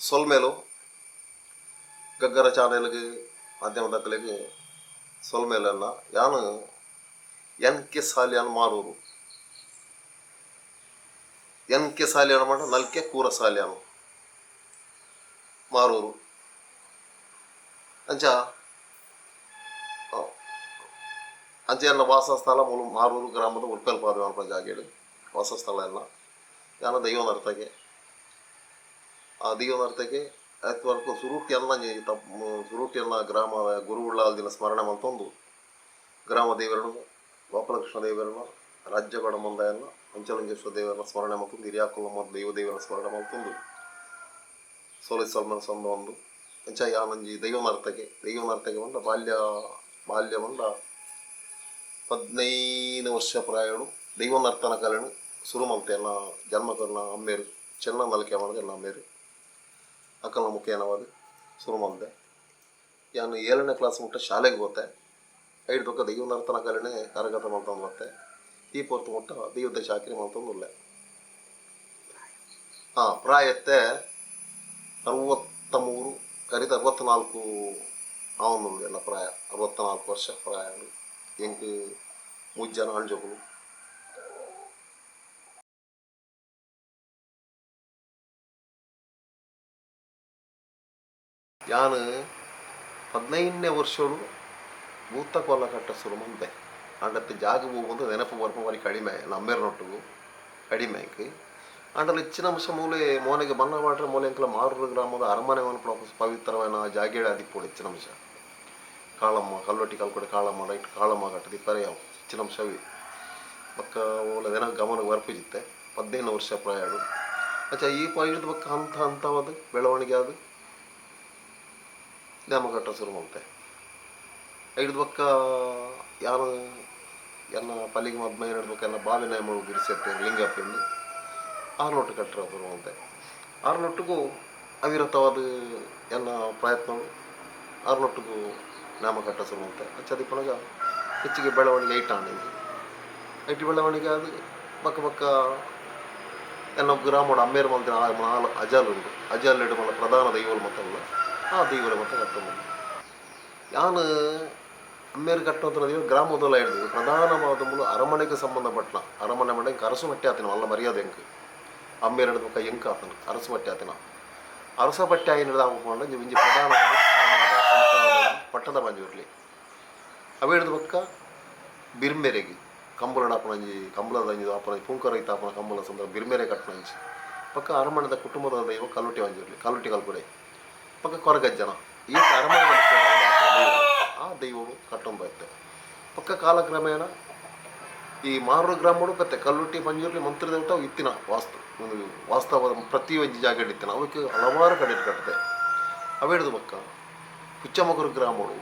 ಸೊಲ್ಮೆಲು ಗಗ್ಗರ ಚಾನೆಲ್ಗ್ ಮಾಧ್ಯಮದಕಲೆಗ್ ಸೊಲ್ಮೆಲನ್ನ. ಯಾನ್ N K Salian Maroor. N K Salian ಪಂಡ ನಲ್ಕೆ ಕೂರ ಸಾಲ್ಯಾನ್ ಮಾರೂರು. ಅಂಚ ಅಂಚ ಎನ್ನ ವಾಸಸ್ಥಳ ಮೂಲು ಮಾರೂರು ಗ್ರಾಮದ ಉರ್ಪೆಲ್ ಪಾದ ಪನ್ಪುನ ಜಾಗೆಡ್ ವಾಸಸ್ಥಳ ಎನ್ನ. ಯಾನ್ ದೈವ ನರ್ತಕೆ. ಆ ದೈವ ನರ್ತಕೆ ಐತ್ವರೆಕು ಸುರುಟ್ ಎನ್ನ ಸುರುಟ್ ಎನ್ನ ಗ್ರಾಮ ಗುರುವುಳ್ಳಾಲ್ದಿನ ಸ್ಮರಣೆ ಮಲ್ತೊಂದು ಗ್ರಾಮ ದೇವರನು ಗೋಪಾಲಕೃಷ್ಣ ದೇವರನ ರಾಜ್ಯಗೌಡ ಮಂದಾಯನ ಪಂಚಲಿಂಗೇಶ್ವರ ದೇವರನ ಸ್ಮರಣೆ ಮಲ್ತೊಂದು ಹಿರಿಯಾಕುಲ ದೈವ ದೇವರ ಸ್ಮರಣೆ ಮಲ್ತೊಂದು ಸೋಲೆ ಸೊಲ್ಮೆನ ಸಂದೊಂದು ಅಂಚ ಯಾನೊಂಜಿ ದೈವ ನರ್ತಕೆ. ದೈವ ನರ್ತಕೆ ಪಂಡ ಬಾಲ್ಯ ಬಾಲ್ಯ ಪಂಡ 15 ವರ್ಷ ಪ್ರಾಯಡು ದೈವ ನರ್ತನ ಕಲೆನ್ ಸುರು ಮಲ್ತೆ. ಎನ್ನ ಜನ್ಮ ಕೊರ್ನ ಅಮ್ಮೆರ್ ಚೆನ್ನ ನಲಿಕೆ ಮಾಡೋದು ಎನ್ನ ಅಮ್ಮೆರ್ ಅಕಲ್ನ ಮುಖೇನವಾದ್ ಸುರು ಮಲ್ತೆ. ಯಾನ್ 7ನೇ ಕ್ಲಾಸ್ ಮುಟ್ಟ ಶಾಲೆಗೆ ಪೋತೆ. ಐಡ್ ಬೊಕ್ಕ ದೈವ ನರ್ತನ ಕಲೆನೇ ಕರಗತ ಮಲ್ತೊಂದು ಬತ್ತೆ. ಈ ಪೊರ್ತು ಮುಟ್ಟ ದೈವದ ಚಾಕಿರಿ ಮಲ್ತೊಂದುಲ್ಲೆ. ಪ್ರಾಯತ್ತೆ 63 ಕರಿದ 64 ಆವೊಂದುಂಡು ಎನ್ನ ಪ್ರಾಯ. 64 ವರ್ಷ ಪ್ರಾಯ. ಎಂಕ್ ಮೂಜಿ ಜನ ಆಣ್ಜೋಕುಲು. ಯಾನ್ 15ನೇ ವರ್ಷೊಡು ಭೂತ ಕೋಲ ಕಟ್ಟ ಸುರು ಮಲ್ದೆ. ಆಂಡತ್ತೆ ಜಾಗ ಪೋಪುಂದು ನೆನಪು ಬರ್ಪುನ ಬಾರಿ ಕಡಿಮೆ, ನಮ್ಮೆರ್ನೊಟ್ಟುಗು ಕಡಿಮೆ ಎಂಕ್. ಆಂಡಲ ಹೆಚ್ಚಿನ ಅಂಶ ಮೂಲೆ ಮೋನೆಗೆ ಬಣ್ಣ ಪಾಡ್ರೆ ಮೂಲೆ ಎಂಕಲ ಮಾರೂರು ಗ್ರಾಮದ ಅರಮನೆ ಮನ್ಪುನ ಪವಿತ್ರವಾಯಿನ ಜಾಗೆಡೆ ಆದಿಪ್ಪೊಡು ಹೆಚ್ಚಿನ ಅಂಶ. ಕಾಳಮ್ಮ ಕಲ್ಲೊಟ್ಟಿ ಕಲ್ಕೊಡೆ ಕಾಳಮ್ಮ ರೈಟ್ ಕಾಳಮ್ಮ ಕಟ್ಟದಿ ಪರೆಯಾವು ಹೆಚ್ಚಿನ ಅಂಶ ಅವೇ. ಬೊಕ್ಕ ಓಲ ನೆನ ಗಮನ ಬರ್ಪುಜಿತ್ತೆ 15 ವರ್ಷ ಪ್ರಾಯಡು. ಅಂಚ ಈ ಪ್ರಾಯದ ಬೊಕ್ಕ ಹಂತ ಹಂತವಾದ ಬೆಳವಣಿಗೆ ಆದ್ ನೇಮ ಕಟ್ಟ ಸುರು ಮಲ್ತೆ. ಐಡ್ದ್ ಬೊಕ್ಕ ಯಾನ್ ಎನ್ನ ಪಲ್ಲಿಗೆ ಮದ್ಮೆ ಬೊಕ್ಕ ಎನ್ನ ಬಾವೆ ನೇಮ ಬಿರ್ಸೆತ್ತೆ ಲಿಂಗಪ್ಪಂದು ಆರ್ನೊಟ್ಟು ಕಟ್ಟರ ಶುರು ಮಲ್ತೆ. ಆರ್ನೊಟ್ಟುಗು ಅವಿರತವಾದ ಎನ್ನ ಪ್ರಯತ್ನಗಳು ಆರ್ನೊಟ್ಟುಗು ನೇಮ ಕಟ್ಟ ಶುರು ಮಲ್ತೆ. ಅಂಚ ಹೆಚ್ಚಿಗೆ ಬೆಳವಣಿಗೆ ಐಟ್ ಆಂಡ್. IT ಬೆಳವಣಿಗೆ ಆದ್ ಬೊಕ್ಕ ಬೊಕ್ಕ ಎನ್ನ ಗ್ರಾಮಡ್ ಅಮ್ಮೇರ್ ಮಲ್ತಿನ ನಾಲ್ ಅಜಲ್ ಉಂಡು. ಅಜಲ್ ಮಲ್ಲ ಪ್ರಧಾನ ದೈವಲು ಮತ್ತ ಉಲ್ಲ. ಆ ದೈವಲು ಮತ್ತ ಕಟ್ಟೊಂದು ಯಾನ್ ಅಮ್ಮೇರ್ ಕಟ್ಟುವಂತ ದೈವ ಗ್ರಾಮದಲ್ಲ ಹಿಡ್ದು ಪ್ರಧಾನವಾದ ಮೂಲು ಅರಮನೆಗೆ ಸಂಬಂಧಪಟ್ಟನ ಅರಮನೆ ಮಂಡ ಎಂಕ್ ಅರಸು ಪಟ್ಟಿ ಆತಿನ ಮಲ್ಲ ಮರ್ಯಾದೆ ಎಂಕ್. ಅಮ್ಮೇರ್ ಹಿಡ್ದು ಬೊಕ್ಕ ಎಂಕ್ ಆತನ ಅರಸು ಪಟ್ಟಿ ಆತಿನ. ಅರಸ ಪಟ್ಟಿ ಆಯಿನ ಪಂಡ ಒಂಜಿ ಪ್ರಧಾನ ಪಟ್ಟದ ಪಂಜುರ್ಲಿ. ಅವು ಹಿಡ್ದು ಬೊಕ್ಕ ಬಿರ್ಮೆರೆಗ್ ಕಂಬುಲಡ್ ಆಪುನಂಜಿ ಕಂಬುಲದ ಅಂಜಿ ಆಪುನಂಜಿ ಪೂಂಕರೈತ ಆಪುನ ಕಂಬುಲ ಸಂದರ್ಭ ಬಿರ್ಮೆರೆ ಕಟ್ಟುನಂಚಿ. ಬೊಕ್ಕ ಅರಮನೆದ ಕುಟುಂಬದ ದೈವ ಕಲ್ಲುಟ್ಟಿ ಪಂಜುರ್ಲಿ ಕಲ್ಲುಟ್ಟಿ ಕಲ್ಕುಡೆ. ಬೊಕ್ಕ ಕೊರಗಜ್ಜನ ಈ ಅರಮನೆ ಆ ದೈವಡು ಕಟ್ಟೊಂದು ಬತ್ತೆ. ಬೊಕ್ಕ ಕಾಲಕ್ರಮೇಣ ಈ ಮಾರೂರು ಗ್ರಾಮಡು ಬತ್ತೆ ಕಲ್ಲುಟ್ಟಿ ಪಂಜುರ್ಲಿ ಮಂತ್ರ ದೇವತ ಇತ್ತಿನ ವಾಸ್ತು ಒಂದು ವಾಸ್ತವದ ಪ್ರತಿಯೊಂಜಿ ಜಾಗೆಡ್ ಇತ್ತಿನ ಅವಕ್ಕೆ ಹಲವಾರು ಕಡೆ ಕಟ್ಟದೆ. ಅವೆಡ್ದು ಬೊಕ್ಕ ಪುಚ್ಚಮಗುರು ಗ್ರಾಮಡು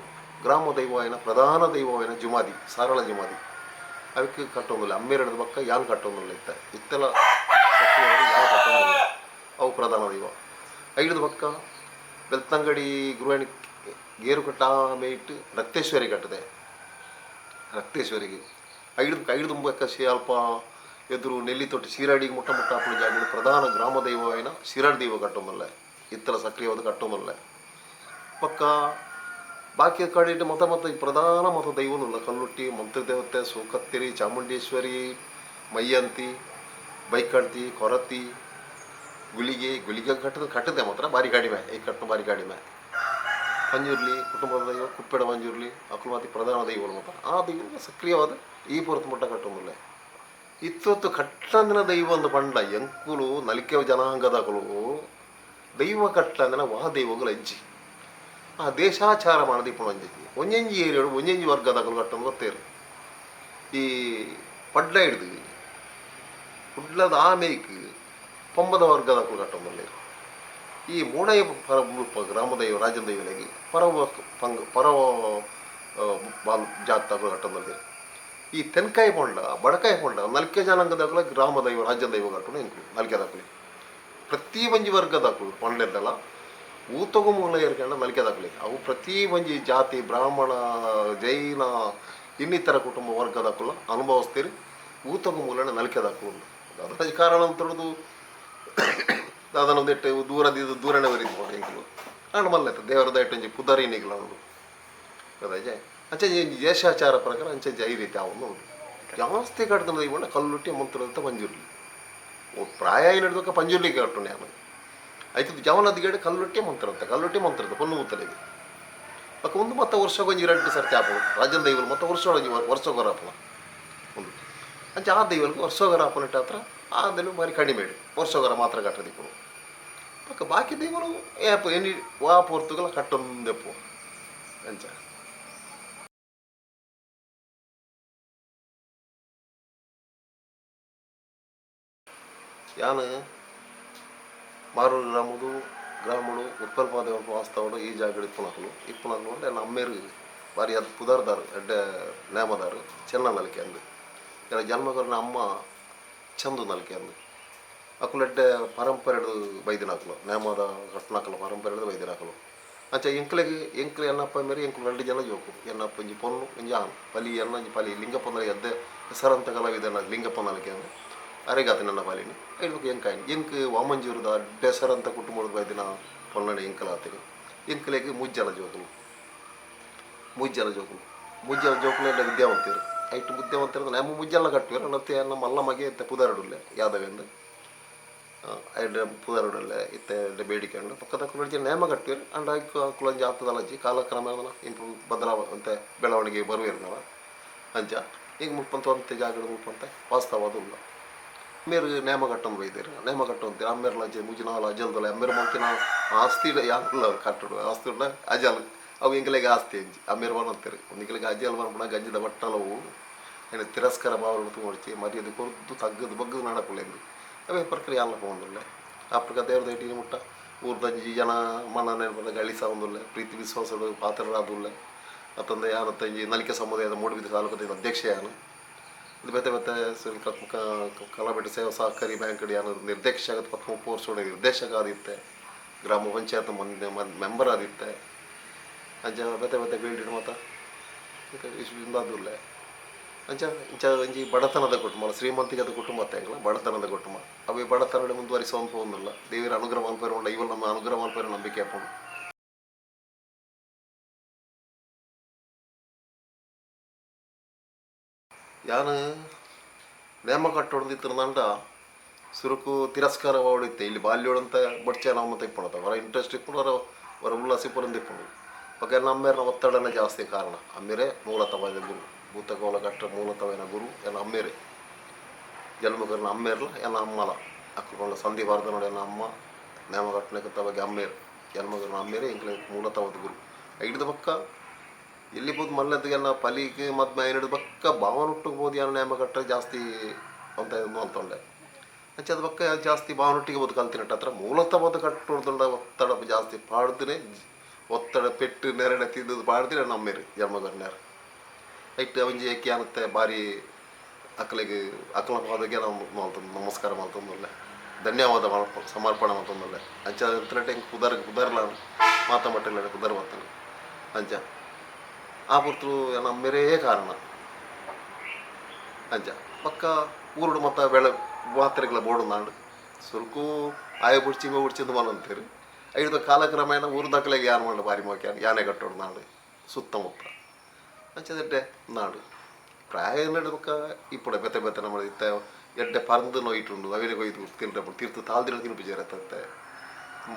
ಗ್ರಾಮ ದೈವವಾಯಿನ ಪ್ರಧಾನ ದೈವವಾಯಿನ ಜುಮಾದಿ ಸಾರಳ ಜುಮಾದಿ ಅವಕ್ಕೆ ಕಟ್ಟೊಂದುಲ್ಲ. ಅಮ್ಮೇರೆಡ್ದು ಬೊಕ್ಕ ಯಾನ್ ಕಟ್ಟೊಂದುಲ್ಲ ಇತ್ತೆ ಇತ್ತೆಲ ಯಾನ್ ಕಟ್ಟೊಂದುಲ್ಲ ಅವು ಪ್ರಧಾನ ದೈವ. ಐಡ್ದು ಬೊಕ್ಕ ಬೆಳ್ತಂಗಡಿ ಗುರುವಾಣಿ ಗೇರುಕಟ್ಟ ಮೇಟ್ ರಕ್ತೇಶ್ವರಿ ಕಟ್ಟದೆ. ರಕ್ತೇಶ್ವರಿಗೆ ಐದು ಐದು ಬೊಕ್ಕ ಅಲ್ಪ ಎದುರು ನೆಲ್ಲಿತೊಟ್ಟು ಶಿರಾಡಿಗೆ ಮುಟ್ಟ ಮುಟ್ಟ ಆಪುನ ಜಾಗೆಡ್ ಪ್ರಧಾನ ಗ್ರಾಮ ದೈವವಾಯಿನ ಶಿರಾಡಿ ದೈವ ಕಟ್ಟೊಂದುಲ್ಲೆ. ಇತ್ತಲ ಸಕ್ರಿಯವಾದ ಕಟ್ಟೊಂದುಲ್ಲೆ. ಬೊಕ್ಕ ಬಾಕಿ ಕಡೆಟ್ ಮತ ಮತ ಪ್ರಧಾನ ಮತ ದೈವಲು ಕಲ್ಲುಟ್ಟಿ ಮಂತ್ರ ದೇವತೆ ಸೂಕತ್ತಿರಿ ಚಾಮುಂಡೇಶ್ವರಿ ಮಯ್ಯಂತಿ ಬೈಕಡ್ತಿ ಕೊರತಿ ಗುಳಿಗೆ ಗುಳಿಗೆ ಕಟ್ಟದ ಕಟ್ಟದೆ ಮಾತ್ರ ಬಾರಿ ಕಡಿಮೆ ಈ ಕಟ್ಟು ಬಾರಿ ಕಡಿಮೆ. ಪಂಜುರ್ಲಿ ಕುಟುಂಬದ ದೈವ ಕುಪ್ಪೆಡ ಪಂಜುರ್ಲಿ ಅಕುಲು ಪ್ರಧಾನ ದೈವಲು ಮಾತ್ರ ಆ ದೈವ ಸಕ್ರಿಯವಾದ ಈ ಪೊರ್ತು ಮುಟ್ಟ ಕಟ್ಟೊಂದುಲ್ಲೆ. ಇತ್ತೊತ್ತು ಕಟ್ಟಂದಿನ ದೈವ ಒಂದು ಪಂಡ ಎಂಕುಲು ನಲಿಕೆ ಜನಾಂಗದಕುಲು ದೈವ ಕಟ್ಟಂದಿನ ವಾ ದೈವಗಳು ಅಜ್ಜಿ ಆ ದೇಶಾಚಾರ ಮಾಡದಿಪ್ಪುನ ಒಂಜಿ ಒಂಜೊಂಜಿ ಏರಿಯಾಡು ಒಂಜೊಂಜಿ ವರ್ಗದಕುಲು ಕಟ್ಟೊಂದು ಗೊತ್ತೇರು. ಈ ಪಡ್ಲ ಹಿಡ್ದು ಕುಡ್ಲದ ಆ ಮೇಕ್ ಪಂಬದ ವರ್ಗದಕುಲು ಕಟ್ಟೊಂದುಲ್ಲೆರ್. ಈ ಮೂಡಾಯಿ ಪರ ಮುಲ್ಪ ಗ್ರಾಮ ದೈವ ರಾಜನ ದೈವಲೆಗ್ ಪರವ ಪಂಗ್ ಪರವ ಬಾಲ್ ಜಾತಿದಕುಲು ಕಟ್ಟೊಂದುಲ್ಲೆರ್. ಈ ತೆನ್ಕಾಯಿ ಪಂಡ ಬಡಕಾಯಿ ಪಂಡ ನಲಿಕೆ ಜನಾಂಗದಕುಲು ಗ್ರಾಮ ದೈವ ರಾಜ್ಯ ದೈವ ಕಟ್ಟುನ ಎಂಕುಲು ನಲಿಕೆದಕುಲು. ಪ್ರತಿ ಒಂಜಿ ವರ್ಗದಕುಲು ಪಂಡೆರ್ಡಲ ಊತೊಗು ಮೂಲ ಏರ್ಕಂಡ ನಲಿಕೆದಕುಲೆ. ಅವು ಪ್ರತಿ ಒಂಜಿ ಜಾತಿ ಬ್ರಾಹ್ಮಣ ಜೈನ ಇನ್ನಿತರ ಕುಟುಂಬ ವರ್ಗದಕುಲು ಅನುಭವಿಸ್ತೀರಿ ಊತೊಗು ಮೂಲನ ನಲಿಕೆದಕುಲು. ಅದ ಕಾರಣ ಅಂತ ದಾದನ ಒಂದೆಟ್ಟು ದೂರದಿದ್ದು ದೂರನೇ ಒರಿದು ಪೋಂಡು ಎಂಕುಲು. ಆಂಡ ಮಲ್ಲೆತ್ತ ದೇವರ ದಯಟ್ ಒಂಜಿ ಪುದರ್ ಇನಿಗ್ಲ ಉಂಡು, ಗೊತ್ತಾಯ್ಜೆ? ಅಂಚ ಒಂಜಿ ದೇಶಾಚಾರ ಪ್ರಕಾರ ಅಂಚ ಈ ರೀತಿ ಆವೊಂದು ಉಂಡು. ಜಾಸ್ತಿ ಕಟ್ತನ ದೈವ ಕಲ್ಲುಟ್ಟಿ ಮಂತ್ರದ ಪಂಜುರ್ಲಿ. ಪ್ರಾಯ ಹಿಡ್ದಕ್ಕ ಪಂಜುರ್ಲಿ ಕಟ್ಟುಂಡು ಯಾನ್. ಐತ ಜವನದಿಗಡೆ ಕಲ್ಲುಟ್ಟಿ ಮಂತ್ರದ, ಕಲ್ಲುಟ್ಟಿ ಮಂತ್ರದ ಪೊನ್ನು ಮುತ್ತಲೆಗೆ. ಬೊಕ್ಕ ಒಂದು ಮತ್ತೆ ವರ್ಷಗೊಂಜಿ ರಡ್ಡ್ ಸರ್ತಿ ಆಪುಂಡು ರಾಜನ ದೈವಲು. ಮತ್ತೆ ವರ್ಷ ವರ್ಷಗೊರ ಆಪುನ ಉಂದು. ಅಂಚ ಆ ದೈವలకు ವರ್ಷೊಗರ ಆಪುನೆಟ್ ಹತ್ರ ಆ ದೈವ ಬಾರಿ ಕಡಿಮೆ ಇಡು, ವರ್ಷೊಗರ ಮಾತ್ರ ಕಟ್ಟದಿಪ್ಪುನು. ಬೊಕ್ಕ ಬಾಕಿ ದೈವಲು ಏಪ ಎನಿ ವಾ ಪೊರ್ತುಗಲ ಕಟ್ಟೊಂದೆಪ್ಪು ಅಂಚ. ಯಾನ್ ಮಾರೂರು ಗ್ರಾಮದು ಗ್ರಾಮಡು ಉತ್ಪಲ್ಪಾದೆ ವಾಸ್ತವಡು ಈ ಜಾಗಡ್ ಇಪ್ಪುನಕುಲು. ಇಪ್ಪುನಕುಲು ಪಂಡ ಎನ್ನ ಅಮ್ಮೆರ್ ಬಾರಿ ಅದ್ ಪುದರ್ದಾರ್, ಎಡ್ಡೆ ನೇಮದಾರ್, ಚೆನ್ನ ನಲಿಕೆ ಅಂದ್. ಎನ್ನ ಜನ್ಮ ಕೊರ್ನ ಅಮ್ಮ ಚಂದು ನಲಿಕೆ ಅಂದ್. ಅಕುಲು ಎಡ್ಡೆ ಪರಂಪರೆಡ್ ಬೈದಿನಕುಲು, ನೇಮದ ಕಟ್ಟುನಕುಲು, ಪರಂಪರೆಡ್ ಬೈದಿನಕುಲು. ಅಂಚ ಎಂಕ್ಲೆಗ್ ಎಂಕ್ಲೆ ಎನ್ನಪ್ಪ ಮೇರ್ ಎಂಕುಲು ರಡ್ಡ್ ಜನ ಜೋಕುಲು. ಎನ್ನಪ್ಪ ಒಂಜಿ ಪೊನ್ನು, ಒಂಜಿ ಆಣ್. ಪಲಿ ಎನ್ನ ಒಂಜಿ ಪಲಿ ಲಿಂಗಪ್ಪ ನಲಿಕೆ, ಎಡ್ಡೆ ಹೆಸರಂತ ಕಲಾವಿದನ ಲಿಂಗಪ್ಪ ನಲಿಕೆ ಅಂದ್. ಅರೆಗಾತಿನ ನನ್ನ ಪಾಲಿನ ಐಡ್ ಬೊಕ ಎಂಕಾಯಿನಿ. ಎಂಕ್ ವಾಮಂಜೂರುದ ಅಡ್ಡೆ ಹೆಸರಂತ ಕುಟುಂಬದ ಬೈದಿನ ಪೊನ್ನಡೆ ಎಂಕಲಾತಿನಿ. ಎಂಕ್ಲೆಗ್ ಮೂಜಿ ಜನ ಜೋಕುಲು, ಮೂಜಿ ಜನ ಜೋಕುಲು, ಮೂಜಿ ಜನ ಜೋಕುಲು ಎಡ್ಡೆ ವಿದ್ಯಾವಂತೆರ್. ಐಟ್ ಬುದ್ಧಿವಂತೆರ್ ನಮ್ಮ ಮೂಜಿ ಜನ ಕಟ್ಟುವೆರ್. ನತ್ತೆ ಎನ್ನ ಮಲ್ಲ ಮಗೆ ಇತ್ತೆ ಪುದರುಡುಲ್ಲೆ ಯಾದವೆಂದ್. ಎಡ್ಡೆ ಪುದರುಡುಲ್ಲೆ ಇತ್ತೆ, ಎಡ್ಡೆ ಬೇಡಿಕೆ ಉಂಡು. ಪಕ್ಕದ ಒಂಜಿ ನೇಮ ಕಟ್ಟುವೆರ್. ಅಂಡ ಐಕ್ ಅಕುಲು ಒಂಜಿ ಆತದಲಜ್ಜಿ ಕಾಲಕ್ರಮೇಣ ಇಂಪ್ರೂವ್ ಬದಲಾವ ಅಂತೆ ಬೆಳವಣಿಗೆ ಬರುವೆರ್ನವ. ಅಂಚ ಈಗ ಮುಲ್ಪಂತ ಒಂತೆ ಜಾಗಡ್ ಮುಲ್ಪಂತೆ ವಾಸ್ತವಾದ್ ಉಲ್ಲ. ಅಮ್ಮೆರ್ ನೇಮ ಕಟ್ಟೊಂದು ಬೈದೆರ್, ನೇಮ ಕಟ್ಟೊಂದು ಅಮ್ಮೆರ್ಲ ಅಂಚೆ ಮೂಜಿ ನಾಲ್ ಅಜಲ್ದಲ್ಲ. ಅಮ್ಮೆರ್ ಮಲ್ತಿನ ಆಸ್ತಿ ಯಾನ್ಲ ಕಟ್ಟೊಡು ಆಸ್ತಿ ಉಂಡ ಅಜಲ್ ಅವು ಎಂಕಲೆಗ್ ಆಸ್ತಿ ಅಂಚಿ ಅಮ್ಮೆರ್ ಪನೊಂತೆರ್. ನಿಕಲೆಗ್ ಅಜಲ್ ಪನ್ಪುನ ಗಂಜಿದ ಬಟ್ಟಲವು ಐನ ತಿರಸ್ಕಾರ ಭಾವ ತೂವೊಡ್ಚಿ, ಮರ್ಯಾದೆ ಕೊರ್ದು ತಗ್ಗದ್ ಬಗ್ಗದ್ ನಡಪುಲೆಂದ್. ಅವೇ ಪ್ರಕ್ರಿಯೆ ಯಾನ್ಲ ಪೋವೊಂದುಲ್ಲೆ. ಆ ಪ್ರಕಾರ ದೇವ್ರ ದಯಟ್ ಮುಟ್ಟ ಊರ್ದಂಜಿ ಜನ ಮನ್ನಣೆ ಗಳಿಸಾವೊಂದುಲ್ಲೆ, ಪ್ರೀತಿ ವಿಶ್ವಾಸಡ್ ಪಾತ್ರರಾದುಲ್ಲೆ. ಅತ್ತಂದೆ ಯಾನ್ ಒಂಜಿ ನಲಿಕೆ ಸಮುದಾಯದ ಮೂಡುಬಿದಿರೆ ತಾಲೂಕದ ಅಧ್ಯಕ್ಷ ಯಾನ್. ಬೇತೆ ಬೇತೆ ಕಲಾಪೇಟೆ ಸೇವಾ ಸಹಕಾರಿ ಬ್ಯಾಂಕ್ ಯಾನ್ ನಿರ್ದೇಶಕ, 30 ವರ್ಷ ನಿರ್ದೇಶಕ ಆದಿತ್ತೆ. ಗ್ರಾಮ ಪಂಚಾಯತ್ ಮೆಂಬರ್ ಆದಿತ್ತೆ. ಅಂಚ ಬೇತೆ ಬೇತೆ ಫೀಲ್ಡ್ ಮಾತ ಉಂದಾದುಲ್ಲೆ. ಅಂಚ ಇಂಚ ಒಂಜಿ ಬಡತನದ ಕುಟುಂಬ, ಶ್ರೀಮಂತಿಕದ ಕುಟುಂಬ ಅತ್ತ, ಬಡತನದ ಕುಟುಂಬ. ಅವೇ ಬಡತನಡೆ ಮುಂದುವರಿಸುವಂತ ಪೋವೊಂದುಲ್ಲ. ದೇವರ ಅನುಗ್ರಹ ಮಲ್ಪೆರೆ ಉಂಡ, ಇವ ನಮ್ಮ ಅನುಗ್ರಹ ಮಲ್ಪೆರೆ ನಂಬಿಕೆ ಆಪುಂಡು. ಯಾನ್ ನೇಮ ಕಟ್ಟೊಂದಿತ್ತಿನಂಡ ಸುರುಕು ತಿರಸ್ಕಾರ ಇತ್ತೆ. ಇಲ್ಲಿ ಬಾಲ್ಯೋಡಂತ ಬೊಡ್ಚೆ ನಮ್ಮ ಇಪ್ಪುಂಡು, ಹೊರ ಇಂಟ್ರೆಸ್ಟ್ ಇಪ್ಪುಂಡು, ಹೊರ ಹೊರ ಉಲ್ಲಾಸ ಇಪ್ಪುಂಡು ಇಪ್ಪುಂಡು. ಬೊಕ್ಕ ಅಮ್ಮೇರ್ನ ಒತ್ತಡನೆ ಜಾಸ್ತಿ ಕಾರಣ. ಅಮ್ಮೇರೆ ಮೂಲತವಾದ ಗುರು, ಭೂತಕೋಲ ಕಟ್ಟ ಮೂಲತವಾದ ಗುರು ಎನ್ನ ಅಮ್ಮೇರೆ. ಜನ್ಮಕರ್ನ ಅಮ್ಮೇರ್ಲ ಎನ್ನ ಅಮ್ಮಲ ಅಕ್ಕುಕೊಂಡ ಸಂಧಿ ಭಾರತ ಎನ್ನ ಅಮ್ಮ ನೇಮ ಕಟ್ಟಣಕ್ಕೆ ಬಗ್ಗೆ ಅಮ್ಮೇರು ಜನ್ಮಕರ್ನ ಅಮ್ಮೇರೆ ಎಂಕ್ಲೆ ಮೂಲತವಾದ ಗುರು. ಹಿಡಿದ ಪಕ್ಕ ಎಲ್ಲಿ ಪೋದು ಮಲ್ಲದ ಎಲ್ಲ ಪಲಿಗೆ ಮದ್ಮೆ ಹಿಡಿದ ಪಕ್ಕ ಭಾವನೊಟ್ಟಿಗೆ ಬೋದು ಯಾರು ನೇಮ ಕಟ್ಟರೆ ಜಾಸ್ತಿ ಅಂತ ಅಂತೊಂಡೆ. ಅಂಚ ಪಕ್ಕ ಜಾಸ್ತಿ ಭಾವನೊಟ್ಟಿಗೆ ಬೋದು ಕಲ್ತಿನಟ್ಟ ಹತ್ರ ಮೂಲತಃ ಬೋದು ಕಟ್ಟೋಡ್ದಂಡ ಒತ್ತಡ ಜಾಸ್ತಿ ಪಾಡ್ದಿನೇ, ಒತ್ತಡ ಪೆಟ್ಟು ನೆರಡೆ ತಿಂದದ್ದು ಪಾಡ್ದಿನ ನಮ್ಮೇರು ಜನ್ಮಗರ್ನ್ಯಾರು. ಐಟ್ ಒಂಜಿ ಏಕೆ ಅನ್ನತ್ತೆ ಬಾರಿ ಅಕ್ಲೆಗ್ ಅಕ್ಲ ಪಾದಕ್ಕೆ ನಾವು ಮಲ್ತೊಂದು ನಮಸ್ಕಾರ ಮಲ್ತೊಂದುಲ್ಲೆ, ಧನ್ಯವಾದ ಸಮರ್ಪಣೆ ಮಲ್ತೊಂದುಲ್ಲೆ. ಅಂಚ ಎಂಕ್ ಪುದರ್ ಪುದರ್ಲ ಮಾತ ಮಟ್ಟಲೆ ಪುದರ್ ಬರ್ತದೆ. ಅಂಚ ಆ ಪೊರ್ತು ಎನ್ನ ಅಮ್ಮೆರೇ ಕಾರಣ. ಅಂಚ ಪಕ್ಕ ಊರುಡು ಮತ್ತ ಬೆಳೆ ಮಾತ್ರೆಗಳ ಬೋಡು ನಾಡು ಸುರುಕು ಆಯ ಬುಡ್ಚಿ ಇಂಬೆ ಬುಡ್ಚಿ ಅಂದ್ ಮಲ್ಲೊಂತೆರ್. ಐಡ್ದ ಕಾಲಕ್ರಮೇಣ ಊರುದಕ್ಲೆಗ್ ಯಾನ್ ಮಲ್ಲ ಬಾರಿ ಮೋಕೆ ಯಾನೆ ಕಟ್ಟೋಡು ನಾಡು ಸುತ್ತಮುತ್ತ. ಅಂಚ ನಾಡು ಪ್ರಾಯ ಬೊಕ್ಕ ಇಪ್ಪುಡ ಬೇತೆ ಬೇತೆ ನಮ್ಮ ಇತ್ತೆ ಎಡ್ಡೆ ಪರ್ಂದ್ ನೋಯ್ಟುಂಡು. ಅವೆನೆ ಕೊಯ್ದು ತಿನ್ರೆ ತಿರ್ತು ತಾಲ್ದಿನ ತಿನ್ಪುಜೆರ್ ಅತ್ತತ್ತೆ.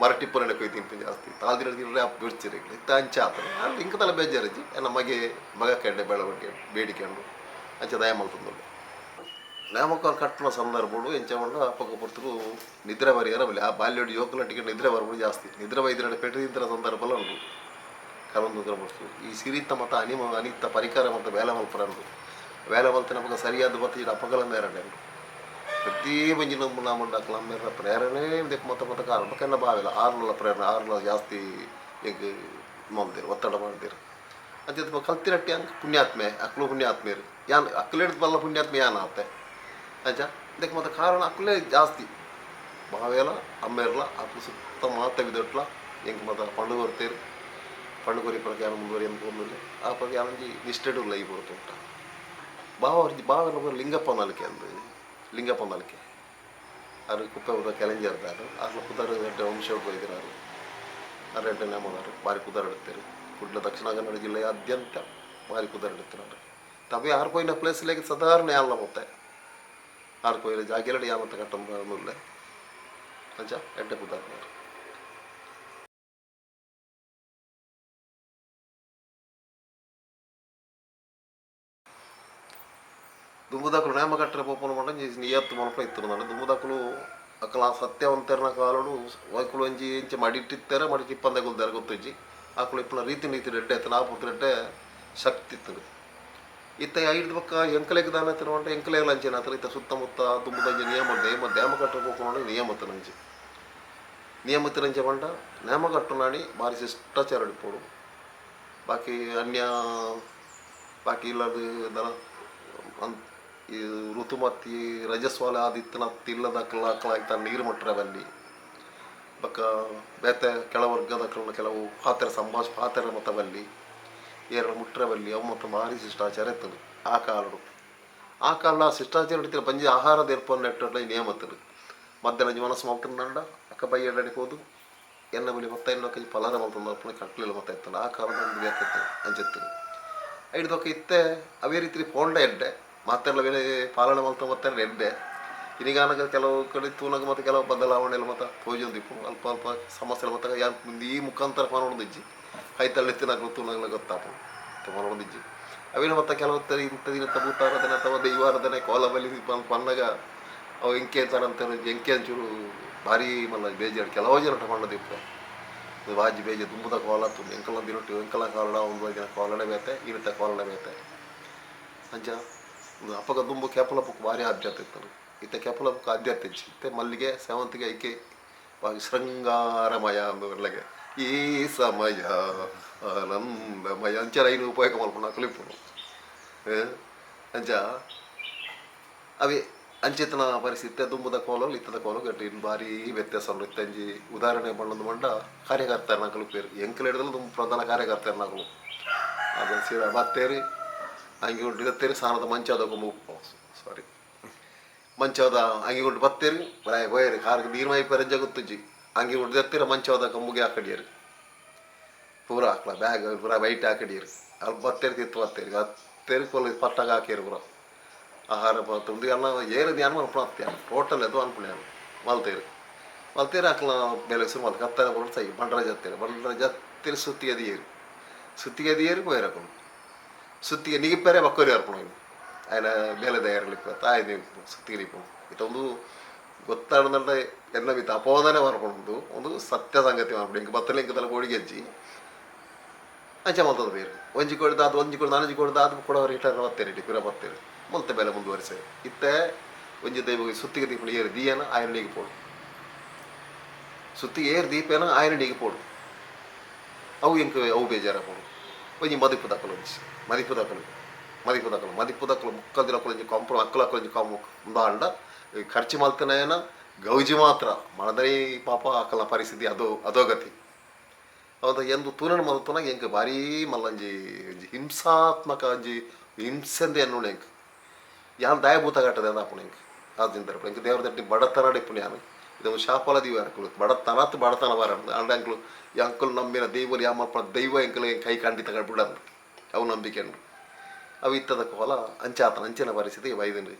ಮರಟಿಪ್ಪುರನೆ ಕೊಯ್ ತಿನ್ಪು ಜಾಸ್ತಿ, ತಾಲ್ದಿನ ತಿನ್ರೆ ಬಿಡ್ಚಿರ ಇತ್ತೆ ಅಂಚ ಆತನ. ಆಂಡ ಇಂಕ ತಲ ಬೇಜಾರಿಜ್ಜಿ. ಎನ್ನ ಮಗೆ ಮಗಕ್ಕೆ ಎಡ್ಡೆ ಬೆಳವಣಿಗೆ ಬೇಡಿಕೆ ಉಂಡು. ಅಂಚ ದಯ ಮಲ್ತೊಂದುಲ್ಲೆ. ನೇಮಕ ಕಟ್ಟುನ ಸಂದರ್ಭಡು ಎಂಚ ಪಂಡ ಅಪಗ ಪೊರ್ತುಗು ನಿದ್ರೆ ಬರಿಯರ ಬಲ್ಲಿ. ಆ ಬಾಲ್ಯಡ್ ಜೋಕುಲಟ್ಟಿಗೆ ನಿದ್ರೆ ಬರ್ಪುಡು ಜಾಸ್ತಿ. ನಿದ್ರೆ ಬೈದಿರಡ ಪೆಟ್ಟು ತಿಂತಿನ ಸಂದರ್ಭಲ ಉಂಡು. ಕಲೊಂದು ಪೊರ್ತು ಈ ಸಿರಿತ ಮತ ಅನಿಮ ಅನಿತ್ತ ಪರಿಕಾರ ಮತ್ತು ಬೇಲೆ ಮಲ್ಪುರಂದು ಬೇಲೆ ಮಲ್ತಿನ ಅಪಗ ಸರಿಯಾದ ಬತ್ತಿ ಅಪಗಲ ಮೇರಡೆ ಉಂಡು. ಪ್ರತಿ ಒಂಜಿ ನಂಬು ನಾಮುಂಡ ಅಕ್ಲ ಅಮ್ಮೆರ್ನ ಪ್ರೇರಣೆ ಇದಕ್ಕೆ ಮತ ಮತ ಕಾರಣ. ಬೊಕ್ಕ ಎನ್ನ ಬಾವಿಲ ಆರ್ಲ ಪ್ರೇರಣೆ, ಆರ್ಲ ಜಾಸ್ತಿ ಎಂಕ್ ಮಲ್ದೆರ್, ಒತ್ತಡ ಮಲ್ದೆರ್. ಅಂಚ ಕಲ್ತಿರಟ್ಟಿ ಅಂಕ್ ಪುಣ್ಯಾತ್ಮೆ, ಅಕ್ಲು ಪುಣ್ಯಾತ್ಮೆರ್. ಯಾನ್ ಅಕ್ಲೆಡ್ದ್ ಬಲ್ಲ ಪುಣ್ಯಾತ್ಮೆ ಯಾನ್ ಆತೆ. ಅಂಚ ಇದಕ್ಕೆ ಮಾತ ಕಾರಣ ಅಕ್ಲೇ ಜಾಸ್ತಿ, ಬಾವೆಲ ಅಮ್ಮೆರ್ಲ. ಅಕ್ಲು ಸುತ್ತ ಮಾತ ವಿಧಟ್ಲ ಎಂಕ್ ಮಾತ ಪಂಡು ಕೊರ್ತೇರ್. ಪಂಡು ಕೊರಿ ಪ್ರಕಾರ ಯಾನ್ ಮುಂದುವರಿಯೊಂದು ಪೋವೊಂದುಲ್ಲೆ. ಆ ಪ್ರಕಾರ ಯಾನ್ ಒಂಜಿ ನಿಷ್ಠೆಡ್ ಉಲ್ಲ ಈ ಪೊರ್ತುಟ. ಬಾವ ಬಾವೆನ ಲಿಂಗಪ್ಪ ನಲಿಕೆ ಅಂದ್, ಲಿಂಗಪ್ಪ ನಲಿಕೆ. ಆರು ಕುಪ್ಪೆ ಉದ ಕೆಲಂಜರ್ದಾರು ಆರ್ಲ ಪುದರ್ ಎಡ್ಡೆ ವಂಶ ಹೋಯ್ದಿರಾರು ಆರು ಎಡ್ಡೆ ನೇಮದಾರು ಭಾರಿ ಪುದರ್ ಇಡ್ತೀರಿ. ಕುಡ್ಲ ದಕ್ಷಿಣ ಕನ್ನಡ ಜಿಲ್ಲೆಯಾದ್ಯಂತ ಭಾರಿ ಪುದರ್ ಇಡ್ತಿರಾರು. ತವೆ ಆರು ಪೋಯಿನ ಪ್ಲೇಸ್ಲೇಗೆ ಸಾಧಾರಣ ಯಾಲ ಮೊತ್ತೆ ಆರು ಪೋಯಿನ ಜಾಗೆಲಡಿ ಯಾಮತ್ತ ಕಟ್ಟಂಬ ಅಂಚ ಎಡ್ಡೆ ಪುದರ್. ದುಂಬುದಕುಲು ನೇಮ ಕಟ್ಟರೆ ಪೋಪುನ ಪಂಡ ನಿಯತ್ತು ಮಲ್ಪುನ ಇತ್ತಿರುಂದಾಂಡ ದುಂಬುದಕುಲು ಅಕಲ ಸತ್ಯವಂತೆರ್ನ ಕಾಲಡು ವೈಕುಲು ಒಂಜಿ ಇಂಚ ಮಡಿಟ್ಟಿತ್ತಾರೆ ಮಡಿಟ್ ಇಪ್ಪಂದೆ ಕುಲ್ದಾರೆ ಗೊತ್ತುಜ್ಜಿ. ಆಕುಲು ಇಪ್ಪುನ ರೀತಿ ನೀತಿ ಎಡ್ಡೆ ಇತ್ತು, ಆ ಪೊರ್ತು ಎಡ್ಡೆ ಶಕ್ತಿ ಇತ್ತು. ಇತ್ತ ಐಡ್ದ್ ಬೊಕ್ಕ ಎಂಕಲೆಗ್ ದಾನ ಇತ್ತಿನ ಪಂಡ ಎಂಕಲೆಗ್ ಅಂಚೆನ ಆತನ. ಇತ್ತ ಸುತ್ತಮುತ್ತ ದುಂಬುದಂಚಿ ನಿಯಮ ನೇಮ ನೇಮ ಕಟ್ಟರೆ ಪೋಪುನ ನಿಯಮ ಇತ್ತಿನಂಚಿ ನಿಯಮ ಇತ್ತಿನಂಚ ಪಂಡ ನೇಮ ಕಟ್ಟುನಾಣಿ ಭಾರಿ ಶಿಷ್ಟಾಚಾರ ಇಪ್ಪೊಡು. ಬಾಕಿ ಅನ್ಯ ಬಾಕಿ ಇಲ್ಲದ ದನ ಈ ಋತುಮತಿ ರಜಸ್ವಾಲ ಆದಿತ್ತಿನ ಇಲ್ಲದಕ್ಕಲ ಅಕ್ಕಲಾಗ್ತ ನೀರು ಮುಟ್ರೆ ಬಲ್ಲಿ ಬೊಕ್ಕ ಬೇತೆ ಕೆಳವರ್ಗದಕ್ಕಲ್ನ ಕೆಲವು ಪಾತ್ರೆ ಸಂಭಾಷ ಪಾತ್ರೆ ಮತ್ತ ಬಲ್ಲಿ ಏರ ಮುಟ್ರೆ ಬಲ್ಲಿ ಅವು ಮತ್ತು ಭಾರಿ ಶಿಷ್ಟಾಚಾರ ಇತ್ತದು ಆ ಕಾಲಡು. ಆ ಕಾಲ ಶಿಷ್ಟಾಚಾರ ಇಡ್ತಿರ ಪಂಜಿ ಆಹಾರ ದೇರ್ಪೊಂದು ನೆಟ್ಟುಡ್ಲ ನಿಯಮ ಇತ್ತದು. ಮಧ್ಯಾಹ್ನ ಮನಸ್ಸು ಮಲ್ತಂಡ ಅಕ್ಕ ಬೈಯಡಡಿ ಪೋದು ಎನ್ನ ಬಲಿ ಮತ್ತ ಎನ್ನ ಕೈ ಫಲಾರ ಮಲ್ತಂದು ಅಪ್ಪನ ಕಟ್ಲಿಲ್ಲ ಮತ್ತ ಇತ್ತಂಡ ಆ ಕಾಲದ ಒಂದು ಬೇಕಿತ್ತು ಅಂಚಿತ್ತು. ಐಡ್ದೊಕ್ಕ ಇತ್ತೆ ಅವೇ ರೀತಿ ಪೋಂಡ ಎಡ್ಡೆ ಮಾತೆಲ್ಲ ಬೇರೆ ಪಾಲನೆ ಮಲ್ತ ಮತ್ತೆ ಎಡ್ಡೆ ಇನಿಗಾನಗ ಕೆಲವು ಕಡೆ ತೂನಗ ಮತ್ತೆ ಕೆಲವು ಬದಲಾವಣೆ ಮತ್ತೆ ತೋಜೊಂದಿಪ್ಪು ಅಲ್ಪ ಅಲ್ಪ ಸಮಸ್ಯೆ ಮತ್ತೆ ಯಾನ್ ಈ ಮುಖಾಂತರ ಪನೊಂದಿಜ್ಜಿ ಕೈತಳ್ಳಿತ್ತಿನಾಗ ತೂನಗಲ ಗೊತ್ತಾಪು ಪನೊಂದಿಜ್ಜಿ. ಅವೇನು ಮತ್ತೆ ಕೆಲವು ಇಂಥ ದಿನ ಭೂತಾರಾಧನೆ ಅಥವಾ ದೈವಾರಾಧನೆ ಕೋಲ ಬಲಿ ಪನ್ನಗ ಅವು ಎಂಕೆ ಅಂತಾರೆ ಎಂಕೆ ಅಂಚೂರು ಭಾರಿ ಮಲ್ಲ ಬೇಜಾರು ಕೆಲವು ಜನ ಪಂಡದಿಪ್ಪು ಬಾಜಿ ಬೇಜ ದುಂಬುದ ಕೋಲ ತುಂಬ ಎಂಕಲ ದಿನೊಟ್ಟು ಎಂಕಲ ಕಾಲಡ ಒಂದು ದಿನ ಕೋಲಡೆ ಬೇತೆ ಇರುತ್ತೆ ಕೋಲಡೆ ಬೇತೆ ಅಂಚ ಒಂದು ಅಪ್ಪಗ ದುಂಬು ಕೇಪಲ ಬುಕ್ ಭಾರಿ ಆದ್ಯತೆ ಇತ್ತು. ಇತ್ತ ಕೇಪಲ ಬುಕ್ ಆದ್ಯತೆ ಇಜ್ಜಿ. ಇತ್ತೆ ಮಲ್ಲಿಗೆ ಸೇವಂತಿಗೆ ಐಕೆ ಬಾರಿ ಶೃಂಗಾರಮಯ ಅಂದು ಬರ್ಲಗೆ ಈ ಸಮಯ ಆನಂದಮಯ ಅಂಚ ಐನು ಉಪಯೋಗ ಮಲ್ಪುನ ಅಕುಲು ಇಪ್ಪುನು ಅಂಚ ಅವೇ ಅಂಚಿತನ ಪರಿಸ್ಥಿತಿ ದುಂಬುದ ಕೋಲ ಇತ್ತದ ಕೋಲ ಗಟ್ಟಿ ಇನ್ನು ಭಾರಿ ವ್ಯತ್ಯಾಸ ಉಂಡು. ಇತ್ತಂಜಿ ಉದಾಹರಣೆ ಪಂಡೊಂದು ಪಂಡ ಕಾರ್ಯಕರ್ತರನಕಲು ಪೇರು ಎಂಕಲ್ ಹಿಡಿದಲು ದುಂಬು ಪ್ರಧಾನ ಕಾರ್ಯಕರ್ತರನಕಲು ಅದು ಸೀದಾ ಬತ್ತೇರಿ ಅಂಗಿ ಉಂಟು ಇದತ್ತೇರಿ ಸಾನದ ಮಂಚಾದ ಸಾರಿ ಮಂಚಾದ ಅಂಗಿ ಉಂಟು ಬತ್ತೇರಿ ಬರಾಯ ಹೋಯರಿ ಕಾರ್ಗೆ ನೀರು ಮೈ ಪೆರಂಜ ಗೊತ್ತುಜ್ಜಿ ಅಂಗಿ ಉಂಟು ದತ್ತೀರ ಮಂಚಾದ ಕಂಬುಗೆ ಹಾಕಡಿಯರು ಪೂರ ಹಾಕ್ಲ ಬ್ಯಾಗ್ ಪೂರ ವೈಟ್ ಹಾಕಡಿಯರು ಅಲ್ಲಿ ಬತ್ತೇರಿ ತಿತ್ತು ಬತ್ತೇರಿ ಬತ್ತೇರಿ ಕೊಲ್ಲ ಪಟ್ಟಾಗ ಹಾಕಿರು ಪೂರ ಆಹಾರ ಪದಾರ್ಥ ಎಲ್ಲ ಏರು ಧ್ಯಾನ ಮಲ್ಪುನ ಟೋಟಲ್ ಅದು ಅನ್ಪುಣ ಮಲ್ತೇರು ಮಲ್ತೇರು ಹಾಕ್ಲ ಬೇಲೆ ಸುರು ಮಲ್ತ ಕತ್ತಾರೆ ಬರೋದು ಸೈ ಬಂಡ್ರ ಜತ್ತೇರು ಬಂಡ್ರ ಜತ್ತೇರಿ ಸುತ್ತಿಗೆ ದಿಯೇರು ಸುತ್ತಿಗೆ ದಿಯೇರು ಪೋಯರಕೊಂಡು ಸುತ್ತಿಗೆ ನಿಗಿಪ್ಪರೆ ಬಕ್ಕೋರಿ ಅರ್ಪಣ ఆయన ಬೇಲೆ ತಯಾರಲಿಕ್ಕೆ ತಾಯಿ ನೀವು ಸುತ್ತಿಗೆ ನಿಪ್ಪು ಇದೊಂದು ಗೊತ್ತಾಡದಂಡ ಎನ್ನ ಮಿತ್ತ ಅಪೋದನೆ ಮರ್ಪುಂಡು ಒಂದು ಸತ್ಯ ಸಂಗತಿ ಮರ್ಪುಂಡು ಇಂಕ ಬತ್ತಲೆ ಇಂಕ ತಲೆ ಕೋಡಿಗೆ ಹಚ್ಚಿ ಅಂಚ ಮಲ್ತದ ಬೇರು ಒಂಜಿ ಕೋಡಿದ ಅದು ಒಂಜಿ ಕೋಡಿ ನಾನಂಜಿ ಕೋಡಿದ ಅದು ಕೂಡ ರಿಟರ್ನ್ ಬತ್ತೇರಿ ಇಟ್ಟು ಪಿರ ಬತ್ತೇರಿ ಮೊಲ್ತೆ ಬೆಲೆ ಮುಂದುವರಿಸೆ ಇತ್ತೆ ಒಂಜಿ ದೈವ ಸುತ್ತಿಗೆ ದೀಪನ ಏರು ದೀಯನ ಆಯನ ಪೋಡು ಸುತ್ತಿಗೆ ಏರು ದೀಪೇನ ಆಯನ ಪೋಡು ಅವು ಎಂಕ್ ಅವು ಬೇಜಾರ ಪೋಡು ಒಂಜಿ ಮದಿಪು ದಕ್ಕಲು ಒಂಜಿ ಮದಿಪು ದಕ್ಕಲು ಮದಿಪು ದಕ್ಕಲು ಮದಿಪು ದಕ್ಕಲು ಮುಕ್ಕಲ್ ದಿನಕ್ಕಲು ಒಂಜಿ ಕಾಂಪ್ರ ಅಕ್ಕಲು ಅಕ್ಕಲು ಒಂಜಿ ಕಾಮು ಉಂದಾಂಡ ಖರ್ಚು ಮಲ್ತನೇನ ಗೌಜಿ ಮಾತ್ರ ಮನದರಿ ಪಾಪ ಅಕ್ಕಲ ಪರಿಸ್ಥಿತಿ ಅದು ಅಧೋಗತಿ ಹೌದಾ ಎಂದು ತೂನನ ಮಲ್ತುನಾಗ ಎಂಕ್ ಭಾರೀ ಮಲ್ಲಂಜಿ ಒಂಜಿ ಹಿಂಸಾತ್ಮಕ ಒಂಜಿ ಹಿಂಸೆಂದು ಎನ್ನುಣ ಎಂಕ್ ಯಾನ್ ದಾಯಭೂತ ಘಟ್ಟದ ಅಂದಾಪುಣ ಎಂಕ್ ಆದಿಂತರ ಎಂಕ್ ದೇವರ ದಟ್ಟಿ ಬಡತನ ಇಪ್ಪುನ ಯಾನ್ ಇದೊಂದು ಶಾಪಲ ದೀವ ಅಕ್ಕಲು ಬಡತನ ಬಡತನ ಬಾರ ಅಂಡ ಅಂಕ್ಲು ಈ ಅಂಕಲ್ ನಂಬಿನ ದೈವలు ಯಾ ಮಲ್ಪ ದೈವ ಎಂಕಲ್ ಕೈ ಕಂಡಿತ ಬಿಡಂದು ಅವು ನಂಬಿಕೆ ಉಂಡು ಅವು ಇತ್ತದ ಕೋಲ ಅಂಚಾತನ ಅಂಚಿನ ಪರಿಸ್ಥಿತಿ ಬೈದಿನ್ರಿ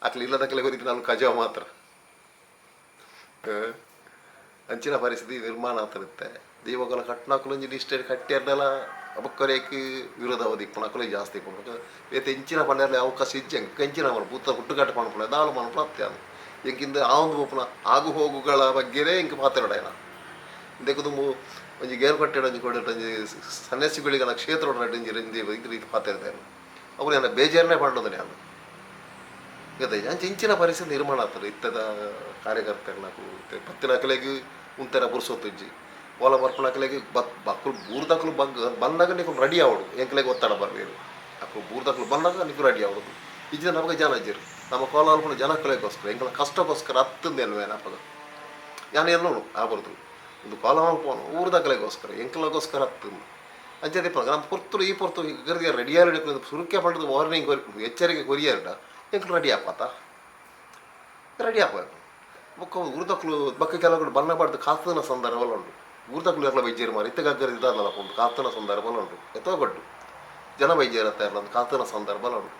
ಅಕ್ಲು ಇಲ್ಲದಕ್ಕಲೆ ಗೊತ್ತಿತ್ತು ನಾನು ಕಜಾವ ಮಾತ್ರ ಅಂಚಿನ ಪರಿಸ್ಥಿತಿ ನಿರ್ಮಾಣ ಆಗ್ತಿರುತ್ತೆ. ದೈವಗಳ ಕಟ್ನಾಕುಲು ಒಂಜಿ ಲಿಸ್ಟೆಡ್ ಕಟ್ಟಿರ್ದಲ ಅಬಕ್ಕರೇಕ್ ವಿರೋಧ ಅವಧಿ ಇಪ್ಪುನಕುಲು ಜಾಸ್ತಿ ಇಪ್ಪುನ ಬೇತೆ ಇಂಚಿನ ಪಂಡರ್ಲೆ ಅವಕಾಶ ಇಜ್ಜಿ ಎಂಕ್ ಎಂಚಿನ ಮಲ್ಪ ಭೂತ ಹುಟ್ಟುಕಟ್ಟು ಪನ್ಪುನ ದಾಲ ಮನ್ಪುನ ಅತ್ತೆ ಎಂಕಿಂದ ಆವೊಂದು ಪೋಪುನ ಆಗು ಹೋಗುಗಳ ಬಗ್ಗೆನೇ ಎಂಕ್ ಪಾತೆರೊಡಾಯ್ನ ಇಂದೆಕ್ ದುಂಬು ಒಂಜಿ ಗೇರು ಕಟ್ಟೆಡ್ ಒಂಜಿ ಕೊಡೆ ಒಂಜಿ ಸನ್ಯಾಸಿಗಳಿಗನ ಕ್ಷೇತ್ರ ಒಂಜಿ ರಂಜಿ ರೀತಿ ಪಾತೆರ್ದೇನು ಅವ್ರು ಏನ ಬೇಜಾರನೇ ಪಂಡೋದನೆ ಯಾನ್ ಗೊತ್ತಾಯ್ತು ಅಂಚ ಇಂಚಿನ ಪರಿಸ್ಥಿತಿ ನಿರ್ಮಾಣ ಆಗ್ತದೆ. ಇತ್ತದ ಕಾರ್ಯಕರ್ತರ್ನಕುಲು ಪತ್ತಿನಕಲೆಗ್ ಉಂತೆರ ಪುರ್ಸೊತ್ತುಜ್ಜಿ ಓಲ ಬರ್ಪುನಕಲೆಗ್ ಬತ್ ಬಕ್ಕುಲು ಬೂರ್ದಕುಲು ಬಂಗ್ ಬಂದಾಗ ನಿಕುಲು ರೆಡಿ ಆವೊಡು ಎಂಕ್ಲೆಗ್ ಒತ್ತಡ ಬರ್ವೇರು ಅಕುಲು ಬೂರ್ದಕುಲು ಬಂದಾಗ ನಿಕುಲು ರೆಡಿ ಆವೊಡು ಇಜ್ಜಿಡ ನಮಗ ಜನ ಇಜ್ಜೆರ್ ನಮ್ಮ ಕೋಲ ಅಲ್ಪುನ ಜನಕುಲೆಗೋಸ್ಕರ ಎಂಕಲ ಕಷ್ಟಕ್ಕೋಸ್ಕರ ಅತ್ತಂದು ಎನ್ನುವೇನ ಅಪಗ ಯಾನ್ ಎನ್ನೋಡು ಆ ಬರುದು ಒಂದು ಕೋಲ ಮಲ್ಪುವನು ಊರ್ದಕಲೆಗೋಸ್ಕರ ಎಂಕಲಗೋಸ್ಕರ ಅತ್ತಂದು ಅಂಚ ದಿಪ್ಪುನಗ ನಮ್ಮ ಪೊರ್ತುಡು ಈ ಪೊರ್ತು ಗರ್ದಿಯ ರೆಡಿ ಆಗಿ ಸುರುಕ್ಕೆ ಪಂಡದು ವಾರ್ನಿಂಗ್ ಎಚ್ಚರಿಕೆ ಕೊರಿಯರ್ಡ ಎಂಕುಲು ರೆಡಿ ಆಪಾತ ರೆಡಿ ಆಪ ಬೊಕ್ಕ ಊರ್ದಕ್ಲು ಬೊಕ್ಕ ಕೆಲವು ಬಣ್ಣ ಪಾಡ್ದ್ ಕಾತುನ ಸಂದರ್ಭಲ ಉಂಡು. ಊರ್ದಕ್ಲು ಏರ್ಲ ಬೈಜೆರ್ ಮಾರ್ರೆ ಇತ್ತೆ ಗಗ್ಗರ ಇದಾದಲ ಪೋಂಡು ಕಾತುನ ಸಂದರ್ಭಲ ಉಂಡು. ಏತೋ ಗಡ್ಡು ಜನ ಬೈಜೆರ್ ಅತ್ತ ಏರ್ಲ ಅಂದ್ ಕಾತುನ ಸಂದರ್ಭಲ ಉಂಡು.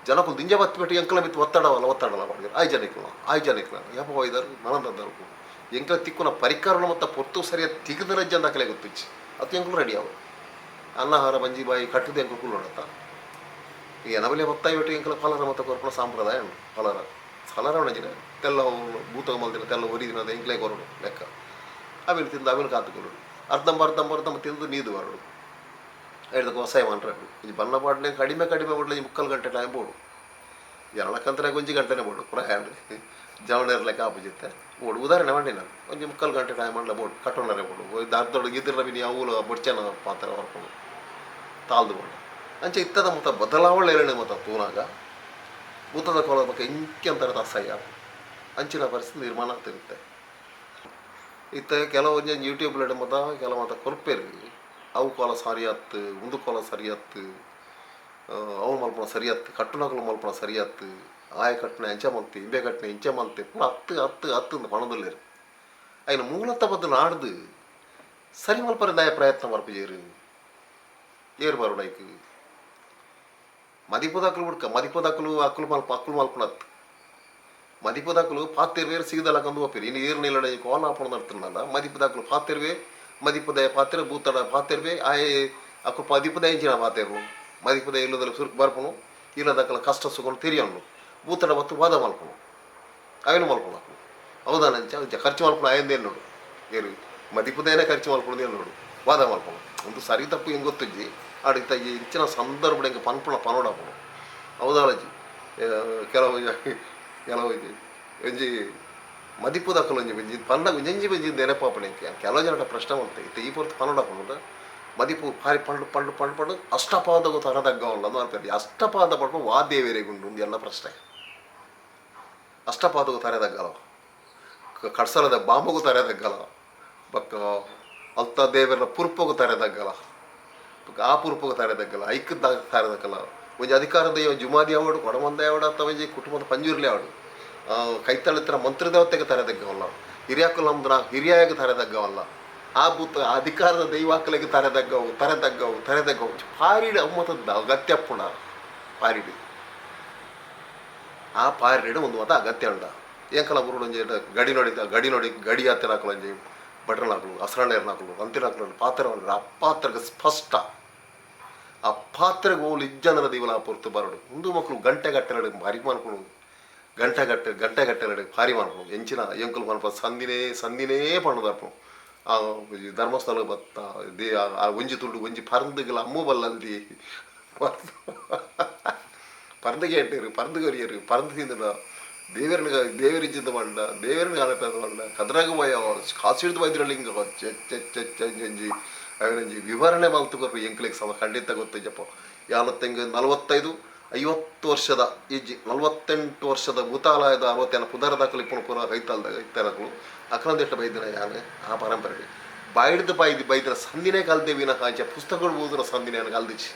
ಜನಕುಲು ದಿಂಜ ಬತ್ತ್ ಪೆಟ್ಟ್ ಎಂಕ್ಲ ಮಿತ್ತ್ ಒತ್ತಡವಲ ಒತ್ತಡಲ ಪಾಡ್ದೆರ್ ಆಯ್ ಜನಿಕ್ಲ ಆಯ್ ಜನಿಕ್ಲ ಏಪ ಬೈದರ್ ಮನಂದದಲ್ಪು ಎಂಕ್ಲ ತಿಕ್ಕುನ ಪರಿಕರಣ ಮತ್ತ ಪೊರ್ತು ಸರಿಯಾದ್ ತಿಕ್ಕ್ದ್ ರಜ್ಜಂದ್ ಅಕಲೆಗ್ ಗೊತ್ತುಜ್ಜಿ ಅತ್ ಎಂಕುಲು ರೆಡಿ ಆವೊಡು. ಅನ್ನಹಾರ ಬಂಜಿ ಬಾಯಿ ಕಟ್ಟ್ದ್ ಎಂಕುಲು ಕುಲ್ಲೊಡತ್ತ. ಈ ಎನಬಲೆ ಒತ್ತಾಯೊಟ್ಟು ಎಂಕಲ ಫಲರ ಮತ ಕೊರ್ಪುನ ಸಂಪ್ರದಾಯ ಉಂಡು. ಫಲರ ಫಲರ ಉಣಜಿನ ತೆಲ್ಲ ಭೂತ ಮಲ್ದಿನ ತೆಲ್ಲ ಒರಿದಿನ ಎಂಕ್ಲೆ ಕೊರೊಡು ಲೆಕ್ಕ. ಅವೆನ್ ತಿಂದು ಅವೆನ್ ಕಾತ್ ಕೊರೊಡು. ಅರ್ಧಂಬ ಅರ್ಧಂಬ ಅರ್ಧಂಬ ತಿಂದು ಮೀದ್ ಬರೊಡು. ಐಡ್ದ್ ಒಸಾಯ ಮನ್ಪೆರ್. ಈ ಬನ್ನ ಪಾಡ್ನೆ ಕಡಿಮೆ ಕಡಿಮೆ ಬೊಡ್ಲ ಒಂಜಿ ಮುಕ್ಕಾಲು ಗಂಟೆ ಟೈಮ್ ಬೋಡು. ಜನಲಕ್ಕಂತನೆ ಒಂಜಿ ಗಂಟೆನೆ ಬೋಡು ಪ್ರಾಯ ಆಂಡ್. ಜವನೆರ್ ಲೆಕ್ಕ ಆಪುಜಿ ಇತ್ತೆ. ಬೋಡು ಉದಾಹರಣೆ ಪಂಡಿನ ಒಂಜಿ ಮುಕ್ಕಾಲು ಗಂಟೆ ಟೈಮ್ ಆಂಡಲ ಬೋಡು ಕಟ್ಟೊನರೆ ಬೋಡು. ಅರ್ಧೊಡು ಎದುರು ಮಿನಿ ಅವುಲು ಬೊಡ್ಚನ ಪಾತೆರ ಬರ್ಪುಂಡು. ತಾಲ್ದ್ ಬೋಡು. ಅಂಚ ಇತ್ತದ ಮಾತ ಬದಲಾವಣೆಲೆನ್ ಮಾತ ತೂನಗ ಭೂತದ ಕೋಲ ಬೊಕ್ಕ ಎಂಕ್ಯಂತರ ಅಸಹ್ಯ ಆಪುಂಡು. ಅಂಚಿನ ಪರಿಸ್ಥಿತಿ ನಿರ್ಮಾಣ ಆತಿರುತ್ತೆ. ಇತ್ತೆ ಕೆಲವೊಂಜಿ ಯೂಟ್ಯೂಬ್ಲೆಡ್ ಮಾತ ಕೆಲವು ಮಾತ ಕೊರ್ಪೆರ್. ಅವು ಕೋಲ ಸರಿ ಅತ್ತ್, ಉಂದು ಕೋಲ ಸರಿ ಅತ್ತ್, ಅವು ಮಲ್ಪುನ ಸರಿ ಅತ್ತ್, ಕಟ್ಟುನಕುಲು ಮಲ್ಪುನ ಸರಿ ಅತ್ತ್, ಆಯೆ ಕಟ್ಟುನೆ ಅಂಚ ಮಲ್ತೆ, ಇಂಬೆ ಕಟ್ಟುನೆ ಇಂಚ ಮಲ್ತೆ, ಪೂರ ಅತ್ತ್ ಅತ್ತ್ ಅತ್ತ್ ಅಂದ್ ಪನೊಂದುಲ್ಲೆರ್. ಐನ್ ಮೂಲತ ಬದ್ದ್ ನಾಡ್ದ್ ಸರಿ ಮಲ್ಪರೆ ದಾಯೆ ಪ್ರಯತ್ನ ಮಲ್ಪುಜೆರ್? ಏರ್ ಬರೊಡು ಐಕ್? ಮದಿಪುದಕುಲು ಬುಡ್ಕ ಮದಿಪುದಕುಲು ಅಕುಲು ಮಲ್ಪ ಅಕುಲು ಮಲ್ಪುನತ್. ಮದಿಪುದಕುಲು ಪಾತೆರ್ವೆರ್ ಸಿಗದಲಕಂದು ಪೋಪೆರ್. ಇನಿ ಏರ್ ನಿಲಡ ಕೋಲ ಆಪುಂಡು ನಡ್ತುಂಡಲ ಮದಿಪುದಕುಲು ಪಾತೆರ್ವೆ, ಮದಿಪುದಯ ಪಾತೆರ ಭೂತಡ ಪಾತೆರ್ವೆ, ಆಯೆ ಅಕುಲು ಮದಿಪುದಯ ಇಂಚಿನ ಪಾತೆರ್ನು. ಮದಿಪುದಯ ಇಲ್ಲದಲ್ಲ ಸುರುಕು ಬರ್ಪುನು, ಇಲ್ಲದಕಲ ಕಷ್ಟ ಸುಖನು ತೆರಿಯೊನ್ನು, ಭೂತಡ ಬತ್ತು ವಾದ ಮಲ್ಪುನು, ಅವೇನು ಮಲ್ಪುನು ಅಕುಲು. ಹೌದಾನಂಚ ಅಂಚ ಖರ್ಚು ಮಲ್ಪುನು ಆಯಂದೆ ಎನ್ನೋಡು. ಏರ್ ಮದಿಪುದಯನೇ ಖರ್ಚು ಮಲ್ಪುನು ಎನ್ನೋಡು, ವಾದ ಮಲ್ಪುನು. ಉಂದು ಸರಿ ತಪ್ಪು ಎಂಕ್ ಗೊತ್ತುಜ್ಜಿ. ಆಂಡ ಇತ್ತ ಇಂಚಿನ ಸಂದರ್ಭಡ್ ಎಂಕ್ ಪನ್ಪುನ ಪನೊಡಾಪುಂಡು. ಹೌದಾಲಜಿ ಕೆಲವು ಕೆಲವು ಒಂಜಿ ಮದಿಪುದಕುಲು ಒಂಜಿ ಒಂಜಿ ಪನ್ನಗ ಒಂಜೊಂಜಿ ಒಂಜಿ ನೆನಪಾಪುಂಡು ಎಂಕ್. ಯಾನ್ ಕೆಲವು ಜನಟ ಪ್ರಶ್ನೆ ಮಲ್ತೆ ಇತ್ತೆ ಈ ಪೊರ್ತು ಪನೊಡಾಪುಂಡು. ಮದಿಪು ಬಾರಿ ಪಂಡ್ ಪಂಡ್ ಪಂಡ್ ಪಂಡ್ ಅಷ್ಟಪಾದಗು ತರದಗ್ಗವಲ್ಲ ಅಂದ್ ಪನ್ಪೆರ್. ಅಷ್ಟಪಾದ ಪಂಡ ವಾ ದೇವೆರೆಗುಂಡು ಉಂದು ಎನ್ನ ಪ್ರಶ್ನೆ. ಅಷ್ಟಪಾದಗು ತರೆದಗ್ಗಲ, ಕಡ್ಸಲದ ಬಾಮುಗು ತರೆದಗ್ಗಲ, ಬೊಕ್ಕ ಅಲ್ತ ದೇವೆರ್ನ ಪುರ್ಪೊಗು ತರೆದಗ್ಗಲ, ಬೊಕ್ಕ ಆ ಪುರ್ಪೊಗು ತರೆದಗ್ಗಲ, ಐಕ್ ತರೆದಗ್ಗಲ. ಒಂಜಿ ಅಧಿಕಾರದ ಜುಮಾದಿ ಆವಡ್, ಕೊಡಮಂದಾಯ ಆವಡ್, ಅಥವಾ ಒಂಜಿ ಕುಟುಂಬದ ಪಂಜುರ್ಲಿ ಆವಡ್, ಕೈತಳಿತ್ತಿನ ಮಂತ್ರದೇವತೆಗೆ ತರೆದಗ್ಗವಲ್ಲ, ಹಿರಿಯಾಕುಲು ನಮ್ದನ ಹಿರಿಯಾಯಗ್ ತರೆದಗ್ಗವಲ್ಲ, ಆ ಭೂತ ಅಧಿಕಾರದ ದೈವಾಕಲೆಗ್ ತರೆದಗ್ಗವು ತರೆದಗ್ಗವು ತರೆದಗ್ಗವು. ಪಾರಿಡ್ ಅಮ್ಮತದ ಅಗತ್ಯ ಪುಣ ಪಾರಿಡ್ ಆ ಪಾರಿಡ್ ಒಂದು ಮತ ಅಗತ್ಯ ಉಂಡ. ಎಂಕಲ ಊರುಡು ಒಂಜಿ ಗಡಿ ನೋಡಿ ಗಡಿ ನೋಡಿ ಗಡಿ ಯಾತ್ರೆನಾಕುಲು ಒಂಜಿ ಭಟ್ರನಾಕುಲು ಅಸ್ರಣ್ಣೆರ್ನಾಕುಲು ರಂತಿನಾಕುಲು ಪಾತ್ರ ಆ ಪಾತ್ರಗ್ ಸ್ಪಷ್ಟ ಆ ಪಾತ್ರೆಗ್ ಓಲು ಇಜ್ಜಂದನ ದೀವಲ ಪೊರ್ತು ಬರೊಡು. ಉಂದು ಮಕ್ಕಳು ಗಂಟೆ ಗಟ್ಟಲೆಡ್ ಭಾರಿ ಮನ್ಪುನು, ಗಂಟೆ ಗಟ್ಟೆ ಗಂಟೆ ಗಟ್ಟಲೆಡ್ ಭಾರಿ ಮನ್ಪುನು. ಎಂಚಿನ ಎಂಕುಲು ಮನ್ಪ ಸಂದಿನೇ ಸಂದಿನೇ ಪಂಡುದರ್ಪುನು. ಆ ಧರ್ಮಸ್ಥಳ ಬತ್ತ they ಆ ಒಂಜಿ ತುಂಡು ಒಂಜಿ ಪರ್ಂದ್ಗ್ಲ ಅಮ್ಮು ಬಲ್ಲಂದಿ ಪರ್ಂದ್ ಕೇಂಟೆರ್, ಪರ್ಂದ್ ಕೊರಿಯೆರ್, ಪರ್ಂದ್ ತಿಂದಿನ ದೇವೆರ್ನ ದೇವೆರಿಜ್ಜಿಂದ ಪಂಡ ದೇವೆರ್ನ ಕಾಲಪೇದ ಪಂಡ ಕದ್ರಾಗ ಪೋಯ ಕಾಸಿಡ್ದು ಬೈದಿರ ಲಿಂಗ ಒಂಜಿ ಅವೆನೊಂಜಿ ವಿವರಣೆ ಮಲ್ತ್ ಕೊರ್ಪು ಎಂಕ್ಲೆಗ್ ಸಮ ಖಂಡಿತ ಗೊತ್ತಿಜ್ಜಪ್ಪ. ಯಾನತ್ತೆಂಗ್ 45 50 ವರ್ಷದ ಇಜ್ಜಿ 48 ವರ್ಷದ ಭೂತಾಲಯದ 60 ಪುದರದಾಕಲು ಇಪ್ಪುನ ಪೂರ ಕೈತಲ್ದ ಇತ್ತನಕುಲು ಅಕ್ರಂದೆಟ್ಟ ಬೈದಿನ ಯಾನ್ ಆ ಪರಂಪರೆ ಬಾಯಿಡ್ದು ಬಾಯ್ದು ಬೈದಿನ ಸಂದಿನೇ ಕಲ್ದೆ ವಿನಃ ಅಂಚ ಪುಸ್ತಕಗಳು ಓದುನ ಸಂದಿನೇ ಯಾನ್ ಕಲ್ದಿಜಿ.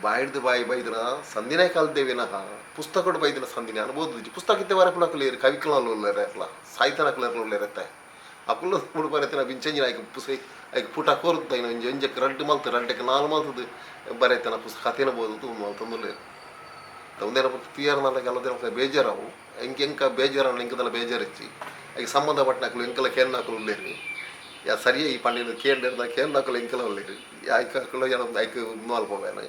ಬಾಯಿಡ್ದು ಬಾಯಿ ಬೈದಿನ ಸಂದಿನೇ ಕಲ್ದೆ ವಿನಃ ಪುಸ್ತಕಡು ಬೈದಿನ ಸಂದಿನೇ ಯಾನ್ ಓದುಜಿ. ಪುಸ್ತಕ ಇತ್ತೆ ಬರೆಪುನಕುಲು ಏರ್ ಕವಿಕುಲು ಉಲ್ಲೆರ್ ಅಕ್ಲ ಸಾಹಿತ್ಯನಕುಲು ಉಲ್ಲೆರ್ ಅತ್ತೆ ಅಕುಲು ಮೂಡು ಬರೆತಿನ ವಿಂಚಂಜಿನ ಐಕ್ ಪುಸೆ ಐಕ್ ಪುಟ ಕೊರ್ದು ಐನ್ ಒಂಜಿ ಒಂಜಕ್ಕೆ ರಡ್ಡ್ ಮಲ್ತ್ ರಡ್ಡಕ್ಕೆ ನಾಲ್ ಮಲ್ತದು ಬರೆತನ ಪುಸ್ತಕ ಕಥೆನ ಓದುದು ಮಲ್ತೊಂದುಲ್ಲೆರ್. ಉಂದೆನ ಪೂರ ತೂಯರ್ನಲ್ಲ ಕೆಲವು ದಿನ ಬೇಜಾರಾವು. ಎಂಕ್ ಎಂಕ ಬೇಜಾರಾಂಡ ಎಂಕದಲ ಬೇಜಾರಿಜ್ಜಿ. ಐಕ್ ಸಂಬಂಧಪಟ್ಟನಕುಲು ಎಂಕಲ ಕೇನ್ನಕುಲು ಉಲ್ಲೆರ್. ಯಾ ಸರಿಯೇ ಈ ಪಂಡಿನ ಕೇಂಡೆರ್ದ ಕೇನ್ನಕುಲು ಎಂಕಲ ಉಲ್ಲೆರ್. ಐಕ್ ಅಕುಲು ಐಕ್ ಉಂದು ಮಲ್ಪವೇನ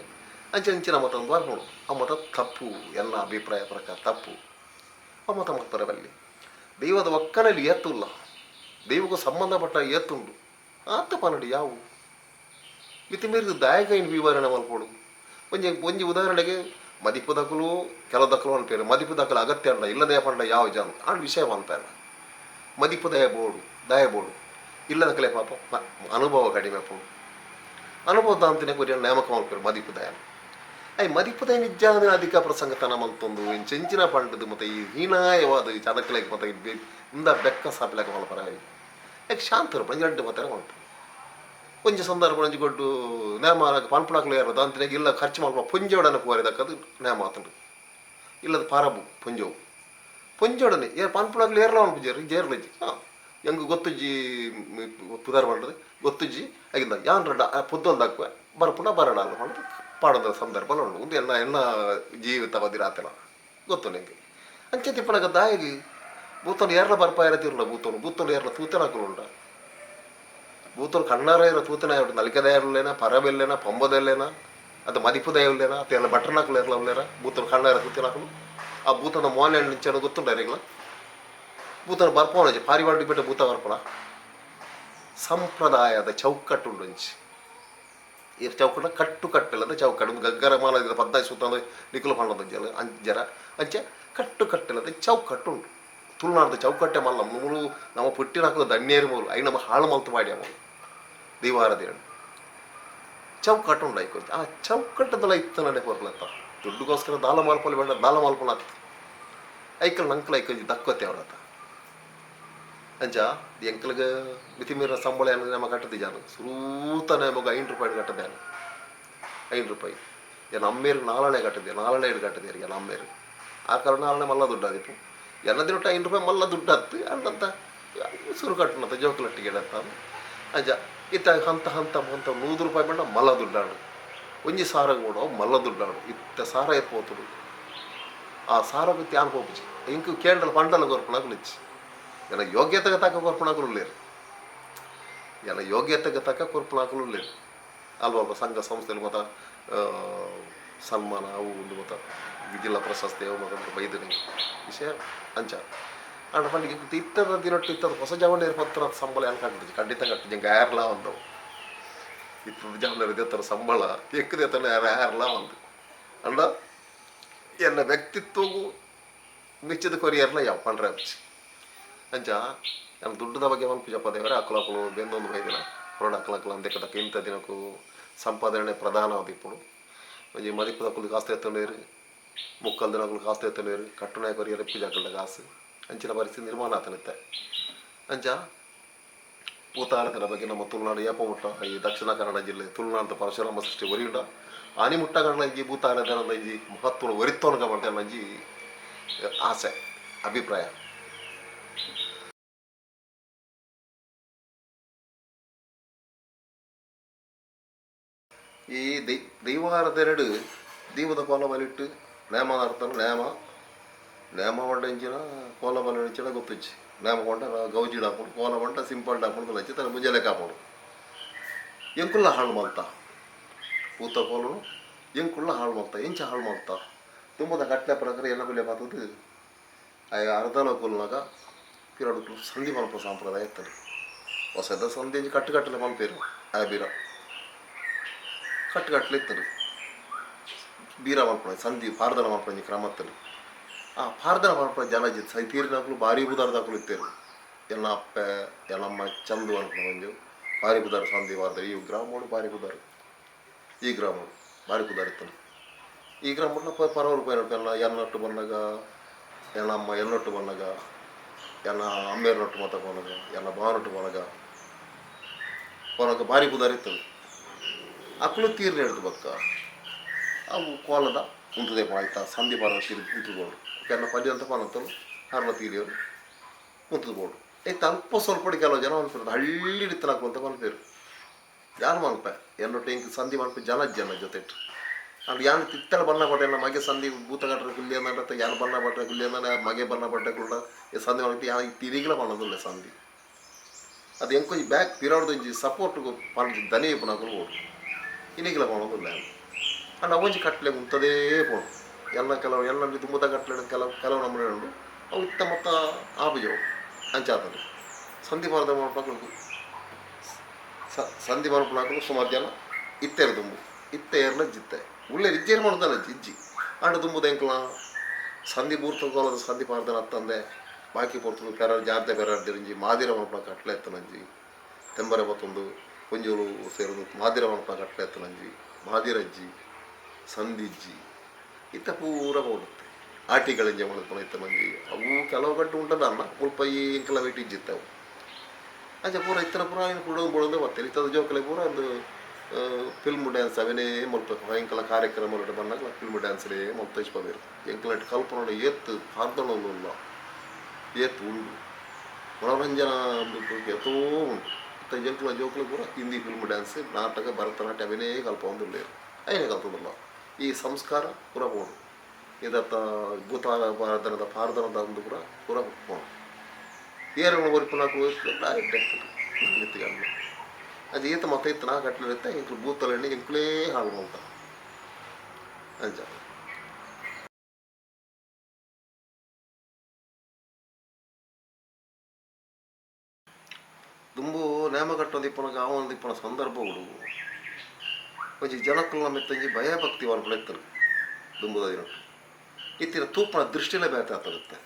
ಅಂಚ ಇಂಚಿನ ಮತ ಒಂದು ಬರ್ಪುಂಡು. ಆ ಮತ ತಪ್ಪು, ಎಲ್ಲ ಅಭಿಪ್ರಾಯ ಪ್ರಕಾರ ತಪ್ಪು. ಆ ಮತ ಮಲ್ಪರೆ ಬಲ್ಲಿ. ದೈವದ ಒಕ್ಕಣೆಲಿ ಏತುಲ್ಲ, ದೈವಕ್ಕೂ ಸಂಬಂಧಪಟ್ಟ ಏತುಂಡು ಆತ ಪನಡು ಯಾವು ಮಿತಿ ಮೀರಿದ ದಾಯಕ ವಿವರಣೆ ಮಲ್ಪೊಡು. ಒಂಜಿ ಒಂಜಿ ಉದಾಹರಣೆಗೆ ಮದಿಪುದಕುಲು ಕೆಲದಕುಲು ಅನ್ಪೇರು ಮದಿಪುದಕುಲು ಅಗತ್ಯ ಅಲ್ಲ ಇಲ್ಲದೇ ಪಂಡ ಯಾವ ಜನ ಆಂಡ್ ವಿಷಯ ಪನ್ಪೇರ ಮದಿಪು ದಯ ಬೋಡು ದಯ ಬೋಡು ಇಲ್ಲದಕಲೆ ಪಾಪ ಅನುಭವ ಕಡಿಮೆ ಪೋಡು ಅನುಭವ ದಾಂತಿನ ಕೊರಿಯ ನೇಮಕ ಮಲ್ಪೇರು ಮದಿಪು ದಯ I ಮದಿಪು ದಯ ನಿಜಾದ ಅಧಿಕ ಪ್ರಸಂಗತನ ಮಲ್ತೊಂದು ಇಂಚೆಂಚಿನ ಪಂಡದು ಮತ್ತೆ ಈ ಹೀನಾಯವಾದ ಜನಕಲೆಗ್ ಮತ್ತೆ ಇಂದ ಬೆಕ್ಕ ಸಾಪಿಲಕ ಮಲ್ಪರ ಯಾಕೆ ಶಾಂತರು ಒಂಜಿ ರಡ್ಡ್ ಮಾತ್ರ ಮಲ್ಪು. ಒಂಜಿ ಸಂದರ್ಭ ಒಂಜಿ ಗೊಡ್ಡು ನೇಮ ಪನ್ಪುನಕುಲು ಯಾರು ದಾಂತಿನಾಗ ಇಲ್ಲ ಖರ್ಚು ಮಲ್ಪ ಪೊಂಜೋಡನ ಕೋರಿದಕ್ಕದು ನೇಮ ಆತುಂಡು ಇಲ್ಲದ ಪರಬು ಪೊಂಜೋವು ಪೊಂಜೊಡನೆ ಏರ್ ಪನ್ಪುನಾಕ್ಲು ಏರ್ಲ ಮನ್ಪುಜೆರ್ ಜೇರ್ಲಜ್ಜಿ ಹಾಂ ಎಂಕ್ ಗೊತ್ತುಜ್ಜಿ ಪುದರ್ ಪಂಡ್ದ್ ಗೊತ್ತುಜ್ಜಿ ಅಗಿಂದ ಯಾನ್ ರಡ್ಡ ಪುದ್ದೊಂದು ಹಾಕುವೆ ಬರ್ಪುಂಡ ಬರಡಾಲ ಪಂಡ್ದ್ ಪಾಡೊಂದ ಸಂದರ್ಭಲ ಉಂಡು. ಉಂದು ಎನ್ನ ಎನ್ನ ಜೀವಿತ ಅವಧಿ ಗೊತ್ತುಂಡು ಎಂಕ್. ಅಂಚ ತಿಪ್ಪುನಗ ದಾಯೆಗ್ ಬೂತೊನು ಏರ್ಲ ಬರ್ಪಾಯೆರೆ ತೀರುಂಡ ಬೂತೊನು ಬೂತೊನು ಏರ್ಲ ತೂತೆನಾಕುಲು ಉಂಡ ಬೂತೊನು ಕಣ್ಣಾರೆ ತೂತನ ನಲಿಕೆದ ಪರಬೆಲ್ಲೆನ ಪಂಬದೆಲ್ಲೆನ ಅದು ಮದಿಪುದ ಉಲ್ಲೇನ ಅತ್ತ ಎಲ್ಲ ಭಟ್ರನಾಕುಲು ಏರ್ಲ ಉಲ್ಲೇರ ಬೂತೊನು ಕಣ್ಣಾರೆ ತೂತಿನಾಕುಲು ಆ ಬೂತನ ಮೋನೆ ನಿಂಚನ ಗೊತ್ತುಂಡ ಎರೆಗ್ಲ ಭೂತನ ಬರ್ಪವನ ಪಾರಿವಾಳ ಬಿಟ್ಟ ಭೂತ ಬರ್ಪಣ ಸಂಪ್ರದಾಯದ ಚೌಕಟ್ಟು ಉಂಡು ಒಂಜಿ. ಈ ಚೌಕಟ್ಟು ಕಟ್ಟು ಕಟ್ಟಲದ ಚೌಕಟ್ಟು ಗಗ್ಗರ ಮಾಲ ಪದ್ದಾಯಿ ಸುತ್ತ ನಿಕುಲು ಪಣ್ಣದ ಜರ ಅಂಚೆ ಕಟ್ಟು ಕಟ್ಟಲದ ಚೌಕಟ್ಟು ಉಂಟು. ತುಳುನಾಡ್ದ ಚೌಕಟ್ಟೆ ಮಲ್ಲ ಮೂಲು ನಮ್ಮ ಪುಟ್ಟಿನಾಕುಲು ದಣ್ಯೇರು ಮೂಲು I ನಮ್ಮ ಹಾಳು ಮಲ್ತು ಮಾಡಿ ಮೂಲು ದೀವಾರದೇಳು ಚೌಕಟ್ಟು ಉಂಡು ಐಕೊಂಚ ಆ ಚೌಕಟ್ಟದಲ್ಲ ಇತ್ತನಡೆ ಪೊರ್ಲತ್ತ ದುಡ್ಡುಗೋಸ್ಕರ ದಾಲ ಮಾಲ್ಪೊಲಿ ಬೇಡ ದಾಲ ಮಾಲ್ಪೊಲ ಐಕಲ್ ನಂಕಲ ಐಕೊಂಜಿ ದಕ್ಕೋತೆ ಅವಳತ್ತ ಅಂಚ ಎಂಕಲ್ಗೆ ಮಿತಿ ಮೀರಿನ ಸಂಬಳ ನಮ್ಮ ಕಟ್ಟದಿ ಜಾನು ಸುರೂತನೆ ಮಗ 5 ರೂಪಾಯಿ ಕಟ್ಟದೆ 5 ರೂಪಾಯಿ ಎನ್ನ ಅಮ್ಮೇರು ನಾಲಣೆ ಕಟ್ಟದೆ ನಾಲಣೆ ಹಿಡ್ದು ಕಟ್ಟದೆ ಎನ್ನ ಅಮ್ಮೇರು ಆ ಕಾರಣ ನಾಲಣೆ ಮಲ್ಲ ದುಡ್ಡು ಅದಿಪ್ಪು ಎನ್ನ ದಿನೊಟ್ಟು 5 ರೂಪಾಯಿ ಮಲ್ಲ ದುಡ್ಡು ಹತ್ತು ಅಂದಂತ ಸುರು ಕಟ್ಟುನಂತ ಜೋಕುಲಟ್ಟಿಗೆ ಇಡತ್ತ ಅಂಚ ಇತ್ತ ಹಂತ ಹಂತ ಹಂತ 100 ರೂಪಾಯಿ ಬಂಡ ಮಲ್ಲ ದುಡ್ಡಾಡು ಒಂಜಿ ಸಾರ ಕೂಡ ಮಲ್ಲ ದುಡ್ಡಾಡು ಇತ್ತ ಸಾರ ಎತ್ಪೋತುಡು ಆ ಸಾರ ಬಿತ್ತಿ ಯಾನ್ ಪೋಪುಜಿ ಇಂಕು ಕೇಂಡಲ ಪಂಡಲ ಕೊರ್ಪುನಾಕುಲು ಇಜ್ಜಿ ಎನ್ನ ಯೋಗ್ಯತೆಗೆ ತಕ್ಕ ಕೊರ್ಪುನಾಕುಲು ಉಲ್ಲೇರು ಎನ್ನ ಯೋಗ್ಯತೆಗೆ ತಕ್ಕ ಕೊರ್ಪುನಾಕುಲು ಉಲ್ಲೇರು ಅಲ್ಪ ಅಲ್ಪ ಸಂಘ ಸಂಸ್ಥೆಲು ಮತ ಸನ್ಮಾನ ಅವು ಉಂಡು ಮತ ಜಿಲ್ಲಾ ಪ್ರಶಸ್ತಿ ಅವು ಮತ ಬೈದನೆ ವಿಷಯ ಅಂಚ ಅಂಡ ಪಂಡಿಗೆ ಇತ್ತದ ದಿನೊಟ್ಟು ಇತ್ತದ ಹೊಸ ಜವನೇರು ಪತ್ರ ಸಂಬಳ ಏನು ಕಟ್ಟಿದ್ವಿ ಖಂಡಿತ ಕಟ್ಟಿದ್ವಿ ಯಾರ್ಲ ಒಂದು ಇತ್ತದ ಜವನೇರು ದೇತರ ಸಂಬಳ ಎಕ್ಕದೇತನ ಯಾರ್ಲ ಒಂದು ಅಂಡ ಎನ್ನ ವ್ಯಕ್ತಿತ್ವಗೂ ಮೆಚ್ಚಿದ ಕೊರಿಯರ್ಲ ಯಾವ ಪಂಡ್ರೆ ಅಂಚ ನನ್ನ ದುಡ್ಡದ ಬಗ್ಗೆ ಮನ್ಪುಜಪ್ಪ ದೇವರೇ ಅಕ್ಕಲಕ್ಕಲು ಬೆಂದೊಂದು ಬೈದಿನ ಹೊರಡ ಅಕ್ಕಲಕ್ಕಲು ಅಂದೆಕ್ಕ ತಕ್ಕ ಇಂಥ ದಿನಕ್ಕೂ ಸಂಪಾದನೆ ಪ್ರಧಾನವಾದ ಇಪ್ಪುಡು ಒಂಜಿ ಮದಿಪುದಕ್ಕಲು ಕಾಸ್ತು ಎತ್ತೊಂಡೇರು ಮುಕ್ಕಲ್ ದಿನಕ್ಕಲು ಕಾಸ್ತು ಎತ್ತೊಂಡೇರು ಕಟ್ಟುನಾಯ ಕೊರಿಯರ್ ಇಪ್ಪುಜಕ್ಕಲ್ದ ಕಾಸು ಅಂಚಿನ ಪರಿಸ್ಥಿತಿ ನಿರ್ಮಾಣ ಆತನಿತ್ತೆ. ಅಂಚ ಭೂತಾರತನ ಬಗ್ಗೆ ನಮ್ಮ ತುಳುನಾಡು ಏಪ ಮುಟ್ಟ ಈ ದಕ್ಷಿಣ ಕನ್ನಡ ಜಿಲ್ಲೆ ತುಳುನಾಡು ಪರಶುರಾಮ ಸೃಷ್ಟಿ ಒರಿಯುಂಡ ಆನಿ ಮುಟ್ಟ ಕನ್ನಡ ಇಂಜಿ ಭೂತಾರತನ ಇಂಜಿ ಮಹತ್ವ ಒರಿತ್ತೋನಗ ಮಾಡ್ತೇನೆ ಅಂಜಿ ಆಸೆ ಅಭಿಪ್ರಾಯ. ಈ ದೈವಾರದೆರಡು ದೀವದ ಕೋಲ ಬಲಿಟ್ಟು ನೇಮ ನರ್ತನ ನೇಮ ನೇಮ వంట ಇಂಚಿನ ಕೋಲ ಬಲ ಇಂಚಿನ ಗೊತ್ತುಜ್ಜಿ ನೇಮ ಕೊಂಡ ಗೌಜಿ ಹಾಕೊಂಡು ಕೋಲ వంట సింಪಲ್ ಹಾಕೊಂಡು ಲಚ್ಚಿ ತನ್ನ ಮುಂಜಾನೆ ಕಾಪುಂಡು ಎಂಕುಲ್ಲ ಹಾಳು ಮಲ್ತ ಪೂತ ಕೋಲನು ಎಂಕುಲ್ಲ ಹಾಳು ಮಲ್ತ ಎಂಚ ಹಾಳು ಮಲ್ತ ತುಂಬದ ಕಟ್ಟಲೆ ಪ್ರಕಾರ ಎಲ್ಲ ಬೆಲೆ ಬರ್ತದೆ ಆಯ ಅರ್ಧನ ಕೋಲ್ನಾಗ ಪಿರಡು ಸಂಧಿ ಮಲ್ಪ ಸಾಂಪ್ರದಾಯ ಇರ್ತದೆ ಹೊಸದ ಸಂಧಿ ಇಂಚಿ ಕಟ್ಟು ಕಟ್ಟಲೆ ಮಲ್ಪೇರು ಆ ಬೀರ ಕಟ್ಟು ಕಟ್ಟಲೆ ಇರ್ತದೆ ಬೀರ ಮಲ್ಪಣ ಸಂಧಿ ಪಾರ್ದನ ಮಲ್ಪಣ ಕ್ರಮತ್ತಲ್ಲಿ ಆ ಪಾರ್ದನ ಮಲ್ಪಣ ಜನ ಜಿತ್ ತೀರಿನಕ್ಲು ಭಾರಿ ಬುದಾರದಾಕಲು ಇತ್ತೇರು ಎಲ್ಲ ಅಪ್ಪೆ ಎಲ್ಲಮ್ಮ ಚಂದು ಅನ್ಕೊಂಡು ಒಂಜು ಭಾರಿ ಬುದಾರ ಸಂಧಿ ವಾರ್ದ ಈ ಗ್ರಾಮೋಡು ಭಾರಿ ಬುದಾರು ಈ ಗ್ರಾಮೋಡು ಭಾರಿ ಬುದಾರ ಇತ್ತನು ಈ ಗ್ರಾಮೋಡ್ನ ಪರವರು ಪೋಯಿನಟ್ಟು ಎಲ್ಲ ಎನ್ನೊಟ್ಟು ಬಂದಾಗ ಎಲ್ಲಮ್ಮ ಎನ್ನೊಟ್ಟು ಬಂದಾಗ ಎಲ್ಲ ಅಮ್ಮೇರ್ನೊಟ್ಟು ಮಾತ ಪೋನಾಗ ಎಲ್ಲ ಬಾವನೊಟ್ಟು ಪೋನಾಗ ಪೋನಾಗ ಭಾರಿ ಬುದಾರ ಇತ್ತದು ಅಕ್ಲು ತೀರ್ನ ಹಿಡ್ದು ಬಕ್ಕ ಅವು ಕೋಲದ ಉಂತದೆ ಆಯ್ತಾ ಸಂಧಿ ಬಾರ ತೀರ್ ಉಂತುಬೋಡು ಕೆನ್ನ ಪಲ್ಯ ಅಂತ ಪನತ್ತಲು ಹರ್ನ ತೀರಿಯವರು ಉಂತುಬೋಡು ಐತೆ ಅಲ್ಪ ಸ್ವಲ್ಪ ಕೆಲವು ಜನ ಮನ್ಪಿರ್ತಾರೆ ಹಳ್ಳಿ ಹಿಡಿತಲಾಕು ಅಂತ ಮನ್ಪೇರು ಯಾರು ಮನ್ಪೆ ಎಲ್ಲೊಟ್ಟು ಹಿಂಗೆ ಸಂಧಿ ಮನ್ಪೆ ಜನ ಜನ ಜೊತೆ ಅಲ್ಲಿ ಯಾರು ತಿತ್ತಲ ಬಣ್ಣ ಪಟ್ಟೆ ನಮ್ಮ ಮಗೆ ಸಂಧಿ ಭೂತಗಟ್ರ ಗುಲ್ಲಿ ಅಂದ ಯಾರು ಬಣ್ಣ ಪಟ್ಟೆ ಗುಲ್ಲಿ ಅಂದ ಮಗೆ ಬಣ್ಣ ಪಟ್ಟೆ ಕೂಡ ಈ ಸಂಧಿ ಮಾಡ್ತಿ ಯಾರು ತಿರುಗಿಲ பண்ணದಿಲ್ಲ ಸಂಧಿ ಅದು ಎಂಕೊಂಜಿ ಬ್ಯಾಕ್ ಪಿರಾಡ್ದೊಂಜಿ ಸಪೋರ್ಟ್ ಪಂಡ್ ದನಿ ಇಪ್ಪುನಕುಲು ಬೋಡು ಇನಿಗಿಲ ಪಣೊಂದುಲ್ಲ ಅಂಡ ಒಂಜಿ ಕಟ್ಲೆ ಉಂತದೇ ಪೋಡು ಎಲ್ಲ ಕೆಲವು ಎಲ್ಲ ದುಂಬುದ ಕಟ್ಲೆ ಕೆಲವು ಕೆಲವು ನಮೂನೆ ಉಂಡು ಅವು ಇತ್ತ ಮೊತ್ತ ಆಪುಜವು ಅಂಚಾತಂಡು ಸಂಧಿ ಪಾರ್ದ ಮಲ್ಪನಕುಲು ಸಂಧಿ ಮಲ್ಪುನಕುಲು ಸುಮಾರು ಜನ ಇತ್ತೆರ್ ದುಂಬು ಇತ್ತೆ ಏರ್ಲ ಜಿತ್ತೆ ಉಳ್ಳೆ ಇಜ್ಜೇರ್ ಮಾಡೋದಲ್ಲ ಇಜ್ಜಿ ಅಂಡ ದುಂಬುದ ಎಂಕ್ಲ ಸಂಧಿ ಬೂರ್ತ ಕೋಲದ ಸಂಧಿ ಪಾರ್ದನ ಅತ್ತಂದೆ ಬಾಕಿ ಪೊರ್ತುಲು ಪೆರಾರ್ ಜಾರ್ದೆ ಪೆರಾರ್ ದಿರಿಂಜಿ ಮಾದಿರ ಮಲ್ಪುನ ಕಟ್ಲೆ ಎತ್ತನಂಜಿ ತೆಂಬರೆ ಮತ್ತೊಂದು ಪೊಂಜೋಲು ಸೇರೊಂದು ಮಾದಿರ ಮಲ್ಪುನ ಕಟ್ಲೆ ಎತ್ತನಂಜಿ ಮಾದಿರಜ್ಜಿ ಸಂಧಿಜ್ಜಿ ಇತ್ತ ಪೂರ ಪೋಡುತ್ತೆ ಆಟಿಗಳಿಂಜ ಮಲ್ಪುನ ಇತ್ತ ಮಂಜಿ ಅವು ಕೆಲವು ಗಂಟು ಉಂಟದ ಅನ್ನ ಮುಲ್ಪ ಈ ಎಂಕಲ ವೇಟ್ ಇಜ್ಜಿತ್ತವು ಅಂಚ ಪೂರ ಇತ್ತನ ಪೂರ ಐನ್ ಪುಡೊಂದು ಬುಡೊಂದು ಬತ್ತೆ ಇತ್ತದ ಜೋಕಲೆ ಪೂರ ಒಂದು ಫಿಲ್ಮ್ ಡ್ಯಾನ್ಸ್ ಅವೇನೇ ಮಲ್ಪ ಎಂಕಲ ಕಾರ್ಯಕ್ರಮ ಬಂದಾಗ ಫಿಲ್ಮ್ ಡ್ಯಾನ್ಸ್ಲೇ ಮಲ್ಪ ಇಚ್ಪಬೇರು ಎಂಕಲ ಕಲ್ಪನೋಡ ಏತ್ ಪಾರ್ದನೊಂದು ಉಲ್ಲ ಏತ್ ಉಂಡು ಮನೋರಂಜನಾ ಏತೋ ಉಂಡು. ಇತ್ತೆ ಜಂಕ್ಲ ಜೋಕ್ಲು ಪೂರ ಹಿಂದಿ ಫಿಲ್ಮ್ ಡ್ಯಾನ್ಸ್, ನಾಟಕ, ಭರತನಾಟ್ಯ ಅವೆನೇ ಕಲ್ಪೊಂದುಲ್ಲೆರ್, ಐನೇ ಕಲ್ತೊಂದುಲ್ಲ. ಈ ಸಂಸ್ಕಾರ ಪೂರ ಪೋಂಡು. ಇದತ್ತ ಭೂತಾರಾಧನೆದ ಪಾರ್ದನದ ಉಂದು ಪೂರ ಪೂರ ಪೋಂಡು. ಏರೆನ ಒರಿಪುನಕುಲು ಅಂಚ ಈತ ಮತ ಇತ್ತು ನಾ ಕಟ್ಲೆ ಇತ್ತೆ ಎಂಕ್ಲು ಭೂತಲೆಣ್ಣೆ ಎಂಕ್ಲೇ ಹಾಳು ಮಲ್ತ ಅಂಚ. ದುಂಬು ನೇಮ ಕಟ್ಟೊಂದಿಪ್ಪುನಗ ಆವೊಂದಿಪ್ಪುನ ಸಂದರ್ಭಗಳು ಒಂಜಿ ಜನಕುಲ್ನ ಮಿತ್ತ್ ಒಂಜಿ ಭಯ ಭಕ್ತಿ ಪನ್ಪುನ ಇತ್ತುಂಡು ದುಂಬುದ ದಿನೊಟ್ಟು. ಇತ್ತಿನ ತೂಪುನ ದೃಷ್ಟಿಲೇ ಬೇತೆ ಆತೊಂದಿತ್ತೆ.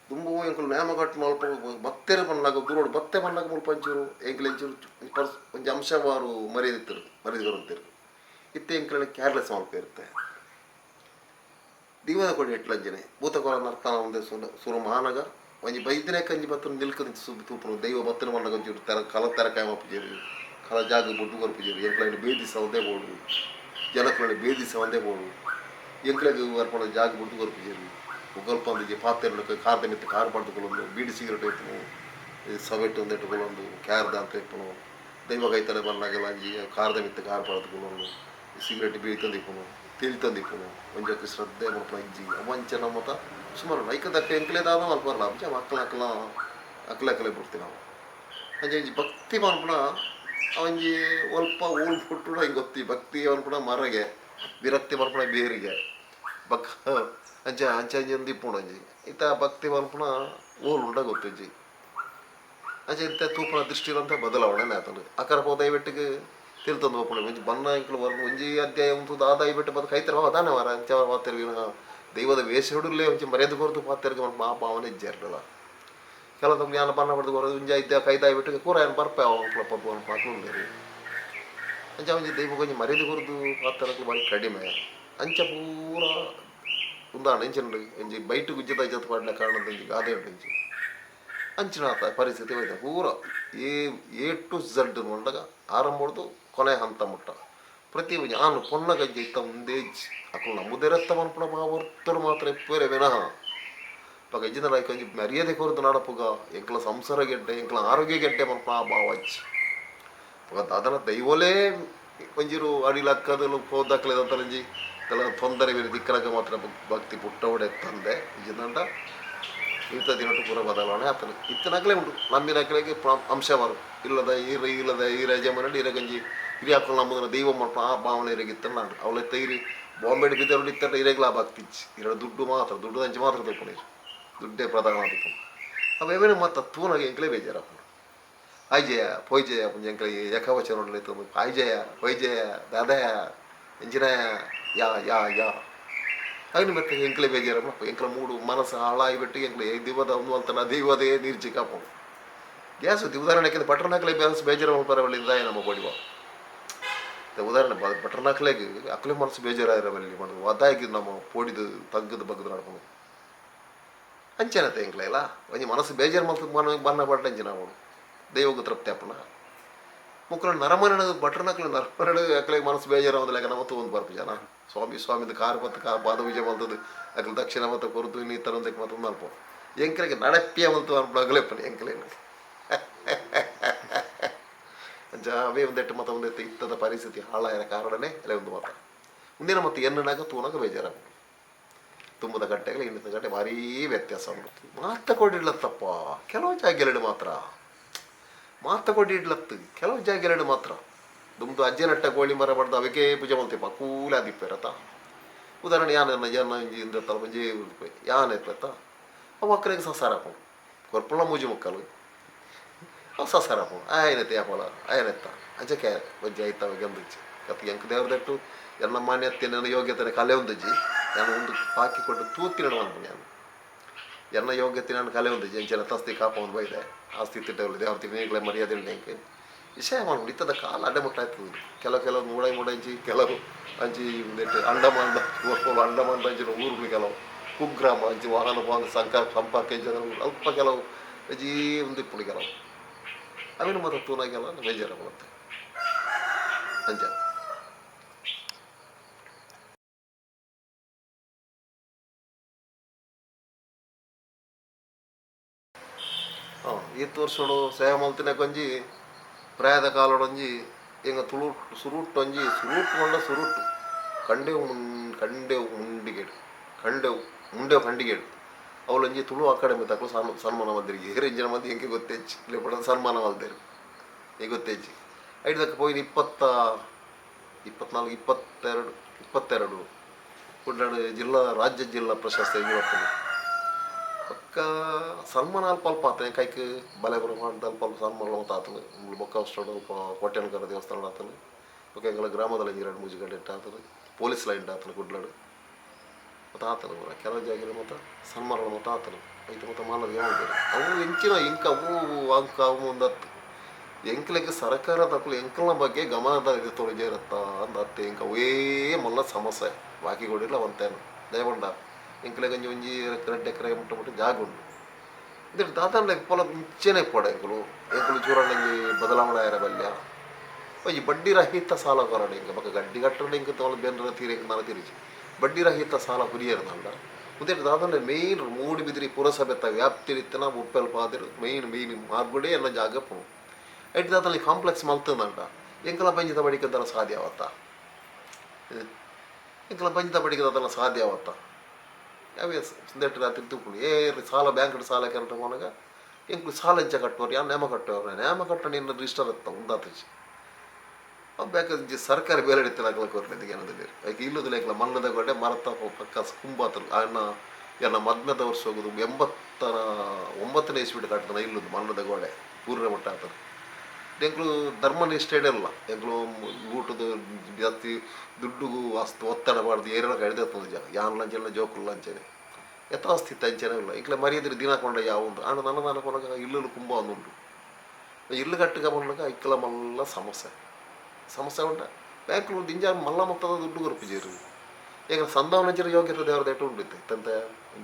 ದುಂಬು ಎಂಕುಲು ನೇಮ ಕಟ್ಟುನ ಅಲ್ಪ ಬತ್ತೆರ್ ಪನ್ನಗ ದೂರೊಡು ಬತ್ತೆ ಪನ್ನಗ ಮುಲ್ಪ ಒಂಚೂರು ಎಂಕ್ಲು ಒಂಚೂರು ಪರ್ಸ್ ಒಂಜಿ ಅಂಶವಾರು ಮರ್ಯಾದೆ ಇತ್ತುಂಡು, ಮರ್ಯಾದೆ ಕೊರೊಂದಿತ್ತೆರ್. ಇತ್ತೆ ಎಂಕ್ಲೆನ ಕೇರ್ಲೆಸ್ ಮಲ್ಪೆರ್ ಇತ್ತೆ. ದೀವದ ಕೊಡಿ ಎಟ್ಲಂಚನೆ ಭೂತಕೋಲ ನರ್ತನ ಉಂದೆ ಸುರು ಮಾನಗ ಒಂಜಿ ಬೈದಿನ ಕಂಜಿ ಬತ್ತನ ನಿಲ್ಕದ ತೂಪುನು ದೈವ ಬತ್ತನ ಮನ್ನಗ ಒಂಚೂರು ತೆರ ಕಲ ತೆರಕಾಯ ಮಲ್ಪುಜೆರ್, ಕಲ ಜಾಗ ಬುಡ್ಡು ಕೊರ್ಪುಜೆರ್. ಎಂಕ್ಲೆನ ಬೇದಿಸವಂದೇ ಬೋಡು, ಜನಕ್ಲೆನ ಬೇದಿಸವಂದೇ ಬೋಡು, ಎಂಕ್ಲೆಗ್ ಬರ್ಪುನ ಜಾಗ ಬುಡ್ದು ಕೊರ್ಪುಜೆರ್. ಒಗಲ್ಪಂದು ಪಾತೆರ್ನಕ ಕಾರ್ದ ಮಿತ್ತ್ ಕಾರ್ ಪಾಡ್ದ್ ಕುಲ್ಲೊಂದು ಬೀಡಿ ಸಿಗರೇಟ್ ಇಪ್ಪುನು, ಸವೆಟ್ ಉಂದೆಟ್ ಕುಲ್ಲೊಂದು ಕ್ಯಾರ್ ದಾಂತೆ ಇಪ್ಪುನು. ದೈವ ಕೈತಲೆ ಬನ್ನಗಲ ಅಂಜಿ ಕಾರ್ದ ಮಿತ್ತ್ ಕಾರ್ ಪಾಡ್ದ್ ಕುಲ್ಲೊಂದು ಸಿಗರೇಟ್ ಬೀಳ್ತೊಂದು ಇಪ್ಪುನು, ತೆಲಿತೊಂದು ಇಪ್ಪುನು. ಒಂಜೆಕ್ ಶ್ರದ್ಧೆ ಮಲ್ಪುನ ಇಜ್ಜಿ. ಅವು ಅಂಚ ನಮ್ಮತ ಸುಮಾರು ಐಕ್ ದಕ್ಕ ಎಂಕ್ಲೆ ದಾದ ಮಲ್ಪರಲ ಅಂಚ ಅಕ್ಲ ಅಕ್ಲ ಅಕ್ಲೆ ಅಕ್ಲೆ ಬುಡ್ತಿನವು. ಅಂಚ ಒಂಜಿ ಭಕ್ತಿ ಪನ್ಪುನ ಒಂಜಿ ಒಲ್ಪ ಓಲ್ ಪುಟ್ಟುಂಡು ಐಕ್ ಗೊತ್ತಿ. ಭಕ್ತಿ ಪನ್ಪುನ ಮರಗೆ, ವಿರಕ್ತಿ ಪನ್ಪುನ ಬೇರಿಗೆ ಬೊಕ್ಕ ಅಂಚ ಅಂಚ ಅಂಚ ಅಂದ್ ಇಪ್ಪುಂಡು ಒಂಜಿ. ಇತ್ತೆ ಆ ಭಕ್ತಿ ಪನ್ಪುನ ಓಲು ಉಂಡ ಗೊತ್ತಿಜ್ಜಿ. ಅಂಚ ಇತ್ತೆ ತೂಪುನ ದೃಷ್ಟಿಲಂತ ಬದಲಾವಣೆ ಆತುಂಡು. ಅಕರ ಪೋದ ದಯವಿಟ್ಟಿಗೆ ತಿರ್ತೊಂದು ಪೋಪುಂಡು. ಒಂಜಿ ಬನ್ನ ಎಂಕುಲು ಒಂಜಿ ಅಧ್ಯಾಯ ಉಂತು ದಾದ ಬೆಟ್ಟ ಬದ್ ಕೈತರ ದಾನೆ ಮಾರ ಅಂಚ ಪಾತೆರ್ಗಿನ ದೈವದ ವೇಷಡುಲ್ಲೇ ಒಂಜಿ ಮರ್ಯಾದೆ ಕೊರ್ದು ಪಾತೆರ್ಗ ಆ ಭಾವನೆ ಇಜ್ಜೆರ್ಡಲ. ಕೆಲವು ಜ್ಞಾನ ಬನ್ನ ಪಡೆದು ಕೊರೋದು ಒಂಜಿ ಐದ್ಯ ಕೈದಾಯಿ ಬಿಟ್ಟು ಕೂರ ಏನು ಬರ್ಪೆ ಅವ ಪಬ್ಬು ಉಲ್ಲೆರ್. ಅಂಚ ಒಂಜಿ ದೈವಗ್ ಒಂಜಿ ಮರ್ಯಾದೆ ಕೊರ್ದು ಪಾತೆರಕ್ಲು ಬಾರಿ ಕಡಿಮೆ. ಅಂಚ ಪೂರ ಉಂದಾಂಡ ಇಂಚಿನ ಒಂಜಿ ಬೈಟ್ ಗುಜ್ಜದ ಜತ್ ಪಾಡಿನ ಕಾರಣದ ಒಂಜಿ ಗಾದೆ ಉಂಡು ಒಂಜಿ. ಅಂಚಿನ ಪರಿಸ್ಥಿತಿ ಹೋಯ್ತು ಪೂರ ಎ ಎ ಟು ಝಡ್ ಪಂಡಗ ಆರಂಭ ಕೊನೆ ಹಂತ ಮುಟ್ಟ ಪ್ರತಿ ಒಂಜಿ ಆನ್ ಪೊನ್ನಗಂಜಿ ಇತ್ತ ಉಂದೇ ಇಜ್ಜಿ. ಅಕುಲು ನಂಬುದೆರತ್ತ ಪನ್ಪುನ ಭಾವರ್ತರು ಮಾತ್ರ ಇಪ್ಪುವೆರೆ ವಿನಃ ಪಗ ಇಜ್ಜಿಂಡ ಐಕ್ ಒಂಜಿ ಮರ್ಯಾದೆ ಕೊರ್ದು ನಡಪುಗ ಎಂಕ್ಲ ಸಂಸಾರ ಗೆಡ್ಡೆ ಎಂಕ್ಲ ಆರೋಗ್ಯ ಗೆಡ್ಡೆ ಪನ್ಪುನ ಆ ಭಾವ ಇಜ್ಜಿ. ಪಗ ದಾದನ ದೈವಲೇ ಒಂಜಿರು ಅಡಿಲಕ್ಕದಲು ಪೋದಕ್ಲೆದಂತಲಂಜಿ ಕೆಲ ತೊಂದರೆ ಬೇರೆ ದಿಕ್ಕನಾಗ ಮಾತ್ರ ಭಕ್ತಿ ಪುಟ್ಟವಡೆ ತಂದೆ ಇಜ್ಜಿಂದಂಡ ಇಂಥ ದಿನಟ್ಟು ಪೂರ ಬದಲಾವಣೆ ಆತನ. ಇತ್ತಿನಕಲೇ ಉಂಡು ನಂಬಿನಕಲೆಗೆ ಅಂಶವಾರು ಇಲ್ಲದ ಈರ ಇಲ್ಲದ ಈ ರಜೆ ಮನೆಯಲ್ಲಿ ಇರಗಂಜಿ ಹಿರಿಯಾಕುಲು ನಂಬುದನ್ನ ದೈವ ಮಲ್ಪ ಆ ಭಾವನೆ ಇರಗಿತ್ತ ನಾಡು ಅವಳ ತೈರಿ ಬಾಂಬೆ ಬಿದ್ದವರು ಇತ್ತ ಇರಗ್ಲಾ ಭಕ್ತಿ ಇಜ್ಜಿ. ಇರ ದುಡ್ಡು ಮಾತ್ರ, ದುಡ್ಡು ಅಂಚೆ ಮಾತ್ರ ತೂಪುನ, ದುಡ್ಡೇ ಪ್ರಧಾನ ತೂಪುನು. ಅವೇವೇನು ಮತ್ತ ತೂನಾಗ ಎಂಕ್ಲೇ ಬೇಜಾರಾಪುಂಡು. ಆಯ್ಜಯ ಪೊಯ್ಜಯ ಪುಂಜ ಎಂಕ್ಲೆ ಏಕವಚನ ಆಯ್ಜಯ ಪೊಯ್ಜಯ ದಾದಯ ಎಂಜಿನಯ ಯಾ ಯಾ ಯಾ ಐನು ಮತ್ತೆ ಎಂಕ್ಲೆ ಬೇಜಾರಪ್ಪ. ಎಂಕ್ಲ ಮೂಡು ಮನಸ್ಸು ಹಾಳಾಗಿ ಬಿಟ್ಟು ಎಂಕ್ಲೆ ದೈವದ ಒಂದು ಅಂತಾನ ದೈವದೇ ನೀರು ಚಿಕ್ಕಾಪುಂಡು ಗ್ಯಾಸ್. ಉದಾಹರಣೆಗೆ ಬಟರ್ನಾಕ್ಲೆ ಬ್ಯಾಸ್ ಬೇಜಾರು ಮಲ್ಪರ ಇದ್ದಾಯ ನಮ್ಮ ಬಡಿವ ಉದಾಹರಣೆ ಬಟರ್ನಾಕ್ಲೆಗ್ ಅಕ್ಲೆ ಮನಸ್ಸು ಬೇಜಾರಾಯಿರವಲ್ಲಿ ಮಾಡೋದು ಒದ್ದಾಗಿ ನಮ್ಮ ಪೋಡಿದು ತಗ್ಗದು ಬಗ್ಗದು ನಡ್ಕೊಂಡು ಅಂಚೆನತೆ ಎಂಕ್ಲೆ ಇಲ್ಲ ಒಂಜಿ ಮನಸ್ಸು ಬೇಜಾರು ಮಲ್ತು ಮನ ಬನ್ನ ಬಟ್ಟ ಅಂಚಿನ ಅವನು ದೈವಗ್ ತೃಪ್ತಿ ಆಪುಂಡ. ಮುಕ್ಕುಲ ನರಮನೆ ಬಟರ್ನಾಕ್ಲೆ ನರಮನೆ ಅಕ್ಲೆ ಮನಸ್ಸು ಬೇಜಾರು ಲೆಕ್ಕ ನಮ್ಮ ತೂವೊಂದು ಬರ್ಪು ಜನ ಸ್ವಾಮಿ ಸ್ವಾಮಿದ ಕಾರ್ ಬತ್ತು ಕಾ ಪಾದ ಪೂಜೆ ಮಲ್ತದು ಅಕ್ಲೆ ದಕ್ಷಿಣ ಮತ್ತ ಕೊರ್ದು ಇನ್ನಿತರ ಒಂದಕ್ಕೆ ಮತ್ತ ಮಲ್ಪ ಎಂಕ್ಲೆಗ್ ನಡಪ್ಪಿಯ ಮಲ್ತು ಅನ್ಪುನ ಅಗಲೆಪ್ಪನೆ ಎಂಕ್ಲೆನ್. ಅಂಚ ಅವೇ ಒಂದೆಟ್ಟು ಮತ ಒಂದೆತ್ತು ಇತ್ತದ ಪರಿಸ್ಥಿತಿ ಹಾಳಾಯನ ಕಾರಣನೇ ಅಲ್ಲೇ ಒಂದು ಮತ ಮುಂದಿನ ಮತ್ತು ಎನ್ನನಾಗ ತೂನಾಗ ಬೇಜಾರಾಪುಂಡು. ತುಂಬದ ಗಂಟೆಗಳು ಇನ್ನಿತ ಗಂಟೆ ಭಾರೀ ವ್ಯತ್ಯಾಸ ಉಂಟು. ಮಾತ ಕೊಡಿಡ್ಲತ್ತಪ್ಪ ಕೆಲವು ಜಾಗೆಲೆಡು ಮಾತ್ರ, ಮಾತ ಕೊಡಿಡ್ಲತ್ತು ಕೆಲವು ಜಾಗೆಲೆಡು ಮಾತ್ರ. ದುಂಬು ಅಜ್ಜನಟ್ಟ ಕೋಳಿ ಮರ ಬಡ್ದು ಅವಕ್ಕೆ ಪೂಜೆ ಮಲ್ತಿಪ್ಪ ಕೂಲೆ ಆದಿಪ್ಪೆರತ. ಉದಾಹರಣೆ ಯಾನ್ ಯಾನ ಇಂದ ಒಂಜಿ ಯಾನ್ ಎತ್ತ ಅವು ಅಕ್ರೆಗ್ ಸಂಸಾರ ಆಪುಂಡು ಕೊರ್ಪುಳ ಮೂಜಿ ಮುಕ್ಕಲು ಅವು ಸಂಸಾರ ಆಪುಂಡು ಆಯನತೆ ಯಾಪಲ ಆಯನೆತ್ತ ಅಂಚಕ್ಕೆ ಒಂಜಿ ಐತ ಗೆಂದುಜ್ಜಿ ಕತ್ ಎಂಕ್ ದೇವ್ರದಟ್ಟು ಎನ್ನ ಮಾನ್ಯತೆ ನನ್ನ ಯೋಗ್ಯತೆ ಕಲೆ ಒಂದುಜ್ಜಿ. ನಾನು ಒಂದು ಪಾಕಿ ಕೊಟ್ಟು ತೂತಿನ ಅನ್ಪುಂಡು ಯಾನ್ ಎನ್ನ ಯೋಗ್ಯತೆ ನಾನು ಕಲೆ ಒಂದುಜ್ಜಿ. ಎಂಚನ ತಸ್ತಿ ಕಾಪ ಒಂದು ಬೈದೆ ಆಸ್ತಿ ತಿಟ್ಟವಲ್ಲ ದೇವ್ರ ತಿನ್ನಿಗ್ಲೆ ಮರ್ಯಾದೆ ಉಂಡು ಎಂಕ್ ವಿಷಯ ಮಾಡ್ಬಿಡು. ಇತ್ತದ ಕಾಲ ಅಡ್ಡೆ ಮುಟ್ಟ ಆಯ್ತದೆ. ಕೆಲವು ಕೆಲವು ಮೂಡೈ ಮೂಡಂಚಿ ಕೆಲವು ಅಂಚಿ ಒಂದೆಟ್ಟು ಅಂಡಮಾನ್ ಅಂಡಮಾನ್ ಅಂಚಿನ ಊರುಗಳು ಕೆಲವು ಕುಗ್ರಾಮ ಅಂಚಿ ವಾಹನ ಪೋಂದು ಸಂಕ ಸಂಪರ್ಕ ಇಂಚ ಅಲ್ಪ ಕೆಲವು ಒಂಜಿ ಒಂದು ಇಪ್ಪುಂಡು ಕೆಲವು ಅವೇನು ಮಾತ್ರ ತೂನಾಗೆಲ್ಲ ಬೇಜಾರಾಪುಂಡು ಅಂಚ. ಈತ್ ವರ್ಷಡು ಸೇವೆ ಮಲ್ತಿನ ಕೊಂಜಿ ಪ್ರಾಯದ ಕಾಲಡೊಂಜಿ ಎಂಗ ತುಳು ಸುರುಟ್ಟೊಂಜಿ ಸುರುಟ್ಟು ಪಂಡ ಸುರುಟ್ಟು ಕಂಡೇವು ಕಂಡೇವು ಮುಂಡಿಗೇಡು ಕಂಡೇವು ಮುಂಡೇವು ಖಂಡಿಗೇಡು ಅವಳೊಂಜಿ ತುಳು ಅಕಾಡೆಮಿ ತಕ್ಕಲು ಸನ್ಮಾನ ಮಲ್ದಿರಿ ಏರ್ ಇಂಜಿನ ಮಂದಿ ಎಂಕೆ ಗೊತ್ತೇಜ್ ಲೇಪಡ ಸನ್ಮಾನ ಮಲ್ದೇರು ಈ ಗೊತ್ತೇಜ್ ಐದಕ್ಕೆ ಪೋಯಿನ 24 22 22 ಕುಡ್ಲಾಡು ಜಿಲ್ಲಾ ರಾಜ್ಯ ಜಿಲ್ಲಾ ಪ್ರಶಸ್ತಿ ಬರ್ತದೆ. ಬೊಕ್ಕ ಸನ್ಮಾನ ಅಲ್ಪ ಅಲ್ಪ ಆತನೆ ಕೈಕ್ ಬಲೆ ಬರ ಮಾಡ್ದ ಅಲ್ಪ ಅಲ್ಪ ಸನ್ಮಾನ ಮತ್ತ ಆತನು ಬೊಕ್ಕ ಅಷ್ಟೊಂದು ಅಲ್ಪ ಕೋಟ್ಯಾನಕರ ದೇವಸ್ಥಾನ ಆತನು. ಬೊಕ್ಕ ಎಂಗಳ ಗ್ರಾಮದಲ್ಲಿ ಒಂಜಿ ಎರಡು ಮೂಜಿ ಗಂಟೆ ಆತನು ಪೊಲೀಸ್ ಲೈನ್ ಆತನು ಕುಡ್ಲಾಡು ಮತ್ತು ಆತನು ಕೆಲವು ಜಾಗ ಮತ್ತು ಸನ್ಮಾನ ಮತ್ತು ಆತನು ಐತೆ ಮತ್ತು ಮಾನವ ಮಾಡ್ತಾರೆ ಅವು ಎಂಚಿನ ಇಂಕ ಅವು ಅಂಕ ಅವು ಒಂದತ್ತು ಎಂಕ್ಲೆಗ್ ಸರ್ಕಾರ ತಕ್ಕಲು ಎಂಕಲ್ನ ಬಗ್ಗೆ ಗಮನದ ತೊಡಗಿರತ್ತ ಅಂದ ಅತ್ತೆ ಎಂಕ ಅವೇ ಮಲ್ಲ ಸಮಸ್ಯೆ ಬಾಕಿ ಕೊಡಿಲ್ಲ ಒಂತೇನು ದಯವಂಡ ಎಂಕ್ಲೆಗ್ ಒಂಜಿ ಒಂಜಿ 2 ಎಕರೆ ಮುಟ್ಟ ಮುಟ್ಟ ಜಾಗ ಉಂಡು ಇದ್ರ ದಾದಾಂಡ ಪೊಲ ಮುಂಚೆನೆ ಪೋಡ ಎಂಕುಲು ಎಂಕುಲು ಚೂರಂಡಂಜಿ ಬದಲಾವಣೆ ಆಯರ ಬಲ್ಯ ಒಂಜಿ ಬಡ್ಡಿ ರಹಿತ ಸಾಲ ಕೊರಡ ಎಂಕ ಬೊಕ್ಕ ಗಡ್ಡಿ ಕಟ್ಟಡ ಎಂಕ ತೋಲ ಬೆನ್ರ ತೀರಿ ಎಂಕ ನಾನ ತಿರುಜಿ ಬಡ್ಡಿ ರಹಿತ ಸಾಲ ಕುರಿಯರ್ದಂಡ ಉಂದೆಟ್ ದಾದಂಡ ಮೇಯ್ನ್ ಮೂಡುಬಿದಿರಿ ಪುರಸಭೆತ ವ್ಯಾಪ್ತಿ ಇತ್ತನ ಉಪ್ಪೆಲ್ ಪಾದಿರು ಮೇಯ್ನ್ ಮೇಯ್ನ್ ಮಾರ್ಗುಡೆ ಎಲ್ಲ ಜಾಗ ಪೋ ಐಟ್ ದಾದಲ್ಲಿ ಕಾಂಪ್ಲೆಕ್ಸ್ ಮಲ್ತಂದಂಡ ಎಂಕಲ ಪಂಜಿತ ಬಡಿಕದಲ್ಲ ಸಾಧ್ಯ ಅವತ್ತ ಎಂಕಲ ಪಂಜಿತ ಬಡಿಕದಲ್ಲ ಸಾಧ್ಯ ಅವತ್ತ ಅವೇ ಸಂದೆಟ್ಟು ರಾತ್ರಿ ತೂಪುಂಡು ಏ ಸಾಲ ಬ್ಯಾಂಕ್ ಸಾಲ ಕೆರಟ ಹೋನಾಗ ಎಂಕುಲು ಸಾಲ ಎಂಚ ಕಟ್ಟುವರು ಯಾನ್ ನೇಮ ಕಟ್ಟುವರು ನೇಮ ಕಟ್ಟ ನಿನ್ನ ರಿಜಿಸ್ಟರ್ ಇತ್ತ ಉಂದಾತಜಿ ಅವು ಬ್ಯಾಂಕ್ ಸರ್ಕಾರಿ ಬೇರೆ ಇತ್ತಿನ ಅಗಲ ಕೊರ್ಲೆ ಏನದಲ್ಲಿ ಐಕೆ ಇಲ್ಲದಿಲ್ಲ ಎಂಕಲ ಮಣ್ಣದ ಗೊಡ್ಡೆ ಮರತ ಪಕ್ಕ ಕುಂಬಾತರು ಅಣ್ಣ ಎನ್ನ ಮದ್ಮೆದ ವರ್ಷ ಹೋಗುದು 89ನೇ ಇಸ್ವಿಡ್ ಕಟ್ಟದ ಇಲ್ಲದು ಮಣ್ಣದ ಗೋಡೆ ಪೂರ್ಣ ಮಟ್ಟ ಆತರು ಎಂಕ್ಲು ಧರ್ಮನಿಷ್ಠೆ ಇಲ್ಲ ಎಂಕ್ಲು ಊಟದ ಜಾಸ್ತಿ ದುಡ್ಡುಗೂ ಅಸ್ತು ಒತ್ತಡ ಬಾರ್ದು ಏರಿನ ಕಡಿದೆ ಜಾಗ ಯಾನ್ ಲಂಚನ ಜೋಕುಲು ಲಂಚನೆ ಯಥಾಸ್ಥಿತಿ ಅಂಚನೆ ಇಲ್ಲ ಇಂಕ್ಲೆ ಮರ್ಯಾದೆ ದಿನ ಕೊಂಡ ಯಾವ ಒಂದು ಆಂಡ ನನ್ನ ನಾನು ಕೊನಗ ಇಲ್ಲು ಕುಂಬ ಒಂದುಂಡು ಇಲ್ಲು ಕಟ್ಟುಗ ಬಂದಾಗ ಇಕ್ಕಲ ಮಲ್ಲ ಸಮಸ್ಯೆ ಸಮಸ್ಯೆ ಉಂಟ ಬ್ಯಾಂಕ್ಲು ದಿಂಜ ಮಲ್ಲ ಮೊತ್ತದ ದುಡ್ಡು ಕೊರ್ಪುಜೇರು ಈಗ ಸಂಧಾವನ ಯೋಗ್ಯತೆ ದೇವರ ದೇಟ ಉಂಡು ಇತ್ತೆ ತಂತ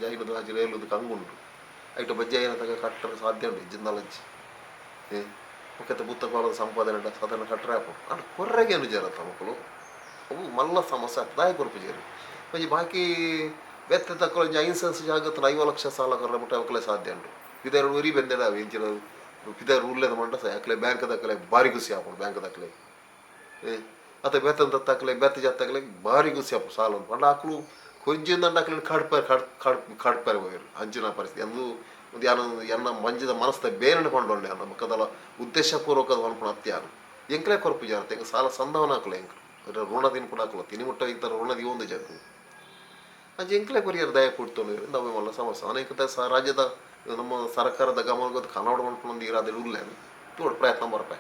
ಜಾಯಿನದು ಹಾಜಿ ಏಲುದು ಕಂಗುಂಡು ಐಟು ಬಜ್ಜೆ ಏನ ತಗ ಕಟ್ಟರೆ ಸಾಧ್ಯ ಉಂಟು ಇಜ್ಜಿಂದಲಂಚಿ ಮುಖ್ಯತೆ ಬುತ್ತಕೋಲದ ಸಂಪಾದನೆ ಉಂಟು ಸಾಧಾರಣ ಕಟ್ಟರೆ ಆಪುಂಡು ಆಂಡ ಕೊರ್ರೆಗೆ ಏನು ಜರತ್ತ ಮಕ್ಕಳು ಅವು ಮಲ್ಲ ಸಮಸ್ಯೆ ಆಗ್ತದೆ ದಾಯ ಕೊರ್ಪುಜೇರು ಒಂಜಿ ಬಾಕಿ ಬೇತೆ ತಕ್ಕ ಒಂಜಿ 5 ಸೆನ್ಸ್ ಜಾಗತ್ತು 50 ಲಕ್ಷ ಸಾಲ ಕೊರ್ರೆ ಮುಟ್ಟ ಅವಕ್ಕಲೆ ಸಾಧ್ಯ ಉಂಟು ಇದೆರಡು ಉರಿ ಬೆಂದೆಡ ಅವು ಇಂಚಿನ ಪಿದಾರು ಉಲ್ಲೇದ ಮಂಡ ಯಾಕಲೆ ಬ್ಯಾಂಕ್ ದಕ್ಕಲೆ ಭಾರಿ ಖುಷಿ ಆಪುಂಡು ಬ್ಯಾಂಕ್ ದಕ್ಕಲೆ ಅತ್ತ ಬೇತನ ತಕ್ಕಲೆ ಬೇತೆ ಜಾತಕಲೆ ಭಾರಿ ಖುಷಿ ಆಪುಂಡು ಸಾಲ ಉಂಟು ಪಂಡ ಆಕಲು ಕೊಂಜಿಂದಂಡ ಆಕಲೆ ಕಾಡ್ಪಾರೆ ಕಾಡ್ ಕಾಡ್ ಕಾಡ್ಪಾರೆ ಹೋಗಿರು ಅಂಚಿನ ಪರಿಸ್ಥಿತಿ ಅಂದು ಒಂದು ಯಾನ ಎನ್ನ ಮಂಜಿದ ಮನಸ್ದ ಬೇರೆ ಕೊಂಡೊಂಡೆ ಅನ್ನ ಬೊಕ್ಕದಲ ಉದ್ದೇಶಪೂರ್ವಕದ ಪನ್ಪುನ ಅತ್ಯಾನು ಎಂಕ್ಲೆ ಕೊರ್ಪು ಜಾರತ್ತೆ ಎಂಕ್ ಸಾಲ ಸಂಧಾವನ ಹಾಕಲ ಎಂಕ್ ಋಣ ತಿನ್ಪುಣ ಹಾಕಲ ತಿನಿ ಮುಟ್ಟ ಇತ್ತರ ಋಣ ದಿವೊಂದು ಜಗ್ಗು ಅಂಚ ಎಂಕ್ಲೆ ಕೊರಿಯರ್ ದಯ ಕೊಡ್ತೊಂಡು ಅವೆ ಮಲ್ಲ ಸಮಸ್ಯೆ ಅನೇಕ ರಾಜ್ಯದ ನಮ್ಮ ಸರ್ಕಾರದ ಗಮನ ಕನ್ನಡ ಮನ್ಪುನ ಇರಾದೆ ಉಲ್ಲೆ ತೋಡ್ ಪ್ರಯತ್ನ ಬರ್ಪೆ.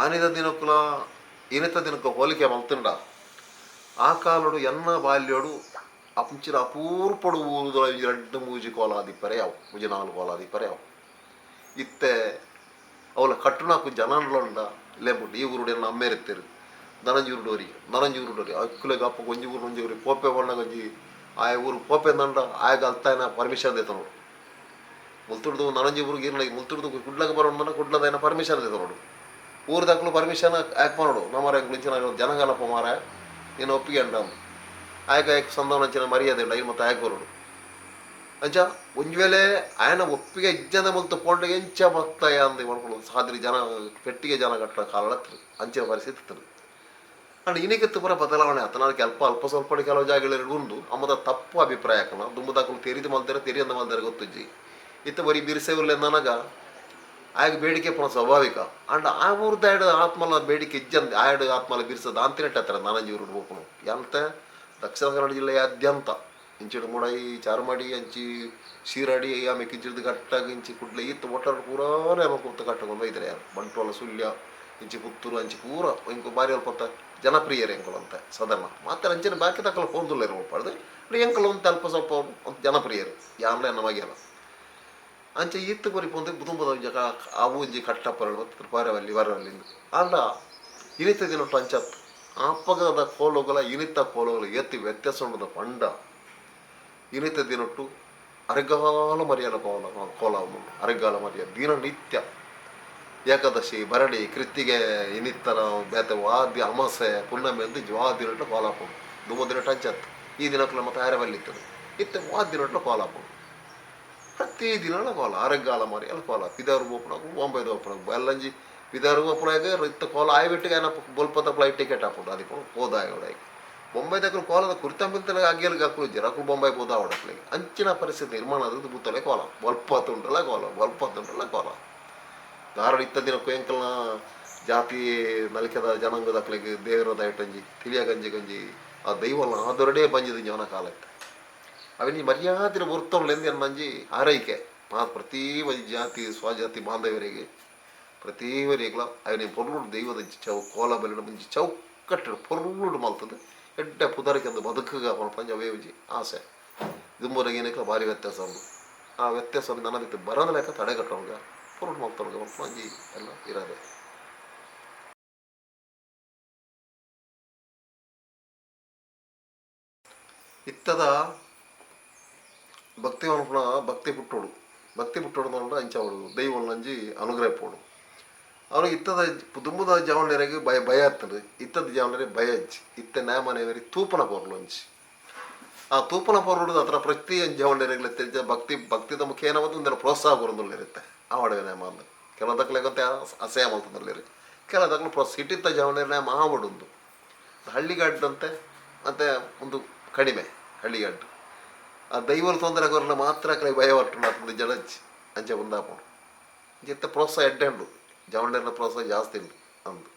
ಆನಿದ ದಿನಕ್ಕುಲ ಇನಿತ ದಿನಕ್ಕೆ ಹೋಲಿಕೆ ಮಲ್ತುಂಡ ಆ ಕಾಲಡು ಎನ್ನ ಬಾಲ್ಯಡು ಅಂಚಿನ ಅಪೂರ್ಪಡು ಊರುದ 2 3 ಕೋಲಾದಿಪ್ಪರೆ ಯಾವು 3 4 ಕೋಲಾದಿಪ್ಪರೆ ಯಾವು ಇತ್ತೆ ಅವಲ ಕಟ್ಟುನಾಕು ಜನಂಡ ಲೇಪುಂಡು ಈ ಊರುಡು ಎನ್ನ ಅಮ್ಮೇರಿತ್ತೇರು ನರಂಜೂರುಡೋರಿ ನರಂಜೂರುಡೋರಿ ಅಕ್ಕುಲೆಗ್ ಅಪ್ಪ ಒಂಜಿ ಊರು ಒಂಜಿ ಊರು ಪೋಪೆ ಪಂಡ ಒಂಜಿ ಆಯ ಊರು ಪೋಪೆ ದಂಡ ಆಯಗ ಅಲ್ತಾಯನ ಪರ್ಮಿಷನ್ ದೇತ ನೋಡು ಮುಲ್ತುಡ್ದು ನರಂಜಿ ಊರಿಗೆ ಇರ್ಲ ಮುಲ್ತುಡ್ದು ಕುಡ್ಲಗ ಬರೋಣ ಕುಡ್ಲದ ಪರ್ಮಿಷನ್ ದೇತ ನೋಡು ಊರು ದಾಖಲು ಪರ್ಮಿಷನ್ ಯಾಕೆ ಮಾಡೋಡು ನಮ್ಮರ ಇಂಚಿನ ಜನಗಲಪ್ಪ ಮಾರ ನೀನು ಒಪ್ಪಿಗೆ ಅಂಡ ಆಯಕ ಆಯಕ ಸಂಧಾನ ಮರ್ಯಾದೆ ಇಲ್ಲ ಮತ್ತೆ ಆಯಕ ಬರೋಡು ಅಂಚ ಒಂಜಿ ವೇಳೆ ಆಯನ ಒಪ್ಪಿಗೆ ಇಜ್ಜಂದ ಮುಲ್ತು ಪೋಂಡ ಎಂಚ ಮತ್ತ ಅಂದ್ ಮಾಡ್ಕೊಳ್ಳೋದು ಸಾದ್ರಿ ಜನ ಪೆಟ್ಟಿಗೆ ಜನ ಕಟ್ಟ ಕಾಲ ಅಂಚಿನ ಪರಿಸ್ಥಿತಿ ಇತ್ತು. ಅಂಡ್ ಇನಿಕತ್ತು ಪೂರ ಬದಲಾವಣೆ ಆತ ನಾನು ಅಲ್ಪ ಅಲ್ಪ ಸ್ವಲ್ಪ ಕೆಲವು ಜಾಗಗಳಲ್ಲಿ ಉಂಡು ಅಮ್ಮದ ತಪ್ಪು ಅಭಿಪ್ರಾಯ ಹಾಕಣ ದುಂಬದಾಕಲು ತೆರಿದು ಮಲ್ತಾರೆ ತೆರಿಯಂದ ಮಲ್ತಾರೆ ಗೊತ್ತುಜ್ಜಿ ಇತ್ತ ಬರೀ ಬಿರ್ಸೆ ಉರ್ಲೆ ನನಗ ಆಗ ಬೇಡಿಕೆ ಪುನಃ ಸ್ವಾಭಾವಿಕ ಅಂಡ್ ಆ ಊರ್ದ ಆಯ್ಡು ಆತ್ಮಲ ಬೇಡಿಕೆ ಇಜ್ಜಂದ ಆಯ್ಡು ಆತ್ಮಲ ಬಿರ್ಸದ ಅಂತಿನೆಟ್ಟ ಹತ್ರ ನಾನಂಜಿ ಊರು ಹೋಪುನು ಎಂತ ದಕ್ಷಿಣ ಕನ್ನಡ ಜಿಲ್ಲೆಯಾದ್ಯಂತ ಇಂಚಿಡು ಮುಡೈ ಚಾರ್ಮಾಡಿ ಅಂಚಿ ಶೀರಾಡಿ ಆಮೇಲೆ ಇಂಚಿಡ್ದು ಗಟ್ಟಾಗಿ ಇಂಚಿ ಕುಡ್ಲೆ ಇತ್ತು ಒಟ್ಟಾರೆ ಪೂರಾನೇ ಆಮೇಲೆ ಕೂತ ಕಟ್ಟಕೊಂಡು ಇದ್ದಾರೆ ಯಾರು ಬಂಟ್ವಾಳ ಸುಳ್ಯ ಇಂಚಿ ಪುತ್ತೂರು ಅಂಚಿ ಪೂರ ಇಂಕು ಬಾರಿ ಅಲ್ಪ ಜನಪ್ರಿಯರು ಎಂಕುಲು ಅಂತ ಸಾಧಾರಣ ಮಾತ್ರ ಅಂಚಿನ ಬಾಕಿ ತಕ್ಕಲು ಫೋನ್ದುಲ್ಲ ಪಡೆದು ಎಂಕಲು ಅಂತ ಅಲ್ಪ ಸ್ವಲ್ಪ ಜನಪ್ರಿಯರು ಯಾನ್ಲ ನಮಗೇನ ಅಂಚೆ ಈತ್ತು ಬರಿ ಪೊಂದು ಬುದುಂಬದ ಒಂಜಿ ಅವು ಒಂಜಿ ಕಟ್ಟಪ್ಪರ ಪಾರವಲ್ಲಿ ವರವಲ್ಲಿ ಆಂಡ ಇನಿತ ದಿನೊಟ್ಟು ಅಂಚತ್ ಅಪ್ಪಗದ ಕೋಲುಗಳ ಇನಿತ ಕೋಲುಗಳ ಎತ್ತಿ ವ್ಯತ್ಯಾಸ ಉಂಡದ ಪಂಡ ಇನಿತ ದಿನೊಟ್ಟು ಅರೆಗಾಲ ಮರ್ಯಾದ ಕೋಲ ಕೋಲ ಉಂಡು ಅರೆಗಾಲ ಮರ್ಯಾದ ದಿನನಿತ್ಯ ಏಕಾದಶಿ ಭರಣಿ ಕೃತ್ತಿಗೆ ಇನ್ನಿತರ ಬೇತೆ ವಾದ್ಯ ಅಮಾಸೆ ಪುಣ್ಣಮೆ ಅಂದು ಜ್ವಾದಿರಟ್ಟು ಕೋಲ ಹಾಕೊಂಡು ದುಂಬು ದಿನ ಟಂಚತ್ ಈ ದಿನಕ್ಕೂ ಮತ್ತೆ ಆರೆ ಬಲ್ಲಿತ್ತದು ಇತ್ತೆ ವಾದ ದಿನಟ್ಲ ಕೋಲ ಹಾಪುಂಡು ಪ್ರತಿ ದಿನಲ ಕೋಲ ಆರೆಗ್ಗಾಲ ಮಾರಿ ಎಲ್ಲ ಕೋಲ ಪಿದಾರು ಬೋಪುನಾಗ ಬೊಂಬೈದ ಬೋಪುನಾಗ ಎಲ್ಲಂಜಿ ಪಿದಾರು ಬೋಪುನಾಗ ಇತ್ತ ಕೋಲ ಆಯ್ಬಿಟ್ಟಿಗೆ ಏನ ಬೊಲ್ಪದ ಫ್ಲೈಟ್ ಟಿಕೆಟ್ ಹಾಪುಂಡು ಅದಕ್ಕೆ ಹೋದ ಆಯೋಡ ಬೊಂಬೈದಕ್ಕಲು ಕೋಲದ ಕುರಿತಂಬಿಲ್ತಲ ಅಗ್ಯಲ್ಗೆ ಅಕ್ಕಲು ಇಜ್ಜೆರ್ ಅಕುಲು ಬೊಂಬೈ ಪೋದ ಆವಡಕ್ಲೆಗ್ ಅಂಚಿನ ಪರಿಸ್ಥಿತಿ ನಿರ್ಮಾಣ ಆದ್ ಬೂತಲೆ ಕೋಲ ಬೊಲ್ಪತ್ತುಂಡಲ ಕೋಲ ಬೊಲ್ಪತ್ತುಂಡಲ ಕೋಲ ದಾರಡ್ ಇತ್ತ ದಿನಕ್ಕೂ ಎಂಕಲ್ನ ಜಾತಿ ನಲಿಕೆದ ಜನಾಂಗದಕ್ಲೆಗ್ ದೇವರ ದಯಟಂಜಿ ತಿಳಿಯ ಗಂಜಿ ಗಂಜಿ ಆ ದೈವಲ ಆದೊರಡೇ ಬಂಜಿದ ಜವನ ಕಾಲ ಇತ್ತು ಅವಿನಿ ಮರ್ಯಾದಿನ ಬರ್ತೊಂದು ಎನ್ನಂಜಿ ಆರೈಕೆ ಮಾತ್ ಪ್ರತಿ ಒಂಜಿ ಜಾತಿ ಸ್ವಜಾತಿ ಬಾಂಧವ್ಯರಿಗೆ ಪ್ರತಿ ಒರಿಗ್ಲ ಅವಿನಿ ಪೊರ್ಲುಡು ದೈವದ ಚೌ ಕೋಲ ಬಲಿಡ ಮುಂಜಿ ಚೌಕಟ್ಟು ಪೊರ್ಲುಡು ಮಲ್ತದೆ ಎಡ್ಡೆ ಪುದರಿಕೆಂದು ಬದುಕುಗ ಪಂಜ ಅವೇ ಒಂಜಿ ಆಸೆ ದುಂಬುರಗ ಏನಕ್ಕೆ ಭಾರಿ ವ್ಯತ್ಯಾಸ ಉಂಡು ಆ ವ್ಯತ್ಯಾಸ ನನ್ನ ಬಿತ್ತು ಬರದ ಲೆಕ್ಕ ತಡೆಗಟ್ಟೋಗ ಪೊರ್ಲು ಮಲ್ತೊಂಗ ಒಂಜಿ ಎಲ್ಲ ಇರದೆ ಇತ್ತದ ಭಕ್ತಿ ಮನ್ಪುನ ಭಕ್ತಿ ಪುಟ್ಟೋಡು ಭಕ್ತಿ ಪುಟ್ಟೋಡು ಪಂಡ ಅಂಚ ಅವಡು ದೈವೊಂಜಿ ಅನುಗ್ರಹ ಪೋಡು ಅವ್ರಿಗೆ ಇತ್ತದ ದುಂಬುದ ಜವನರಿಗೆ ಭಯ ಭಯ ಆಗ್ತದೆ ಇತ್ತದ ಜವನರಿಗೆ ಭಯ ಇಜ್ಜಿ ಇತ್ತೆ ನ್ಯಾಮನೆವರಿ ತೂಪನ ಪೊರ್ಲು ಒಂಜಿ ಆ ತೂಪನ ಪೊರ್ಲುಡು ಅದರ ಪ್ರತಿ ಜವನರಿಗೆ ತೆರಿಜ ಭಕ್ತಿ ಭಕ್ತಿದ ಮುಖೇನ ಒಂದರ ಪ್ರೋತ್ಸಾಹ ಕೊರೊಂದುಲ್ಲೆರ್ ಆವಡವೆ ನ್ಯಾಮ ಅಂದ್ ಕೆಲದಕ್ಲೆಗಂತೆ ಅಸಹ್ಯ ಮಲ್ತೊಂದುಲ್ಲೆರ್ ಕೆಲದಕ್ಲು ಸಿಟಿತ್ತ ಜವನರ ನ್ಯಾಮ ಆವಡುಂದು ಹಳ್ಳಿಗಾಡ್ದಂತೆ ಮತ್ತೆ ಒಂದು ಕಡಿಮೆ ಹಳ್ಳಿಗಾಡ್ ಆ ದೈವದ ತೊಂದರೆ ಕೊರ್ನ ಮಾತ್ರ ಅಕ್ಲೆಗ್ ಭಯ ಪಟ್ಟುಂಡು ಅತ್ಮುಂದು ಜಡಜ್ಜಿ ಅಂಚ ಉಂದಾಪುಂಡು ಇತ್ತೆ ಪ್ರೋತ್ಸಾಹ ಎಡ್ಡೆ ಉಂಡು ಜವಂಡರ್ನ ಪ್ರೋತ್ಸಾಹ ಜಾಸ್ತಿ ಉಂಡು ಅಂದ್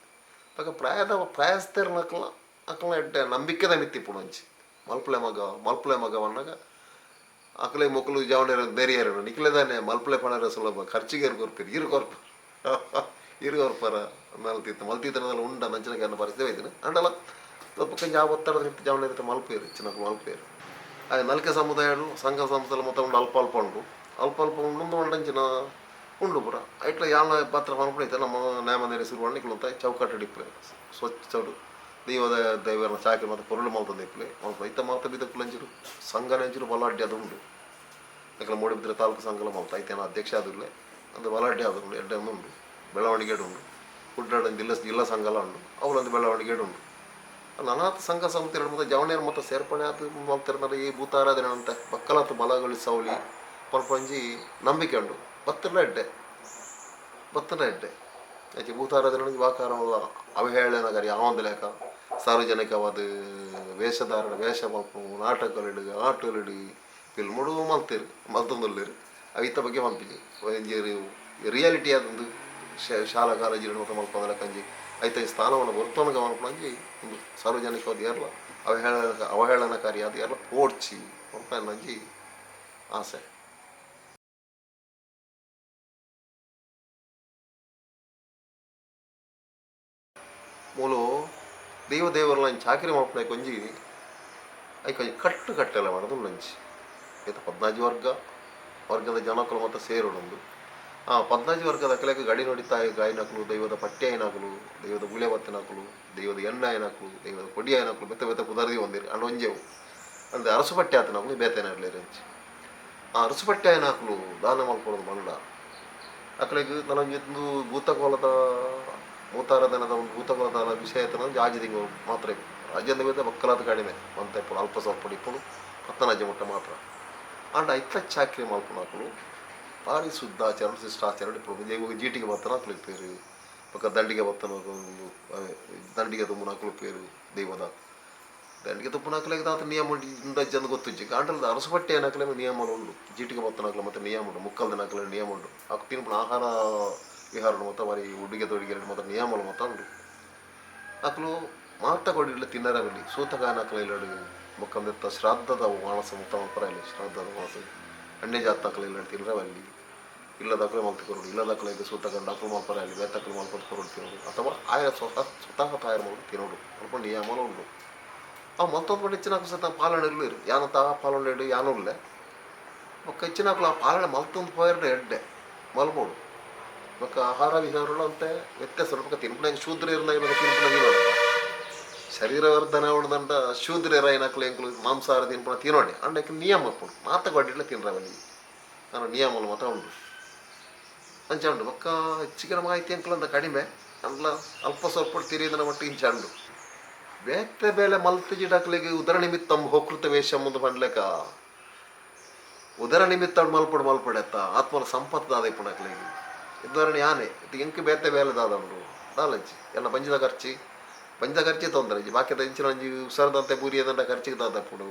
ಬೊಕ ಪ್ರಾಯದ ಪ್ರಾಯಸ್ಥೆರ್ನಕ್ಲ ಅಕ್ಲ್ನ ಎಡ್ಡೆ ನಂಬಿಕೆದ ಮಿತ್ತ್ ಇಪ್ಪುಂಡು ಅಂಚಿ ಮಲ್ಪುಲೆ ಮಗ ಮಲ್ಪುಲೆ ಮಗ ಪನ್ನಗ ಅಕ್ಲೆ ಮೊಕುಲು ಜವನೆರ್ ದೇರಿಯೆರ್ ನಿಕ್ಲೆ ದಾನೆ ಮಲ್ಪುಲೆ ಪನರೆ ಸುಲಭ ಖರ್ಚಿಗೆ ಏರ್ ಕೊರ್ಪೆರ್ ಈರ್ ಕೊರ್ಪರ್ ಈರ್ ಕೊರ್ಪರ ಮಲ್ತಿತ್ತು ಮಲ್ತಿತ್ತನದಲ್ಲ ಉಂಡ ಅಂಚಿನ ಕೆನ್ನ ಪರಿಸ್ಥಿತಿ ಬೈದಿನ ಅಂಡಲ ಬೊಕ್ಕ ಯಾವ ಒತ್ತಡದ ಮಿತ್ತ್ ಜವನೆರ್ ಮಲ್ಪುವೆರ್ ಹೆಚ್ಚಿನಕುಲು ಮಲ್ಪುವೆರ್ ಆಯೆ ನಲಿಕೆ ಸಮುದಾಯಡು ಸಂಘ ಸಂಸ್ಥೆಲು ಮೊತ್ತ ಉಂಡು ಅಲ್ಪ ಅಲ್ಪ ಉಂಡು ಅಲ್ಪ ಅಲ್ಪ ಉಂಡು ಉಂಡಂಚಿನ ಉಂಡು ಪೂರ ಐಟ್ಲ ಯಾನ ಪಾತ್ರ ಪನ್ಪುನ ಇತ್ತೆ ನಮ್ಮ ನ್ಯಾಮಂದಿರ ಶುರು ನಿಕುಲು ಚೌಕಟ್ಟು ಇಪ್ಪುಲೆ ಸ್ವಚ್ಛಡು ದೈವದ ದೈವನ ಚಾಕರಿ ಮಾತ ಪೊರುಳು ಮಲ್ತೊಂದು ಇಪ್ಪುಲೆ ಮಲ್ಪ ಇತ್ತೆ ಮಾತ ಬಿದಕ್ಕುಲಂಚಿರು ಸಂಘನೆಂಚಿರು ಬಲಾಢ್ಯ ಅದು ಉಂಡು ಅಕಲ ಮೂಡುಬಿದಿರೆ ತಾಲೂಕು ಸಂಘಲ ಮಲ್ತ ಐತೆ ಅಧ್ಯಕ್ಷ ಆದುಲ್ಲೆ ಅಂದು ಬಲಾಢ್ಯ ಅದು ಉಂಡು ಎಡ್ಡೆ ಉಂಡು ಬೆಳವಣಿಗೆ ಉಂಡು ಕುಡ್ಲಾಡ್ ಜಿಲ್ಲಾ ಜಿಲ್ಲಾ ಸಂಘಲ ಉಂಡು ಅವಲೊಂದು ಬೆಳವಣಿಗೆ ಉಂಡು ನನಾತ್ ಸಂಘ ಸಂಸ್ಥೆ ಮತ್ತು ಜವಣಿಯರ್ ಮೊತ್ತ ಸೇರ್ಪಡೆ ಆದ್ ಮಲ್ತಿರ್ನಾರ ಈ ಭೂತಾರಾಧನೆ ಅಂತ ಬಕ್ಕಲಾತ್ ಬಲಗಳಿಸವಲಿ ಪನ್ಪಂಜಿ ನಂಬಿಕೆ ಉಂಡು ಬತ್ತಲ ಎಡ್ಡೆ ಬತ್ತಲ ಎಡ್ಡೆ ಆಚೆ ಭೂತಾರಾಧನೆ ವಾಕಾರ ಅವಹೇಳನಗಾರಿ ಯಾವೊಂದು ಲೆಕ್ಕ ಸಾರ್ವಜನಿಕವಾದ ವೇಷಧಾರಣ ವೇಷ ಮಲ್ಪು ನಾಟಕಗಳಿಡು ಆಟಗಳಿಡು ಫಿಲ್ಮುಡು ಮಲ್ತೇರು ಮಲ್ತೊಂದುಲ್ಲೆರ್ ಅವು ಇತ್ತ ಬಗ್ಗೆ ಮಲ್ಪಿಜಿ ಒಂಜಿ ರಿಯಾಲಿಟಿ ಆದೊಂದು ಶಾಲಾ ಕಾಲೇಜಿನ ಮಾತ ಮಲ್ಪಂದ ಲೆಕ್ಕ ಐತ ಸ್ಥಾನವನ್ನು ಬರ್ತವನಗ ಮಲ್ಪುನಂಜಿ ಒಂದು ಸಾರ್ವಜನಿಕವಾದ ಏರ್ಲ ಅವಹೇಳನಕಾರಿ ಆದ ಏರ್ಲ ಪೋಡ್ಚಿ ಪನ್ಪುನಂಜಿ ಆಸೆ. ಮೂಲು ದೈವ ದೇವರ್ಲ ಚಾಕರಿ ಮಲ್ಪುನ ಒಂಜಿ ಐಕ್ ಒಂಜಿ ಕಟ್ಟು ಕಟ್ಟಲೆ ಮಾಡೋದು ಉಂಡಂಚಿ ಐತ ಪದ್ನಾಜಿ ವರ್ಗ ವರ್ಗದ ಜನಕುಲು ಮಾತ ಸೇರೊಡೊಂದು ಆ ಪದ್ನಾಜಿ ವರ್ಗದ ಅಕಲೆಗ್ ಗಡಿ ನೋಡಿತಾಯ ಗಾಯಿನಕುಲು ದೈವದ ಪಟ್ಟಿ ಆಯಿನಕುಲು ದೈವದ ಗುಳೆ ಬತ್ತಿನಕುಲು ದೈವದ ಎಣ್ಣೆ ಆಯಿನಕುಲು ದೈವದ ಕೊಡಿ ಆಯಿನಕುಲು ಬೇತೆ ಬೇತೆ ಪುದರ್ದಿ ಒಂದಿರು ಅಂಡ ಒಂಜೆವು ಅಂದ್ ಅರಸು ಪಟ್ಟಿ ಆತನಕುಲು ಬೇತೆ ಅಂಚಿ ಆ ಅರಸು ಪಟ್ಟಿ ಆಯಿನಕುಲು ದಾನ ಮಲ್ಪೊಡೊಂದು ಪಂಡ ಅಕಲೆಗ್ ನನೊಂಜಿ ಒಂದು ಭೂತಕೋಲದ ಭೂತಾರಾಧನೆದ ಒಂದು ಭೂತಕೋಲದ ವಿಷಯ ಇತ್ತಂದ್ರೆ ಆಜಿ ತಿಂಗಳು ಮಾತ್ರ ರಾಜ್ಯದ ಬೇತೆ ಬಕ್ಕಲಾದ ಕಡಿಮೆ ಮಂತ ಇಪ್ಪುಂಡು ಅಲ್ಪ ಸ್ವಲ್ಪ ಇಪ್ಪುಂಡು ಪತ್ತನಾಜಿ ಮುಟ್ಟ ಮಾತ್ರ ಆಂಡ ಐತ ಚಾಕ್ರಿ ಮಲ್ಪುನಕುಲು ಭಾರಿ ಶುದ್ಧಾಚರಣ ಶಿಷ್ಟಾಚರಣ ಇಪ್ಪುಂಡು ಜೀಟಿಗೆ ಬತ್ತನ ಅಕ್ಲು ಇಪ್ಪೆರ್ ಬೊಕ್ಕ ದಂಡಿಗೆ ಬತ್ತನ ದಂಡಿಗೆ ತುಂಬುನಕುಲು ಇಪ್ಪೆರ್ ದೈವದ ದಂಡಿಗೆ ತುಪ್ಪುನಕುಲೆಗ್ ದಾತ ನಿಯಮ ಉಂಡು ಅಂದ್ ಗೊತ್ತುಜ್ಜಿ ಆಂಡಲ ಅರಸು ಪಟ್ಟಿ ಆಯಿನಕುಲೆಗ್ ನಿಯಮ ಉಂಡು ಜೀಟಿಗೆ ಬತ್ತನಕುಲು ಮತ್ತೆ ನಿಯಮ ಉಂಡು ಮುಕ್ಕಲ್ದಿನಕುಲೆಗ್ ನಿಯಮ ಉಂಡು ಅಕು ತಿನ್ಪುನ ಆಹಾರ ವಿಹಾರ ಮೊತ್ತ ಬಾರಿ ಉಡುಗೆ ತೊಡುಗೆ ಮೊತ್ತ ನಿಯಮಲು ಮೊತ್ತ ಉಂಡು ಅಕುಲು ಮಾತ ಕೊಡಿಡ್ಲ ತಿನ್ನರ ಬಲ್ಲಿ ಸೂತಕಾನಕುಲು ಇಲ್ಲಡು ಬೊಕ್ಕ ಶ್ರಾದ್ದದ ಮಾಣಸ ಮೊತ್ತ ಮಲ್ಪರ ಇಲ್ಲ ಶ್ರಾದ್ದದ ಮಾಣಸ ಅಣ್ಯ ಜಾತಕಲು ಇಲ್ಲಡ್ ತಿನ್ನರ ಬಲ್ಲಿ ಇಲ್ಲದಕುಲೆ ಮಲ್ತ್ ಕೊರೊಡು ಇಲ್ಲದಕುಲೆಗ್ ಸೂತಕಂಡ ಅಕುಲು ಮಲ್ಪರ ಇಲ್ಲಿ ಬೇತಕುಲು ಮಲ್ಪೊಂದು ಕೊರೊಡು ತಿನ್ನೋಡು ಅಥವಾ ಆಯ ಸ್ವತಃ ಸ್ವತಃ ತಯಾರು ಮಲ್ಪು ತಿನ್ನೋಡು ಅಲ್ಪ ನಿಯಮಲ ಉಂಡು ಅವು ಮಲ್ತೊಂದು ಪಂಡ ಹೆಚ್ಚಿನಕುಲು ಸತ ಪಾಲನೆ ಇಲ್ಲೆರ್ ಯಾನ ತಾ ಪಾಲನೆ ಯಾನು ಉಲ್ಲೆ ಬೊಕ್ಕ ಹೆಚ್ಚಿನಕುಲು ಆ ಪಾಲನೆ ಮಲ್ತೊಂದು ಪೋಯೆರ್ಡ ಎಡ್ಡೆ ಮಲ್ಪೊಡು ಬೊಕ್ಕ ಆಹಾರ ವಿಹಾರಗಳು ಅಂತೆ ವ್ಯತ್ಯಾಸ ಬೊಕ್ಕ ತಿನ್ಪುನ ಶೂದ್ರ ತಿನ್ಪುನ ಶರೀರ ವರ್ಧನೆ ಆವೊಡುದಂಡ ಶೂದ್ರೆರಾಯಿನಕುಲು ಎಂಕುಲು ಮಾಂಸಾಹಾರ ತಿನ್ಪುನ ತಿನೊಡೆ ಅಂಡ ಐಕ್ ನಿಯಮ ಉಪ್ಪುಂಡು ಮಾತ ಗೊಡ್ಡಿಡ್ಲ ತಿನ್ರ ಬಲ್ಲಿ ಆಂಡ ನಿಯಮಲು ಮಾತ ಉಂಡು ಅಂಚ ಉಂಡು ಬೊಕ್ಕ ಹೆಚ್ಚಿಗೆ ಮಾಹಿತಿ ಎಂಕುಲು ಅಂತ ಕಡಿಮೆ ಅಂಡ್ಲ ಅಲ್ಪ ಸ್ವಲ್ಪ ತಿರಿಯದನ ಮಟ್ಟ ಇಂಚ ಉಂಡು. ಬೇತೆ ಬೇಲೆ ಮಲ್ತಿಜಿಡಕ್ಲೆಗ್ ಉದರ ನಿಮಿತ್ತಂ ಹೋಕೃತ ವೇಷ ಮುಂದೆ ಪಂಡ್ಲೆಕ ಉದರ ನಿಮಿತ್ತ ಮಲ್ಪಡು ಮಲ್ಪಡೆತ್ತ ಆತ್ಮನ ಸಂಪತ್ತು ದಾದ ಇಪ್ಪುನಕ್ಲೆಗ್ ಉದಾಹರಣೆ ಯಾನೆ ಇದು ಎಂಕ್ ಬೇತೆ ಬೇಲೆ ದಾದ ಉಂಡು ದಾಲಂಚಿ ಎಲ್ಲ ಬಂಜಿದ ಖರ್ಚಿ ಬಂಜಿದ ಖರ್ಚಿ ತೊಂದರೆ ಇಜ್ಜಿ ಬಾಕಿದ ಇಂಚಿನ ಒಂಜಿ ಹುಷಾರ್ದಂತೆ ಬೂರಿಯದಂಡ ಖರ್ಚಿಗೆ ದಾದ ಇಪ್ಪುಡು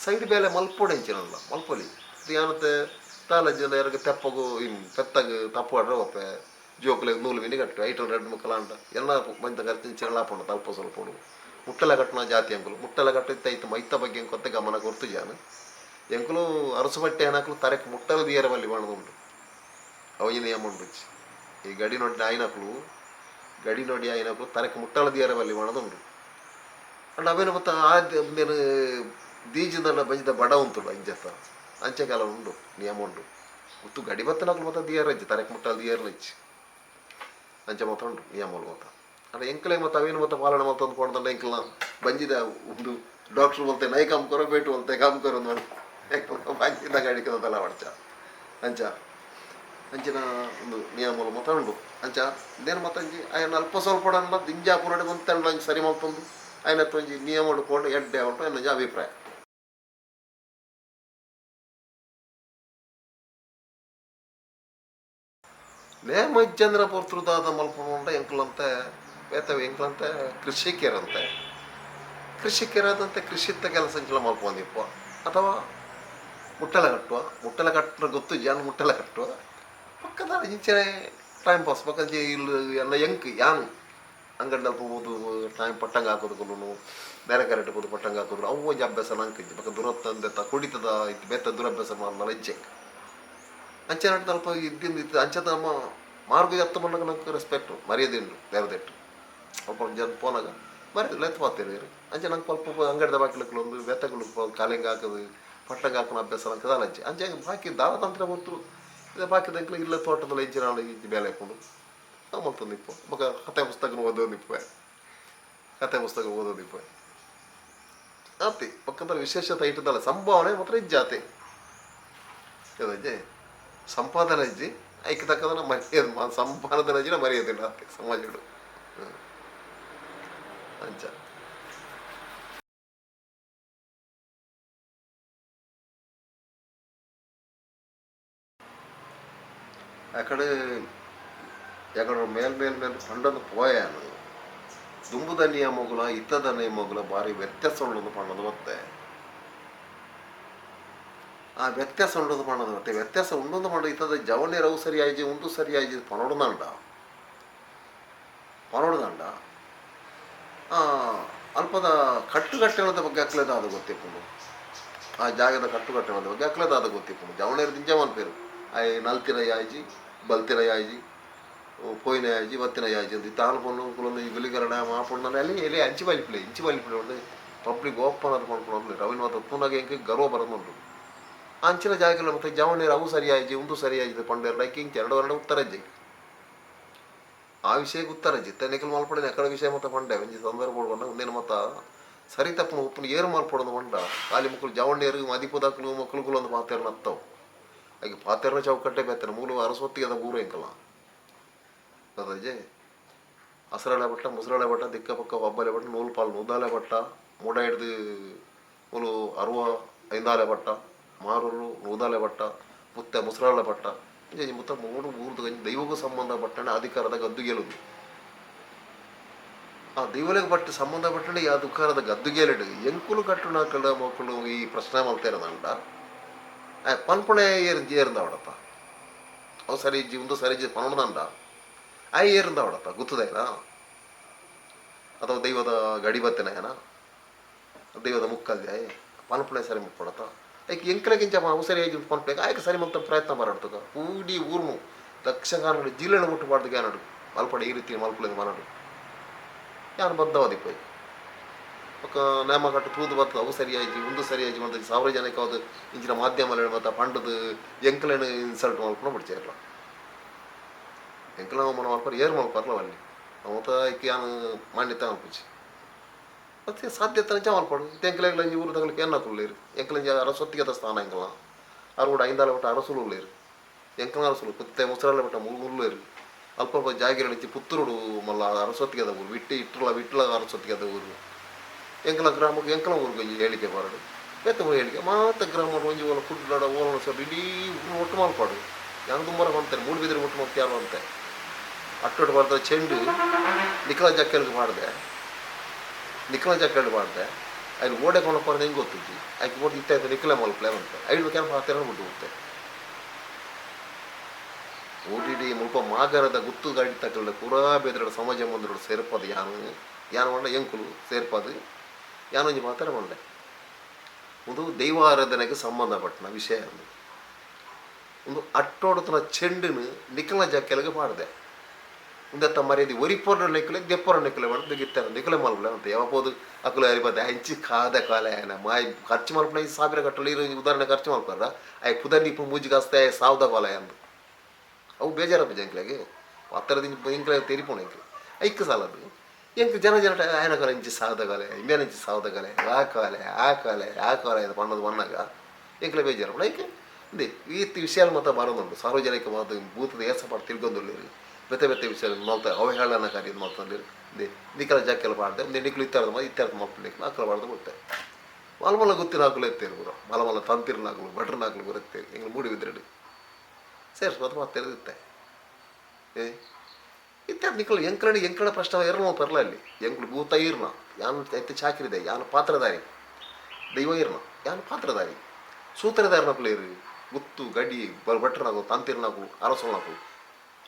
ಸೈಡ್ ಬೇಲೆ ಮಲ್ಪೊಡು ಇಂಚಿನಲ್ಲ ಮಲ್ಪೊಲಿ ಇದು ಯಾನತ್ತೆ ದಾಲಂಜಿ ಯಾರಿಗೆ ತೆಪ್ಪಗು ಇನ್ ಪೆತ್ತಗ್ ತಪ್ಪು ಆಡ್ರೆ ಒಪ್ಪೆ ಜೋಕುಲೆಗ್ ನೂಲು ಮಿನಿ ಕಟ್ಟು ಐಟಲ್ ರೆಡ್ ಮುಕ್ಕಲಾಂಡ ಎಲ್ಲ ಬಂಜಿದ ಖರ್ಚು ಇಂಚಿನ ಆಪುಂಡು ತಲ್ಪ ಸ್ವಲ್ಪ ಉಂಡು ಮುಟ್ಟಲ ಕಟ್ಟುನ ಜಾತಿ ಅಂಕುಲು ಮುಟ್ಟಲ ಕಟ್ಟಿತ್ತ ಐತ ಮೈತ ಬಗ್ಗೆ ಎಂಕೊತ್ತೆ ಗಮನ ಕೊರ್ತು ಜಾನು ಎಂಕುಲು ಅರಸು ಬಟ್ಟೆ ಏನಕ್ಲು ತರಕ್ ಮುಟ್ಟಲ ದಿಯರ ಬಲ್ಲಿ ಉಂಟು ಅವು ನಿಯಮ ಉಂಟು ಈ ಗಡಿ ನೊಡ್ಡಿ ಆಯ್ನಕ್ಲು ಗಡಿ ನೊಡಿ ಆಯ್ನಕ್ಲು ತರಕ್ ಮುಟ್ಟಲ ದಿಯರ ಬಲ್ಲಿ ಉಂಟು ಅಂಡ್ ಅವೇನು ಮತ್ತೆ ಆ ಒಂದೇನು ದೀಜದ ಬಂಜಿದ ಬಡ ಉಂಟುಲ್ಲ ಇಂಜತ್ತ ಅಂಚೆ ಕಾಲ ಉಂಡು ನಿಯಮ ಉಂಡು ಮತ್ತು ಗಡಿ ಬತ್ತನಕ್ಲು ಮತ್ತೆ ದಿಯರ ಇಜ್ಜಿ ತರಕ್ ಮುಟ್ಟಲ ದಿಯರ್ಲ ಇಜ್ಜಿ ಅಂಚೆ ಮಾತ್ರ ಉಂಟು ನಿಯಮ ಮಾತ್ರ ಅಂಡ ಎಂಕಲೆ ಮತ್ತು ಅವೇನು ಮತ್ತೆ ಪಾಲನೆ ಮಲ್ತೊಂದು ಪೋಣದಂಡ ಎಂಕಲ್ನ ಬಂಜಿದ ಉಂಡು ಡಾಕ್ಟ್ರ್ ಬಲ್ತೆ ನೈ ಕಾಮ್ ಕೊರೋ ಬೇಟು ಬಲ್ತೆ ಕಾಮ್ ಕೊರೋ ಅಂದ್ ಬಂಜಿದ ಗಾಡಿ ಬಡ್ಚ ಅಂಚ ಅಂಚಿನ ಒಂದು ನಿಯಮలు ಮಾತ್ರ ಉಂಡು ಅಂಚ ಇಂದೇನು ಮತ್ತೆ ಅಂಚಿ ಆಯನ ಅಲ್ಪ ಸ್ವಲ್ಪ ದಿಂಜಾ ಪುರಡೆ ಬಂತಂಡ ಅಂಚಿ ಸರಿ ಮಲ್ತೊಂದು ಆಯನ ಒಂಜಿ ನಿಯಮ ಪೋಂಡ ಎಡ್ಡೆ ಉಂಟು ಎನ್ನ ಅಭಿಪ್ರಾಯ. ನೇಮ ಇಜ್ಜಂದಿನ ಪೊರ್ತುದಾದ ಮಲ್ಪುಂಡ ಎಂಕುಲಂತೆ ಬೇತೆ ಎಂಕುಲಂತೆ ಕೃಷಿಕರಂತೆ ಕೃಷಿಕರಾದಂತೆ ಕೃಷಿತ್ತ ಕೆಲಸ ಇಂಚಲ ಮಲ್ಪೊಂದಿಪ್ಪ ಅಥವಾ ಮುಟ್ಟಲ ಕಟ್ಟುವ ಮುಟ್ಟಲ ಕಟ್ಟುವ ಗೊತ್ತು ಜನ ಮುಟ್ಟಲ ಕಟ್ಟುವ ಪಕ್ಕದ ಇಂಚನೆ ಟೈಮ್ ಪಾಸ್ ಪಕ್ಕ ಇಲ್ಲಿ ಎಲ್ಲ ಎಂಕ್ ಯಾನ್ ಅಂಗಡಿನಲ್ಲಿ ಪೋದು ಟೈಮ್ ಪಟ್ಟಂಗ ಹಾಕೋದು ಬೇರೆ ಕರೆಕ್ಟ್ ಪೋದು ಪಟ್ಟಂಗ ಹಾಕಿದ್ರು ಅವು ಒಂಜಿ ಅಭ್ಯಾಸ ನಂಗೆ ಇಜ್ಜಿ ಪಕ್ಕ ದುರತ್ತಂದೆ ಕುಡಿತದ ಇತ್ತು ಬೇತ ದುರಭ್ಯಾಸ ಮಾಡ್ನಲ್ಲ ಇಜ್ಜೆ ಅಂಚೆ ನಟ್ಟು ಅಲ್ಪ ಇದ್ದಿಂದ ಇತ್ತು ಅಂಚೆ ನಮ್ಮ ಮಾರ್ಗ ಎತ್ತ ಬಂದಾಗ ನಂಗೆ ರೆಸ್ಪೆಕ್ಟು ಮರ್ಯಾದೆ ಉಂಟು ಬೇರೆದೆಟ್ಟು ಅಲ್ಪ ಜನ ಪೋನಾಗ ಮರ್ಯಾದೆ ಲೆತ್ತು ಪಾತೇರಿ ಅಂಚೆ ನಂಗೆ ಸ್ವಲ್ಪ ಅಂಗಡಿದ ಬಾಕಿಲಕ್ಕಲು ಒಂದು ಬೆತ್ತಗಳು ಕಾಲಿಂಗ ಹಾಕೋದು ಪಟ್ಟಂಗ ಹಾಕೋಣ ಅಭ್ಯಾಸ ನಂಗೆ ದಾಲ ಅಂಚೆ ಅಂಚೆ ಬಾಕಿ ದಾಲ ತಂತ್ರ ಹೊತ್ತು ಇದೆ ಬಾಕಿ ದಂಕ್ಲ ಇಲ್ಲ ತೋಟದಲ್ಲಿ ಇಂಚಿನ ಇಂಚಿ ಬೇಲೆ ಹಾಕೊಂಡು ಮಲ್ತೊಂದಿಪ್ಪು ಬೊಕ ಕತೆ ಪುಸ್ತಕ ಓದೋದಿಪ್ಪೆ ಕತೆ ಪುಸ್ತಕ ಓದೋದಿಪ್ಪೆ ಆತಿ ಪಕ್ಕದ ವಿಶೇಷತೆ ಇಟ್ಟದಲ್ಲ ಸಂಭಾವನೆ ಮಾತ್ರ ಇಜ್ಜಾತೆ ಸಂಪಾದನೆ ಇಜ್ಜಿ ಐಕ್ ತಕ್ಕದನ್ನ ಮರ್ಯಾದೆ ಸಂಪಾದನೆ ಇಜ್ಜಿನ ಮರ್ಯಾದೆ ಆತೆ ಸಮಾಜಡು ಅಂಚ. ಆ ಕಡೆ ಎಕಡೆ ಮೇಲ್ ಮೇಲ್ ಮೇಲ್ ಪಂಡೊಂದು ಪೋಯಾನು ದುಂಬುದ ನಿಯಮಗುಲ ಇತ್ತದ ನಿಯಮಗುಲ ಭಾರಿ ವ್ಯತ್ಯಾಸ ಉಂಡು ಪಣ್ಣದು ಮತ್ತೆ ಆ ವ್ಯತ್ಯಾಸ ಉಂಡದು ಪಣ್ಣದು ಮತ್ತೆ ವ್ಯತ್ಯಾಸ ಉಂಡೊಂದು ಪಂಡ ಇತ್ತದ ಜವಳಿ ರವು ಸರಿಯಾಯಿಜಿ ಉಂದು ಸರಿಯಾಯಿಜಿ ಪನೊಡುದಂಡ ಪನೊಡುದಂಡ ಅಲ್ಪದ ಕಟ್ಟುಕಟ್ಟೆಗಳದ ಬಗ್ಗೆ ಅಕ್ಲೇದಾದ ಗೊತ್ತಿಪ್ಪುಂಡು ಆ ಜಾಗದ ಕಟ್ಟುಕಟ್ಟೆಗಳದ ಬಗ್ಗೆ ಅಕ್ಲೇದಾದ ಗೊತ್ತಿಪ್ಪುಂಡು ಜವಣೇರು ದಿಂಜ ಮನ್ಪೇರು ಆಯ್ ನಲ್ತಿನ ಯಾಯ್ಜಿ ಬಲ್ತಿನ ಯಾಯ್ಜಿ ಪೋಯಿನ ಯಾಯ್ಜಿ ಬತ್ತಿನ ಯಾಯ್ಜಿ ಅಂತ ತಾನು ಪೊಣ್ಣು ಕುಲೊಂದು ಈ ಗುಲಿಗರ ಡ್ಯಾಮ್ ಆ ಪೊಣ್ಣು ಅಲ್ಲಿ ಎಲ್ಲಿ ಅಂಚಿ ಬಲಿಪ್ಲೆ ಇಂಚಿ ಬಲಿಪ್ಲೆ ಉಂಡು ಪಬ್ಲಿಕ್ ಓಪನ್ ಅದು ಪನ್ಪುಂಡು ರವಿನ ಮಾತ ತೂನಾಗ ಎಂಕ್ ಗರ್ವ ಬರದುಂಡು ಅಂಚಿನ ಜಾಗಲ ಮತ್ತೆ ಜವಣೇರು ಅವು ಸರಿಯಾಯಿಜಿ ಉಂದು ಸರಿಯಾಯಿಜಿ ಪಂಡೇರು ಲೈಕ್ ಇಂಚ ಎರಡು ಎರಡು ಉತ್ತರ ಇಜ್ಜಿ ಆ ವಿಷಯಕ್ಕೆ ಉತ್ತರ ಇಜ್ಜಿ ತನಿಖೆ ಮಲ್ಪಡಿನ ಎಕ್ಕಡ ವಿಷಯ ಮತ್ತೆ ಪಂಡೆ ಒಂಜಿ ಸಂದರ್ಭ ಉಂದೇನು ಮತ್ತ ಸರಿ ತಪ್ಪು ಉಪ್ಪುನ ಏರು ಮಲ್ಪಡೋದು ಪಂಡ ಖಾಲಿ ಮಕ್ಕಳು ಜವಣೇರು ಮದಿಪುದಾಕ್ಲು ಮಕ್ಕಳು ಒಂದು ಪಾತೆರ್ನ ಅತ್ತವು ಹಾಗೆ ಪಾತೆರ್ನ ಚೌಕಟ್ಟೆ ಬೇತನ ಮೂಲು ಅರಸೊತ್ತಿಗೆ ಊರು ಎಂಕಲ್ಲ ಗೊತ್ತಾಜೆ ಹಸರಳೆ ಬಟ್ಟ ಮುಸರಳೆ ಬಟ್ಟ ದಿಕ್ಕ ಪಕ್ಕ ಒಬ್ಬಲೆ ಬಟ್ಟ ನೂಲು ಪಾಲು ನೂದಾಲೆ ಬಟ್ಟ ಮೂಡ ಹಿಡ್ದು ಮೂಲು ಅರುವ ಐಂದಾಲೆ ಬಟ್ಟ ಮಾರೂರು ನೂದಾಲೆ ಬಟ್ಟ ಮುತ್ತೆ ಮುಸರಾಳೆ ಬಟ್ಟ ಇಂಚ ಮುತ್ತ ಮೂರು ಊರ್ದು ದೈವಕ್ಕೂ ಸಂಬಂಧ ಪಟ್ಟಣ ಅಧಿಕಾರದ ಗದ್ದುಗೆಲುದು ಆ ದೈವಲೆಗ್ ಪಟ್ಟು ಸಂಬಂಧ ಪಟ್ಟಣ ಈ ಅಧಿಕಾರದ ಗದ್ದುಗೆಲಡು ಎಂಕುಲು ಕಟ್ಟುನ ಮಕ್ಕಳು ಈ ಪ್ರಶ್ನೆ ಮಲ್ತೇರದಂಡ ಪನ್ಪುಣೆ ಏರ್ ಏರ್ದ ಅವಡತ್ತ ಅವು ಸರಿ ಇಜ್ಜಿ ಉಂದು ಸರಿ ಇಜ್ಜಿ ಪನೊಡ್ದಂಡ ಆಯ್ ಏರಿಂದ ಅವಡತ್ತ ಗೊತ್ತದೇನಾ ಅಥವಾ ದೈವದ ಗಡಿ ಬತ್ತನೇನ ದೈವದ ಮುಕ್ಕಲ್ದೆ ಆಯ್ ಪನ್ಪುಣೆ ಸರಿ ಮುಪ್ಪಡತ್ತ ಐಕ್ ಎಂಕಲೆಗಿಂಚ ಅವು ಸರಿ ಆಗಿ ಪನ್ಪುಣೆ ಆಯ್ಕೆ ಸರಿ ಮಲ್ತ ಪ್ರಯತ್ನ ಮಾರಾಡ್ತಕ ಪೂಡಿ ಊರ್ನು ದಕ್ಷಿಣ ಕನ್ನಡ ಜಿಲ್ಲೆನ ಮುಟ್ಟು ಪಾಡ್ದು ಯಾನಡು ಮಲ್ಪಡೆ ಈ ರೀತಿ ಮಲ್ಪುಲೆಂದು ಮನಡು ಯಾನು ಬದ್ಧವಾದಿಪ್ಪು ఒక ನೇಮ ಕಟ್ಟು ತೂದು ಬರ್ತದೆ ಅವು ಸರಿಯಾಗಿ ಉಂದು ಸರಿಯಾಗಿ ಮತ್ತೆ ಸಾವಿರ ಜನಕ್ಕೆ ಅದು ಇಂಚಿನ ಮಾಧ್ಯಮ ಮತ್ತೆ ಪಂಡದು ಎಂಕಲೆನ ಇನ್ಸಲ್ಟ್ ಮಲ್ಪುನ ಬಿಡ್ಚೇರ್ಲ ಎಂಕಲ మన ಮಲ್ಪರ್ ಏರ್ ಮಲ್ಪರ್ಲ ಅಲ್ಲಿ ಅವತ್ತ ಐಕ್ ಯಾನು ಮಾನ್ಯತೆ ಮಲ್ಪುಜಿ ಮತ್ತೆ ಸಾಧ್ಯತೆ ಅಂಚ ಮಲ್ಪಡು ಎಂಕಲೆಗ್ಲ ಇಂಜಿ ಊರು ತಗಲಿಕ್ಕೆ ಏನ ಕುಲ್ಲೇರು ಎಂಕಲ ಅರಸೊತ್ತಿಗೆದ ಸ್ಥಾನ ಎಂಕಲ ಅರುಡ ಐಂದಾಲೆ ಬಿಟ್ಟ ಅರಸುಲು ಉಳ್ಳೇರು ಎಂಕಲ ಅರಸುಲು ಕುತ್ತೆ ಮುಸರಾಲೆ ಬಿಟ್ಟ ಮುಳ್ಳುಲೇರು ಅಲ್ಪ ಅಲ್ಪ ಜಾಗಿರ ಪುತ್ತೂರುಡು ಮಲ್ಲ ಅರಸೊತ್ತಿಗೆದ ಊರು ವಿಟ್ಟಿ ಇಟ್ಟಲ ವಿಟ್ಲ ಅರಸೊತ್ತಿಗೆದ ಊರು ಎಂಕಲ ಗ್ರಾಮಕ್ಕೆ ಎಂಕಲ ಊರಿಗೆ ಒಂಜಿ ಹೇಳಿಕೆ ಬರಡು ಬೇತೆ ಹೇಳಿಕೆ ಮಾತ ಗ್ರಾಮ ಒಂಜಿ ಓಲ ಕುಡ್ಲಡ ಓಲ ಸರ್ ಇಡೀ ಒಟ್ಟು ಮಲ್ಪಾಡು ಯಾನ್ ದುಂಬರ ಬಂತಾರೆ ಮೂಡು ಬಿದಿರು ಒಟ್ಟು ಮಲ್ತು ಯಾರು ಅಂತೆ ಅಟ್ಟೊಟ್ಟು ಬರ್ದ ಚೆಂಡು ನಿಖಲ ಜಕ್ಕೆಲ್ಗೆ ಮಾಡಿದೆ ನಿಖಲ ಜಕ್ಕೆಲ್ ಮಾಡಿದೆ ಅಲ್ಲಿ ಓಡೆ ಕೊನಪ್ಪ ಹೆಂಗೆ ಗೊತ್ತಿದ್ವಿ ಆಯ್ಕೆ ಓಡಿ ಇತ್ತ ನಿಖಲ ಮಲ್ಪ್ಲೆ ಅಂತ ಐದು ಕ್ಯಾಂಪ್ ಹಾಕ್ತಾರೆ ಬಿಟ್ಟು ಹೋಗ್ತೆ ಓಡಿಡಿ ಮುಲ್ಪ ಮಾಗರದ ಗುತ್ತು ಗಾಡಿ ತಕ್ಕಲ್ಲ ಪೂರಾ ಬೇದರ ಸಮಾಜ ಮಂದಿರ ಸೇರ್ಪದು ಯಾನು ಯಾನು ಮಂಡ ಎಂಕುಲು ಸೇರ್ಪದು ಯಾನೊಂಜಿ ಮಾತ್ರ ಮಂಡೆ ಒಂದು ದೈವಾರಾಧನೆಗೆ ಸಂಬಂಧಪಟ್ಟನ ವಿಷಯ ಅದು. ಒಂದು ಅಟ್ಟೋಡತನ ಚೆಂಡಿನ ನಿಖಲ ಜಕ್ಕೆಲಗೆ ಮಾಡಿದೆ ಉಂದೆತ್ತ ಮರ್ಯಾದೆ ಒರಿಪೊರ ನೆಕ್ಕಲೆ ದೆಪ್ಪೊರ ನೆಕ್ಕಲೆ ಮಾಡಿ ಇತ್ತಾರೆ ನಿಖಲೆ ಮಲ್ಪಲೆ ಅಂತ ಯಾವಬೋದು ಅಕುಲು ಅರಿಬತ್ತೆ ಹಂಚಿ ಕಾದ ಕಾಲ ಏನ ಮಾಯ್ ಖರ್ಚು ಮಲ್ಪನೆ ಸಾವಿರ ಕಟ್ಟಲು ಇರೋ ಉದಾಹರಣೆ ಖರ್ಚು ಮಲ್ಪಾರ ಆಯ್ ಪುದರ್ ಇಪ್ಪು ಮೂಜಿಗಾಸ್ತೆ ಸಾವ್ದ ಕಾಲ ಅಂದು ಅವು ಬೇಜಾರಪ್ಪ ಜಂಕ್ಲೆಗೆ ಹತ್ತಿರದಿಂದ ಎಂಕ್ಲೆ ತೆರಿಪೋಣ ಎಂಕ್ಲೆ ಐಕ್ ಸಾಲದು ಎಂಕ್ ಜನ ಜನ ఆయన ಕಾಲ ಇಂಚಿ ಸಾವ್ದ ಕಾಲೆ ಇಂಬೇನ ಇಂಚಿ ಸಾವ್ದ ಕಾಲೆ ಆ ಕಾಲೆ ಆ ಕಾಲೆ ಆ ಕಾಲೆ ಇದು ಪಣ್ಣದು ಬಣ್ಣಾಗ ಎಂಕ್ಲೆ ಬೇಜಾರಪ್ಪ ಐಕ್ ಇಂದೇ ಈ ವಿಷಯಾలు ಮಾತ್ರ ಬರೋದುಂಟು ಸಾರ್ವಜನಿಕ ಮಾತು ಭೂತದ ಏಸಪಾಡು ತಿಳ್ಕೊಂದುಳ್ಳೇರಿ ಬೆತ್ತೆ ಬೆತ್ತೆ ವಿಷಯ ಮಲ್ತ ಅವಹೇಳನ ಕಾರ್ಯ ಮಲ್ತೊಂದಿರಿ ಇಂದೇ ನಿಕಲ ಜಾಕೆಲ್ಲ ಪಾಡ್ದೆ ಒಂದೇ ನಿಕ್ಲು ಇತ್ತಾರದ ಇತ್ತಾರದ ಮಲ್ಪು ನಿಕ್ಲು ಅಕ್ಕಲ ಪಾಡ್ದು ಬಿಡ್ತೆ ಮಲ ಮಲ ಗುತ್ತಿನ ಹಾಕಲು ಎತ್ತೇರು ಪೂರ ಮಲ ಮಲ ತಂತಿರ್ನಾಕಲು ಭಟ್ರನಾಕಲು ಬರುತ್ತೆ ಎಂಗ್ಳು ಮೂಡಿ ಬಿದ್ರೆಡು ಸೇರಿಸ್ಬೋದು ಮತ್ತೆ ಇರುತ್ತೆ ಏ ಇತ್ತೆ ನಿಕ್ಕಲು ಎಂಕರಣ ಎಂಕರಣ ಪ್ರಶ್ನೆ ಎರನ ಪರ್ಲ ಅಲ್ಲಿ ಎಂಕುಲು ಭೂತ ಇರ್ನ ಯಾನ್ ಎತ್ತೆ ಚಾಕ್ರಿದೆ ಯಾನ್ ಪಾತ್ರಧಾರಿ ದೈವ ಇರ್ನ ಯಾನ್ ಪಾತ್ರಧಾರಿ ಸೂತ್ರಧಾರನಕುಲು ಇರು ಗುತ್ತು ಗಡಿ ಭಟ್ರನಾಕು ತಂತಿರ್ನಾಕು ಅರಸನಾಕು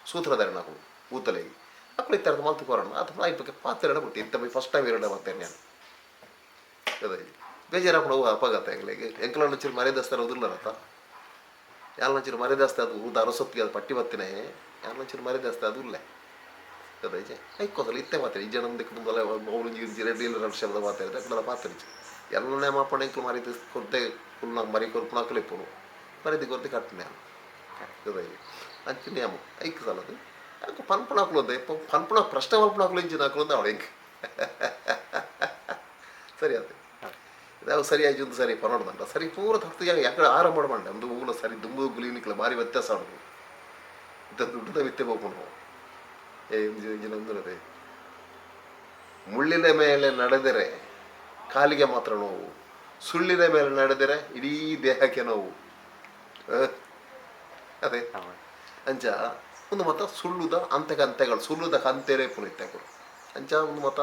ಸೂತ್ರಧಾರನಾಕು ಭೂತಲೆಗೆ ಅಕ್ಕಳು ಇತ್ತರ ಮಲ್ತು ಕೊರೋಣ ಅಥವಾ ಐಪಕ್ಕೆ ಪಾತ್ರ ಬಿಟ್ಟು ಇಂಥ ಫಸ್ಟ್ ಟೈಮ್ ಎರಡು ಮತ್ತೆ ನಾನು ಅದೇ ಬೇಜಾರಪ್ಪಣ ಹೋಗ ಅಪ್ಪಗತ್ತ ಎಂಗ್ಲಿಗೆ ಎಂಕಲನ್ನ ಚೂರು ಮರ್ಯಾದಸ್ತಾರ ಉದುರ್ಲರತ್ತ ಯಾರನ್ನ ಮರ್ಯಾದಾಸ್ತೆ ಅದು ಊದ ಅರಸೊತ್ತಿಗೆ ಅದು ಪಟ್ಟಿ ಬತ್ತಿನೇ ಯಾರನ್ನ ಮರ್ಯಾದಾಸ್ತೆ ಅದು ಇಲ್ಲ ಗೊತ್ತಾಯ್ಚೆ ಐಕ್ಕೋಸಲ್ಲ ಇತ್ತೆ ಮಾತಾಡಿ ಈ ಜನ ದಿಕ್ಕು ಮುಂದಲ್ಲ ಅವಳು ರೆಡ್ಡಿ ಇಲ್ಲ ಎರಡು ಶಬ್ದ ಮಾತಾಡಿದ್ರೆ ಅక్కడ ಪಾತ್ರಿಚು ಎಲ್ಲನೇ ಮಾಪಣ ಎಂಕಲು ಮರಿದ ಕೊರತೆ ಕುಲ್ನ ಮರಿ ಕೊರ್ಪುನಾಕಲು ಇಪ್ಪನು ಮರಿದ ಕೊರತೆ ಕಟ್ಟನೆ ಗೊತ್ತಾಯ್ತು ಅಂಚು ನಿಯಮ ಐಕ್ ಸಲದು ಯಾಕೆ ಪನ್ಪಣಾಕ್ಲು ಅಂದೆ ಪನ್ಪಣ ಪ್ರಶ್ನೆ ಮಲ್ಪಣಾಕ್ಲು ಇಂಚಿನ ಹಾಕ್ಲು ಅಂದ ಅವಳು ಎಂಕ್ ಸರಿ ಆಯ್ತು ಇದಾವ ಸರಿಯಾಗಿ ಒಂದು ಸರಿ ಪನ್ನೊಡ್ದಂಡ ಸರಿ ಪೂರ ತತ್ತು ಯಾಕಡೆ ಆರಂಭ ಮಂಡೆ ಒಂದು ಊಲ ಸರಿ ದುಂಬು ಗುಲಿ ಭಾರಿ ವ್ಯತ್ಯಾಸ ಉಂಟು ಇದ್ದ ದುಡ್ಡದ ವಿತ್ತೆ ಹೋಗ್ಕೊಂಡು ಏ ಇಂಜಿನ ಮುಳ್ಳಿನ ಮೇಲೆ ನಡೆದರೆ ಕಾಲಿಗೆ ಮಾತ್ರ ನೋವು, ಸುಳ್ಳಿನ ಮೇಲೆ ನಡೆದರೆ ಇಡೀ ದೇಹಕ್ಕೆ ನೋವು. ಅದೇ ಅಂಚ ಒಂದು ಮತ ಸುಳ್ಳುದ ಅಂತೆಗಳು ಸುಳ್ಳುದ ಕಂತೆರೇ ಪುನಿತ್ತೆಗಳು ಅಂಚ ಒಂದು ಮತ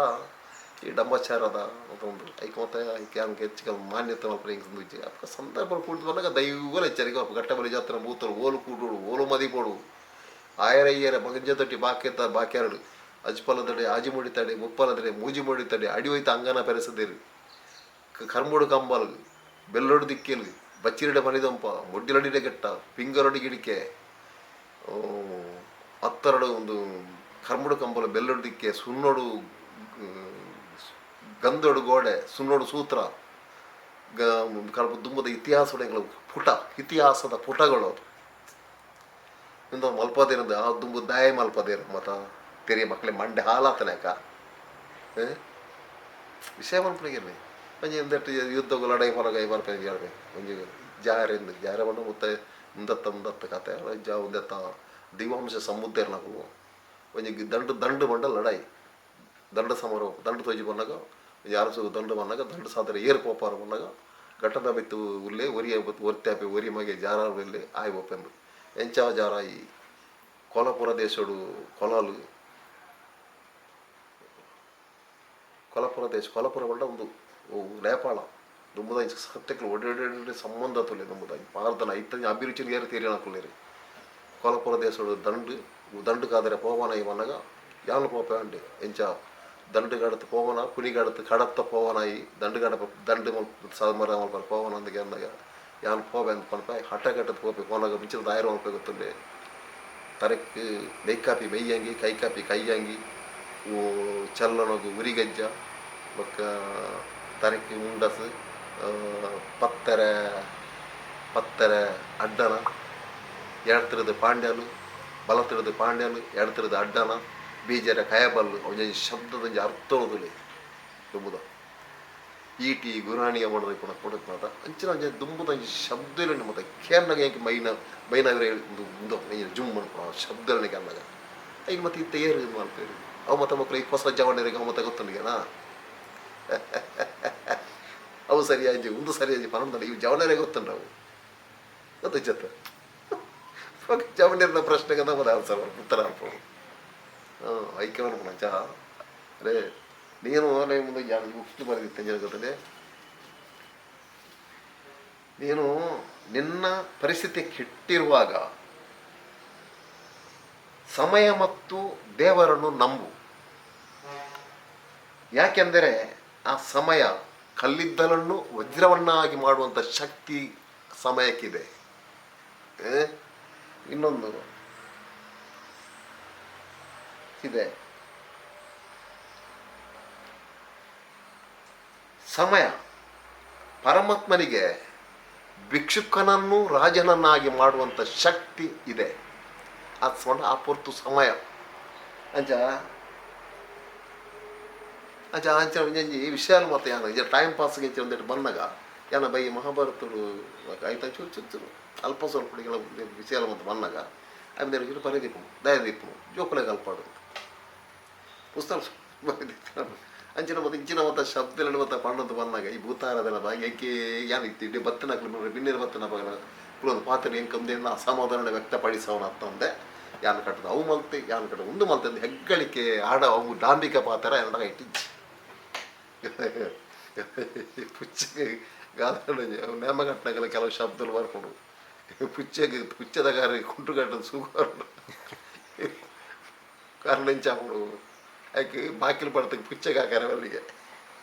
ಈ ಡಂಬಾಚಾರದ ಒಂದು ಐಕ ಮತ ಐಕೆ ಅವ್ನಿಗೆ ಹೆಚ್ಚಿಗೆ ಮಾನ್ಯತೆ ಮಲ್ಪ ಹಿಂಗೆ ಅಪ್ಪ ಸಂದರ್ಭ ಕೂಡಿದ ಬಂದಾಗ ದೈವಲ ಎಚ್ಚರಿಕೆ ಅಪ್ಪ ಘಟ್ಟಬಲಿ ಜಾತ್ರೆ ಬೂತರು ಓಲು ಕೂಡೋಡು ಓಲು ಮದಿಪೋಡು ಆಯರ ಅಯ್ಯರ ಮಗಂಜ ಬಾಕೆತ್ತ ಬಾಕ್ಯಾರಡು ಅಜ್ಪಲದಡೆ ಆಜಿಮುಡಿ ತಡೆ ಮುಪ್ಪಲದಡೆ ಮೂಜಿಮುಡಿ ತಡೆ ಅಡಿ ಹೋಯ್ತು ಅಂಗನ ಪೆರೆಸದಿರು ಕರ್ಮುಡು ಕಂಬಲ್ ಬೆಲ್ಲೊಡು ದಿಕ್ಕೆಲು ಬಚ್ಚಿರಡೆ ಮನಿದಂಪ ಮೊಡ್ಡಿಲಡಿಡೆ ಗೆಟ್ಟ ಪಿಂಗರೊಡಿ ಗಿಡಿಕೆ ಹತ್ತೆರಡು ಒಂದು ಕರ್ಮುಡು ಕಂಬಲ ಬೆಲ್ಲೊಡು ದಿಕ್ಕೆ ಸುನ್ನೋಡು ಗಂಧೋಡು ಗೋಡೆ ಸುನ್ನೋಡು ಸೂತ್ರ ಗ ಕಲ್ಪ ದುಂಬದ ಇತಿಹಾಸ ಪುಟ ಇತಿಹಾಸದ ಪುಟಗಳು ಅದು ಇಂದ ಮಲ್ಪದೇನದು ಆ ದುಂಬು ದಾಯ ಮಲ್ಪದೇನು ಮತ ತೆರಿಯ ಮಕ್ಕಳೇ ಮಂಡೆ ಹಾಲಾತನೇಕ ವಿಷಯ ಮಲ್ಪನಿಗಿರಲಿ ಒಂಜಿ ಒಂದೆಟ್ಟು ಯುದ್ಧಗು ಲಡಾಯಿ ಹೊರಗ ಬರ್ಪೆ ಹೇಳ್ಬೇಕು ಒಂಜಿ ಜಾರಿಂದ ಜಾರೆ ಬಂದು ಮುತ್ತೆ ಮುಂದತ್ತ ಮುಂದತ್ತ ಕತೆ ಜಾ ಒಂದೆತ್ತ ದಿವಾಂಶ ಸಮುದ್ರನಕುಲು ಒಂಜಿ ದಂಡು ದಂಡು ಬಂಡ ಲಡಾಯಿ ದಂಡ ಸಮರ ದಂಡು ತೋಜಿ ಬಂದಾಗ ಒಂಜಿ ಅರಸು ದಂಡು ಬಂದಾಗ ದಂಡು ಸಾಧನೆ ಏರು ಪೋಪಾರ ಬಂದಾಗ ಘಟ್ಟದ ಬಿತ್ತು ಉಲ್ಲೇ ಒರಿಯ ಒರ್ತ್ಯಾಪೆ ಒರಿ ಮಗೆ ಜಾರ ಬೆಲ್ಲೆ ಆಯ್ ಒಪ್ಪೆಂದು ಎಂಚ ಜಾರಾಯಿ ಕೊಲಪುರ ದೇಶಡು ಕೊಲಲು ಕೊಲಪುರ ದೇಶ ಕೊಲಪುರ ಬಂಡ ಒಂದು ನೇಪಾಳ ದುಂಬುದ ಸತ್ಯಕ್ಲು ಒಡೆ ಸಂಬಂಧ ತುಲೆ ದುಂಬುದ ಭಾರತನ ಐತ ಅಭಿರುಚಿನ ಏರು ತೀರಿನಕುಲೇರಿ ಕೊಲಪುರ ದೇಶಡು ದಂಡು ದಂಡು ಕಾದರೆ ಪೋವನ ಇವನಾಗ ಯಾನು ಪೋಪೆ ಅಂಡೆ ಎಂಚ ದಂಡು ಗಡತ ಪೋವನ ಕುಣಿಗಡತ ಕಡತ್ತ ಪೋವನಾಯಿ ದಂಡು ಗಡ ದಂಡು ಸಮರ ಮಲ್ಪ ಪೋವನ ಅಂದಗೆ ಅಂದಾಗ ಯಾನು ಪೋವೆ ಅಂತ ಪನ್ಪ ಹಠ ಕಟ್ಟದ ಪೋಪೆ ಪೋನಾಗ ಮುಂಚಿನ ದಾಯರ ಮಲ್ಪ ಗೊತ್ತುಂಡೆ ತರಕ್ ಮೆಯ್ಕಾಪಿ ಮೆಯ್ಯಂಗಿ ಕೈಕಾಪಿ ಕೈಯಂಗಿ ಚಲ್ಲನಗು ಉರಿಗಜ್ಜ ಬೊಕ್ಕ ತರಕ್ ಮುಂಡಸ್ ಪತ್ತರೆ ಪತ್ತರೆ ಅಡ್ಡನ ಎಡ್ತಿರದು ಪಾಂಡ್ಯಲು ಬಲತಿರದು ಪಾಂಡ್ಯಲು ಎಡ್ತಿರದು ಅಡ್ಡನ ಬೀಜರ ಕಯಬಲ್ಲು ಒಂಜೊಂಜಿ ಶಬ್ದದೊಂಜಿ ಅರ್ಥ ಉದುಲೆ ದುಂಬುದ ಈಟಿ ಗುರಾಣಿಯ ಮಾಡೋದು ಪುಣ ಕೊಡಕ್ ಮಾತ ಅಂಚಿನ ಒಂಜಿ ದುಂಬುದ ಒಂಜಿ ಶಬ್ದ ಇಲ್ಲ ಮತ್ತೆ ಕೇರ್ನಾಗ ಎಂಕ್ ಮೈನ ಮೈನ ಒಂದು ಉಂದು ಜುಮ್ ಅನ್ಪುಣ ಶಬ್ದ ಕೇರ್ನಾಗ ಐನ್ ಮತ್ತೆ ಇತ್ತ ಏರು ಇದು ಮಾಡ್ತೀರಿ ಅವು ಮತ್ತೆ ಮಕ್ಕಳು ಈ ಹೊಸ ಜವಣರಿಗೆ ಅವು ಮತ್ತೆ ಗೊತ್ತುಂಡಿಗೆನಾ ಅವು ಸರಿಯಾಗಿ ಒಂದು ಸರಿಯಾಗಿ ಪನೊಂದಲ್ಲ ಇವು ಜವನರೇ ಗೊತ್ತುಂಡವು ಗೊತ್ತಿಚ್ಚತ್ತ ಜವನರ್ನ ಪ್ರಶ್ನೆಗೆ ನಮ್ಮದು ಆನ್ಸರ್ ಉತ್ತರ ಅನ್ಬೋದು. ಐಕ್ಯ ಚಾ ಅರೇ ನೀನು ಮುಂದೆ ಉಕ್ತು ಬರೆದಿತ್ತೆ ಗೊತ್ತದೆ. ನೀನು ನಿನ್ನ ಪರಿಸ್ಥಿತಿ ಕೆಟ್ಟಿರುವಾಗ ಸಮಯ ಮತ್ತು ದೇವರನ್ನು ನಂಬು. ಯಾಕೆಂದರೆ ಆ ಸಮಯ ಕಲ್ಲಿದ್ದಲನ್ನು ವಜ್ರವನ್ನಾಗಿ ಮಾಡುವಂಥ ಶಕ್ತಿ ಸಮಯಕ್ಕಿದೆ. ಇನ್ನೊಂದು ಇದೆ, ಸಮಯ ಪರಮಾತ್ಮನಿಗೆ ಭಿಕ್ಷುಕನನ್ನು ರಾಜನನ್ನಾಗಿ ಮಾಡುವಂಥ ಶಕ್ತಿ ಇದೆ. ಅದು ಆ ಪೊರ್ತು ಸಮಯ ಅಂಚ ಅಂಚ ಅಂಚ ಒಂಜೊಂಜಿ ವಿಷಯಾలు ಮೊತ್ತ ಯಾನ ಇಜ ಟೈಮ್ ಪಾಸ್ಗೆ ಇಂಚ ಒಂದೆಟ್ಟು ಬಂದಾಗ ಯಾನ ಬೈ ಮಹಾಭಾರತಡು ಆಯ್ತಾ ಚೂರು ಚೂರು ಚೂರು ಅಲ್ಪ ಸ್ವಲ್ಪ ವಿಷಯಾలు ಮತ್ತು ಬಂದಾಗ ಆಮೇಲೆ ಚೂರು ಬರೆದಿಪ್ಪು ದಯದೀಪು ಜೋಕುಲೆ ಕಲ್ಪಾಡು ಪುಸ್ತಕ ಬರೆದಿತ್ತು. ಅಂಚಿನ ಮತ್ತು ಇಂಚಿನ ಮತ್ತು ಶಬ್ದಗಳು ಮತ್ತು ಪಣ್ಣಂತ ಬಂದಾಗ ಈ ಭೂತಾರದೆಲ್ಲ ಬಾಗಿ ಎಂಕೆ ಯಾನ ಇತ್ತು ಇಡೀ ಬತ್ತನ ಬಿನ್ನಿರ ಬತ್ತನ ಬಗಲ ಕುಲೊಂದು ಪಾತ್ರ ಎಂಕಂದೇನ ಅಸಮಾಧಾನ ವ್ಯಕ್ತಪಡಿಸವನ ಅಂತಂದೆ ಯಾನ್ ಕಟ್ಟದ ಅವು ಮಲ್ತೆ ಯಾನ್ ಕಟ್ಟ ಒಂದು ಮಲ್ತೆ ಹೆಗ್ಗಳಿಕೆ ಆಡ ಅವು ಡಾಂಬಿಕ ಪಾತ್ರ ಎರಡ ಇಟ್ಟಿಜ್ಜಿ ಪುಚ್ಚಗೆ ನೇಮಗಟ್ಟನಾಗಲ ಕೆಲವು ಶಬ್ದలు ಬರ್ಕೊಂಡು ಪುಚ್ಚಗೆ ಪುಚ್ಚದ ಗಾರಿ ಕುಂಟುಗಟ್ಟದ ಸುಗಾರು ಕಾರಣ ಆಕೆ ಬಾಕಿಲು ಪಡ್ತಕ್ಕೆ ಪುಚ್ಚಗೆ ಹಾಕಾರ ಅಲ್ಲಿಗೆ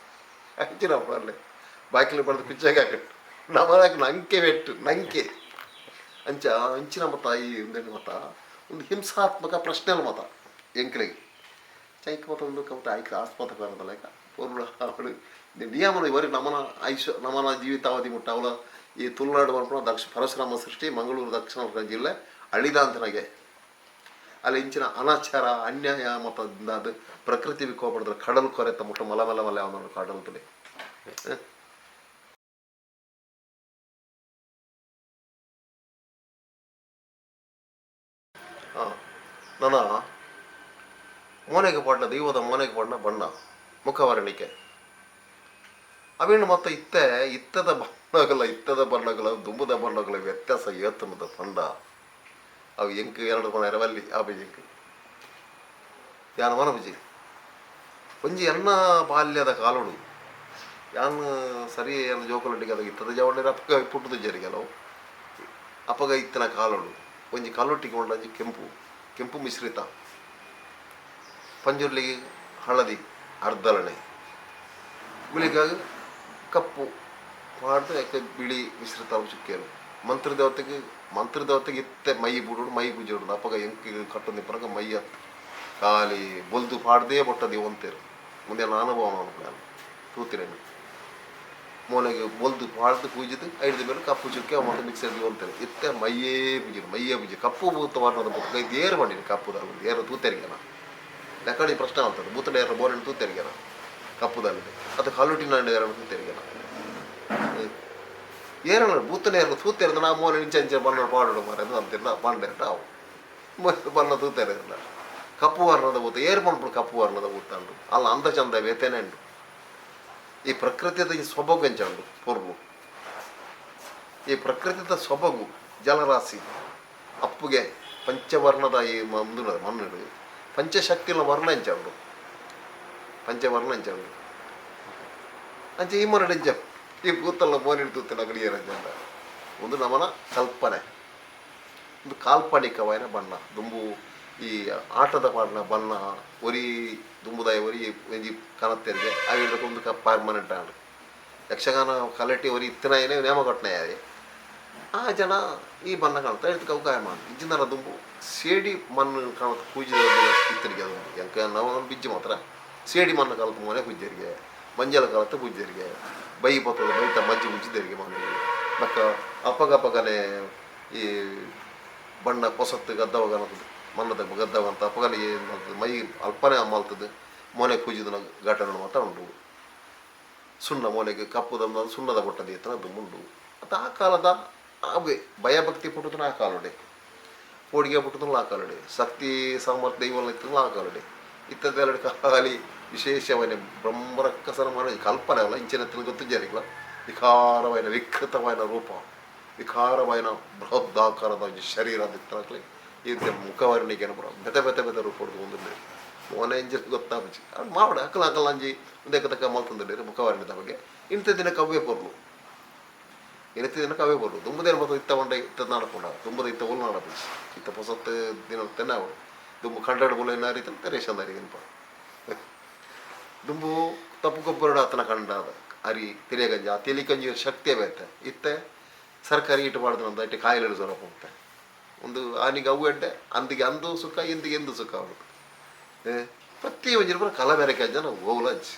ಅಂಚಿನ ಅಲ್ಲೇ ಬಾಕಿಲು ಪಡ್ದು ಪುಚ್ಚಗೆ ಹಾಕಟ್ಟು ನಮ್ಮದಾಕ ನಂಕೆ ಬೆಟ್ಟು ನಂಕೆ ಅಂಚ ಅಂಚಿನ ಮತ ಈ ಒಂದೇನು ಮತ ಒಂದು ಹಿಂಸಾತ್ಮಕ ಪ್ರಶ್ನೆల ಮತ ಎಂಕ್ಲೆಗ್ ಚೈಕ್ ಮತ ಒಂದು ಕಮತ ಆಯ್ಕೆ ಆಸ್ಪತ್ರೆ ಬರೋದಲ್ಲ ಪೂರ್ಣ ಅವಳು ನಿಯಮನ ಇವರಿ ನಮನ ಆಯುಷ್ ನಮನ ಜೀವಿತಾವಧಿ ಮುಟ್ಟ ಅವಳ ಈ ತುಳುನಾಡು ಬರ್ಪುನ ದಕ್ಷ ಪರಶುರಾಮ ಸೃಷ್ಟಿ ಮಂಗಳೂರು ದಕ್ಷಿಣ ಜಿಲ್ಲೆ ಅಳಿದಾಂತನಗೆ ಅಲ್ಲಿ ಇಂಚಿನ ಅನಾಚಾರ ಅನ್ಯಾಯ ಮತ್ತು ಅದು ಪ್ರಕೃತಿ ವಿಕೋಪಡಿದ್ರೆ ಕಡಲು ಕೊರೆತ ಮುಟ್ಟ ಮಲ ಮಲ ಮಲ ಅವನನ್ನು ಕಡಲ್ತದೆ. ಹಾಂ ನನ್ನ ಮೋನೆಗೆ ಪಾಡ್ನ ದೈವದ ಮೋನೆಗೆ ಪಾಡ್ನ ಬಣ್ಣ ಮುಖವರ್ಣಿಕೆ ಅವೇನು ಮತ್ತು ಇತ್ತೆ ಇತ್ತದ ಬಣ್ಣಗಳ ಇತ್ತದ ಬಣ್ಣಗಳ ದುಂಬದ ಬಣ್ಣಗಳ ವ್ಯತ್ಯಾಸ ಏತನದ ಪಂಡ ಅವು ಎಂಕ್ ಎರಡು ಬಣ್ಣ ಎರವಲ್ಲಿ ಆ ಎಂಕ್ ಯಾನ ಮನಬುಜಿ ಒಂಜಿ ಎನ್ನ ಬಾಲ್ಯದ ಕಾಲೋಡು ಯಾನ್ ಸರಿ ಎನ್ನ ಜೋಕುಲೊಟ್ಟಿಗೆ ಅದು ಇತ್ತದ ಜವಳಿ ಅಪ್ಪಗ ಪುಟ್ಟದ ಜರಿಗೆಲವು ಅಪ್ಪಗ ಇತ್ತಿನ ಕಾಲೋಡು ಒಂಜಿ ಕಾಲೊಟ್ಟಿಗೆ ಒಂಜಿ ಕೆಂಪು ಕೆಂಪು ಮಿಶ್ರಿತ ಪಂಜುರ್ಲಿಗೆ ಹಳದಿ ಅರ್ಧಲಣೆ ಗುಳಿಗಾಗಿ ಕಪ್ಪು ಪಾಡ್ದು ಯಾಕೆ ಬಿಳಿ ಮಿಶ್ರಿತ ಚುಕ್ಕೇರು ಮಂತ್ರದೇವತೆಗೆ ಮಂತ್ರದೇವತೆಗೆ ಇತ್ತೆ ಮೈ ಬುಡು ಮೈ ಗುಜೋಡು ಅಪ್ಪಗ ಎಂಕ್ ಕಟ್ಟೊಂದು ಪರಗ ಮೈ ಖಾಲಿ ಬೊಲ್ದು ಪಾಡ್ದೇ ಬೊಟ್ಟದಿ ಒಂತೇರು ಮುಂದೆ ಅನುಭವ ನಾನು ತೂತಿರೇನು ಮೋನೆಗೆ ಬೊಲ್ದು ಪಾಡ್ದು ಪೂಜಿದು ಐದು ಮೇಲೆ ಕಪ್ಪು ಚುಕ್ಕೆ ಮತ್ತೆ ಮಿಕ್ಸ್ ಒಂತೇರು ಇತ್ತೆ ಮೈಯೇ ಪೂಜಿರು ಮೈಯೇ ಪೂಜೆ ಕಪ್ಪು ಬೂತ ವರ್ಣದ ಬೊಕ್ಕ ಇದು ಏರು ಮಾಡಿನಿ ಕಪ್ಪುದ ಏರು ತೂತೆರಿಗೆನ ಲೆಕ್ಕಡಿ ಪ್ರಶ್ನೆ ಆಗ್ತದೆ ಬೂತಡ ಏರ ಬೋರೆಣ್ಣು ತೂತೆರಿಗೆನ ಕಪ್ಪುದಲ್ಲಿ ಅದು ಕಲ್ಲುಟಿನ ಏರನ್ನು ತೂತೆರಿಗೆನ ಏರಣ ಬೂತನ ಏರ ತೂತೆರ್ದ ನಾ ಮೋನೆ ಇಂಚ ಇಂಚ ಬಣ್ಣ ಪಾಡೋಡು ಮಾರೆ ಅಂತಿಲ್ಲ ಬಂಡೆಟ ಅವು ಬಣ್ಣ ತೂತೆರ ಕಪ್ಪು ವರ್ಣದ ಬೂತ ಏರು ಪಂಪು ಕಪ್ಪು ವರ್ಣದ ಬೂತ ಉಂಟು ಅಲ್ಲ ಅಂದ ಚಂದ ಬೇತೇನೆ ಉಂಟು. ಈ ಪ್ರಕೃತಿದ ಈ ಸೊಬಗು ಎಂಚ ಉಂಟು ಪೊರ್ಲು ಈ ಪ್ರಕೃತಿದ ಸೊಬಗು ಜಲರಾಶಿ ಅಪ್ಪುಗೆ ಪಂಚವರ್ಣದ ಈ ಮುಂದು ಮಣ್ಣು ಪಂಚಶಕ್ತಿಲ ವರ್ಣ ಎಂಚ ಉಂಟು ಪಂಚವರ್ಣ ಎಂಚ ಉಂಟು ಅಂಚೆ ಈ ಮರಡು ಎಂಚ ಈ ಕೂತಲ್ಲ ಮೋನಿ ತೂತಿನ ಅಗಡಿಯರ ಒಂದು ನಮನ ಕಲ್ಪನೆ ಒಂದು ಕಾಲ್ಪನಿಕವಾದ ಬಣ್ಣ ದುಂಬು ಈ ಆಟದ ಬಣ್ಣ ಬಣ್ಣ ಒರಿ ದುಂಬುದಾಯ ಒರಿ ಒಂಜಿ ಕನತ್ತೆರಿಗೆ ಅవి ಒಂದು ಪರ್ಮನೆಂಟ್ ಆಂಡ್ ಯಕ್ಷಗಾನ ಕಲೆಟಿ ಒರಿ ಇತ್ತನಾಯನೇ ನೇಮಕೊಟ್ಟನೆ ಆ ಜನ ಈ ಬಣ್ಣ ಕಾಣ್ತಾ ಹೇಳ್ತು ಕೌಕಾಯ ಮಾಡು ಇಜ್ಜಿಂದನ ದುಂಬು ಸೇಡಿ ಮಣ್ಣು ಕಾಣುತ್ತ ಪೂಜೆ ಇತ್ತರಿಗೆ ಅದು ಎಂಕ ನಾವು ಬಿಜ್ಜಿ ಮಾತ್ರ ಸೇಡಿ ಮಣ್ಣು ಕಾಲത്ത് ಮನೆ ಪೂಜ್ಯರಿಗೆ ಮಂಜಲ ಕಾಲത്ത് ಪೂಜ್ಯರಿಗೆ ಬೈ ಬತ್ತದ ಬೈತ ಮಜ್ಜಿ ಮುಜ್ಜಿದರಿಗೆ ಮನೆಗೆ ಬಕ್ಕ ಅಪ್ಪಗಪ್ಪಗನೆ ಈ ಬಣ್ಣ ಪೊಸತ್ತು ಗದ್ದವಾಗ ಮಣ್ಣದ ಗದ್ದವ ಅಂತ ಅಪ್ಪಗನೆ ಏನು ಮಾಡ್ತದೆ ಮೈ ಅಲ್ಪನೆ ಅಮ್ಮಲ್ತದೆ ಮೋನೆ ಪೂಜಿದ ಘಟನೆ ಮಾತ್ರ ಉಂಟು. ಸುಣ್ಣ ಮೋನೆಗೆ ಕಪ್ಪುದ ಸುಣ್ಣದ ಬೊಟ್ಟದ ಇತ್ತನ ಅದು ಮುಂಡು ಅದು ಆ ಕಾಲದ ಅವೇ ಭಯಭಕ್ತಿ ಪುಟ್ಟುದನ್ನ ಆ ಕಾಲಡೆ ಪೋಡಿಗೆ ಪುಟ್ಟುದನ್ನ ಆ ಕಾಲಡೆ ಶಕ್ತಿ ಸಾಮರ್ಥ್ಯ ದೈವಲ್ಲ ಇತ್ತಲ್ಲ ಆ ಕಾಲಡೆ ಇತ್ತದೆರಡು ಖಾಲಿ ವಿಶೇಷమైన ಬ್ರಹ್ಮರಕ್ಕಸನ ಮಾಡ ಕಲ್ಪನೆ ಅಲ್ಲ ಇಂಚಿನ ಗೊತ್ತಿಜ್ಜಾರಿಲ್ಲ ವಿಕಾರమైన ವಿಕೃತమైన ರೂಪ ವಿಕಾರమైన ಬೃಹದಾಕಾರದ ಶರೀರ ದಿತ್ತನಾಗ್ಲಿ ಈ ಮುಖವರ್ಣಿಗೆ ಬರೋ ಬೆತೆ ಬೆತೆ ಬೆತೆ ರೂಪ ಹೊಡೆದು ಮೋನೆ ಇಂಜಿನ ಗೊತ್ತಾಪುಜಿ ಅದು ಮಾವಡ ಅಕ್ಕಲ ಅಕ್ಕಲ ಅಂಜಿ ಒಂದೇಕ ತಕ್ಕ ಮಲ್ತಂದಿಲ್ಲ ಮುಖವರ್ಣಿದ ಬಗ್ಗೆ ಇಂಥ ದಿನ ಕವ್ಯ ಪೊರ್ಲು ಇರತಿ ದಿನ ಕವ್ಯ ಪೊರ್ಲು ದುಂಬುದೇನು ಮತ್ತು ಇತ್ತ ಒಂಡೆ ಇತ್ತ ನಾಡಪುಂಡ ದುಂಬದ ಇತ್ತ ಉಲ್ ನಾಡಪುಜಿ ಇತ್ತ ಪೊಸತ್ತು ದಿನ ತೆನ್ನ ದುಂಬು ಕಂಡಾಡ ಬುಲ ಏನಾರ ರೇಷನ್ ದಾರಿ ಏನಪ್ಪ ದುಂಬು ತಪ್ಪು ಗೊಬ್ಬರ ಆತನ ಕಂಡಾದ ಅರಿ ತಿಳಿಯಗಂಜಿ ಆ ತಿಳಿಕಂಜಿ ಶಕ್ತಿಯೇ ಬೇತೆ ಇತ್ತೆ ಸರ್ಕಾರಿ ಇಟ್ಟು ಮಾಡ್ದ ಇಟ್ಟು ಕಾಯಿಲೆ ಜ್ವರ ಹೋಗ್ತೆ ಒಂದು ಆನಿಗೆ ಅವು ಎಡ್ಡೆ ಅಂದಿಗೆ ಅಂದು ಸುಖ ಇಂದಿಗೆ ಎಂದು ಸುಖ ಅವಳು ಪ್ರತಿ ಒಂಜಿನ ಕಲಬೆರಕೆ ಅಜ್ಜ ನಾವು ಹೋಗ್ಲ ಅಜ್ಜಿ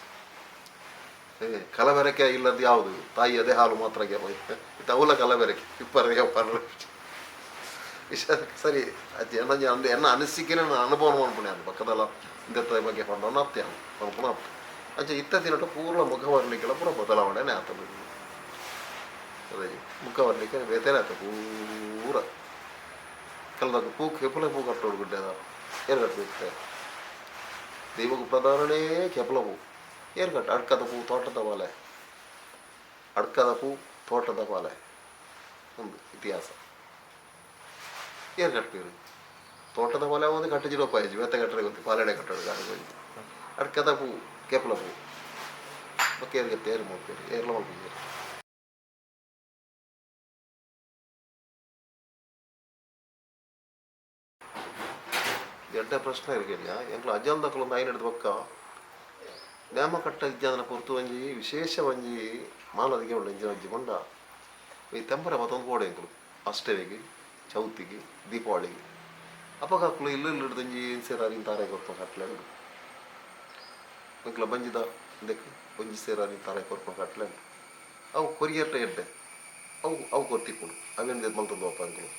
ಕಲಬೆರಕೆ ಇಲ್ಲದ್ದು ಯಾವುದು ತಾಯಿ ಅದೇ ಹಾಲು ಮಾತ್ರ ಇತ್ತು ಅವಲ ಕಲಬೆರಕೆ ಇಪ್ಪರ ಪರ್ರ ಸರಿ ಅಜ್ಜಿ ಎನ್ನ ಅಂದು ಎನ್ನ ಅನಿಸಿಕೆನೆ ನಾನು ಅನುಭವ ಮಾಡ್ಕೊಂಡೆ ಅದು ಪಕ್ಕದಲ್ಲ ಇಂಥ ಬಗ್ಗೆ ಪಂಡವನ್ನ ಅತ್ಯ ಪನ್ಪುನ ಅಂಚ ಇತ್ತ ದಿನಟ ಪೂರ್ಣ ಮುಖವರ್ಣಿಕೆಲ್ಲ ಪೂರ ಬದಲಾವಣೆನೇ ಆತಂದು ಅದೇ ಮುಖವರ್ಣಿಕೆ ಬೇತೇನೆ ಆತ ಪೂರ ಕಲ್ದಾಗ ಪೂ ಕೆಪಲ ಪೂ ಕಟ್ಟೋಡು ಗುಡ್ಡೆದ ಏರು ಕಟ್ಟಬೇಕು ದೈವಕ್ಕೆ ಪ್ರಧಾನನೇ ಕೆಪಲ ಪೂ ಏರು ಕಟ್ಟ ಅಡ್ಕದ ಪೂ ತೋಟದ ಪಾಲೆ ಅಡ್ಕದ ಪೂ ತೋಟದ ಪಾಲೆ ಒಂದು ಇತಿಹಾಸ ಏರು ಕಟ್ಪೀರು ತೋಟದ ಪಾಲೆ ಒಂದು ಕಟ್ಟಿಜಿರೋ ಪಾಯಜಿ ಬೇತೆ ಕಟ್ಟರೆ ಗೊತ್ತು ಪಾಲೆಡೆ ಕಟ್ಟೋಡು ಗಾಡಿ ಅಡ್ಕದ ಪೂ ಕೇಪಲ ಪೂ ಬೊಕ್ಕ ಏರ್ಗತ್ತೆ ಏರು ಮಲ್ಪೇರು ಏರ್ಲ ಮಲ್ಪೇರು ಎಡ್ಡೆ ಪ್ರಶ್ನೆ ಇರ್ಗಿಲ್ಲ ಎಂಕ್ಲ ಅಜ್ಜಲ್ದಕ್ಲು ಐನ್ ಹಿಡ್ದು ಬೊಕ್ಕ ನೇಮಕಟ್ಟ ಇಜ್ಜಾದನ ಪೊರ್ತು ಒಂಜಿ ವಿಶೇಷ ಒಂಜಿ ಮಾನದಿಗೆ ಉಂಡು ಇಂಚಿನ ಒಂಜಿ ಪಂಡ ಈ ತೆಂಬರೆ ಮತ್ತೊಂದು ಬೋಡೆ ಎಂಕುಲು ಅಷ್ಟಮಿಗೆ ಚೌತಿಗೆ ದೀಪಾವಳಿಗೆ ಅಪಗ ಅಕ್ಲು ಇಲ್ಲು ಇಲ್ಲು ಹಿಡ್ದು ಒಂಜಿ ಸೇರಾರಿ ತಾರೆ ಕೊರ್ಪ ಕಟ್ಲೆ ಉಂಡು ಎಂಕ್ಲ ಬಂಜಿದ ಇಂದಕ್ಕೆ ಒಂಜಿ ಸೇರಾರಿ ತಾರೆ ಕೊರ್ಪ ಕಟ್ಲೆ ಉಂಡು ಅವು ಕೊರಿಯರ್ಟ ಎಡ್ಡೆ ಅವು ಅವು ಕೊರ್ತಿಪ್ಪುಂಡು ಅವೇನು ಮಲ್ತೊಂದು ಅಪ್ಪ ಎಂಕುಲು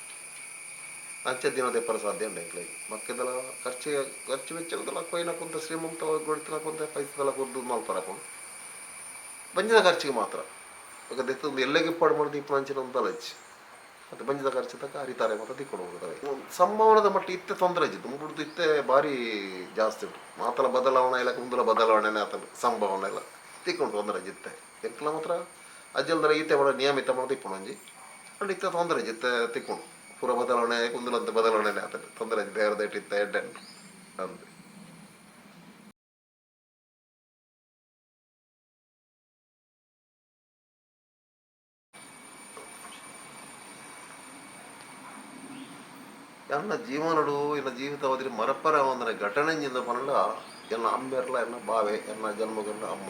ಅಂಚ ದಿನ ದೆಪ್ಪರ ಸಾಧ್ಯ ಉಂಡು ಎಂಕ್ಲೆಗ್ ಮಕ್ಕೆದಲ ಖರ್ಚು ಖರ್ಚು ವೆಚ್ಚದಲ ಕೊಯ್ನ ಕುಂತ ಶ್ರೀಮಂತ ಗೊಡ್ತಿನ ಕುಂತ ಪೈಸದಲ ಕೊರ್ದು ಮಲ್ಪರ ಹಾಕೊಂಡು ಬಂಜಿದ ಖರ್ಚಿಗೆ ಮಾತ್ರ ఒక ದೆತ್ತೊಂದು ಎಲ್ಲೆಗೆ ಪಾಡು ಮಾಡಿ ದೀಪನ ಅಂಚಿನ ಅಜ್ಜಿ ಮತ್ತು ಬಂಜಿದ ಖರ್ಚು ತಕ್ಕ ಹರಿತಾರೆ ಮತ್ತು ತಿಕ್ಕೊಂಡು ಹೋಗ್ತಾರೆ ಸಂಭಾವನದ ಮಟ್ಟ ಇತ್ತೆ ತೊಂದರೆ ಅಜ್ಜಿ ದುಂಬುಡ್ದು ಇತ್ತೆ ಭಾರಿ ಜಾಸ್ತಿ ಉಂಟು ಮಾತಲ ಬದಲಾವಣೆ ಇಲ್ಲ ಕುಂದಲ ಬದಲಾವಣೆನೇ ಆತನ ಸಂಭಾವನೆ ಎಲ್ಲ ತಿಕ್ಕೊಂಡು ತೊಂದರೆ ಅಜ್ಜಿ ಇತ್ತೆ ಎಂಕ್ಲ ಮಾತ್ರ ಅಜ್ಜಲ್ದರ ಈತೆ ಮಾಡ ನಿಯಮಿತ ಮಾಡಿ ತಿಕ್ಕೊಂಡು ಒಂಜಿ ಅಂಡ್ ಇತ್ತೆ ತೊಂದರೆ ಅಜ್ಜಿ ಇತ್ತೆ ತಿಕ್ಕೊಂಡು ಪೂರ ಬದಲಾವಣೆ ಕುಂದಲಂತ ಬದಲಾವಣೆನೇ ಆತನ ತೊಂದರೆ ಅಜ್ಜಿ ದೇವರ ಇತ್ತ ಎಡ್ಡೆ ಅಂದು ಎನ್ನ ಜೀವನಡು ಎನ್ನ ಜೀವಿತಾವಧಿ ಮರಪರ ಒಂದನ ಘಟನೆ ಪಂಡ ಎನ್ನ ಅಮ್ಮೆರ್ಲ ಎನ್ನ ಬಾವೆ ಎನ್ನ ಜನ್ಮಗಂಡ ಅಮ್ಮ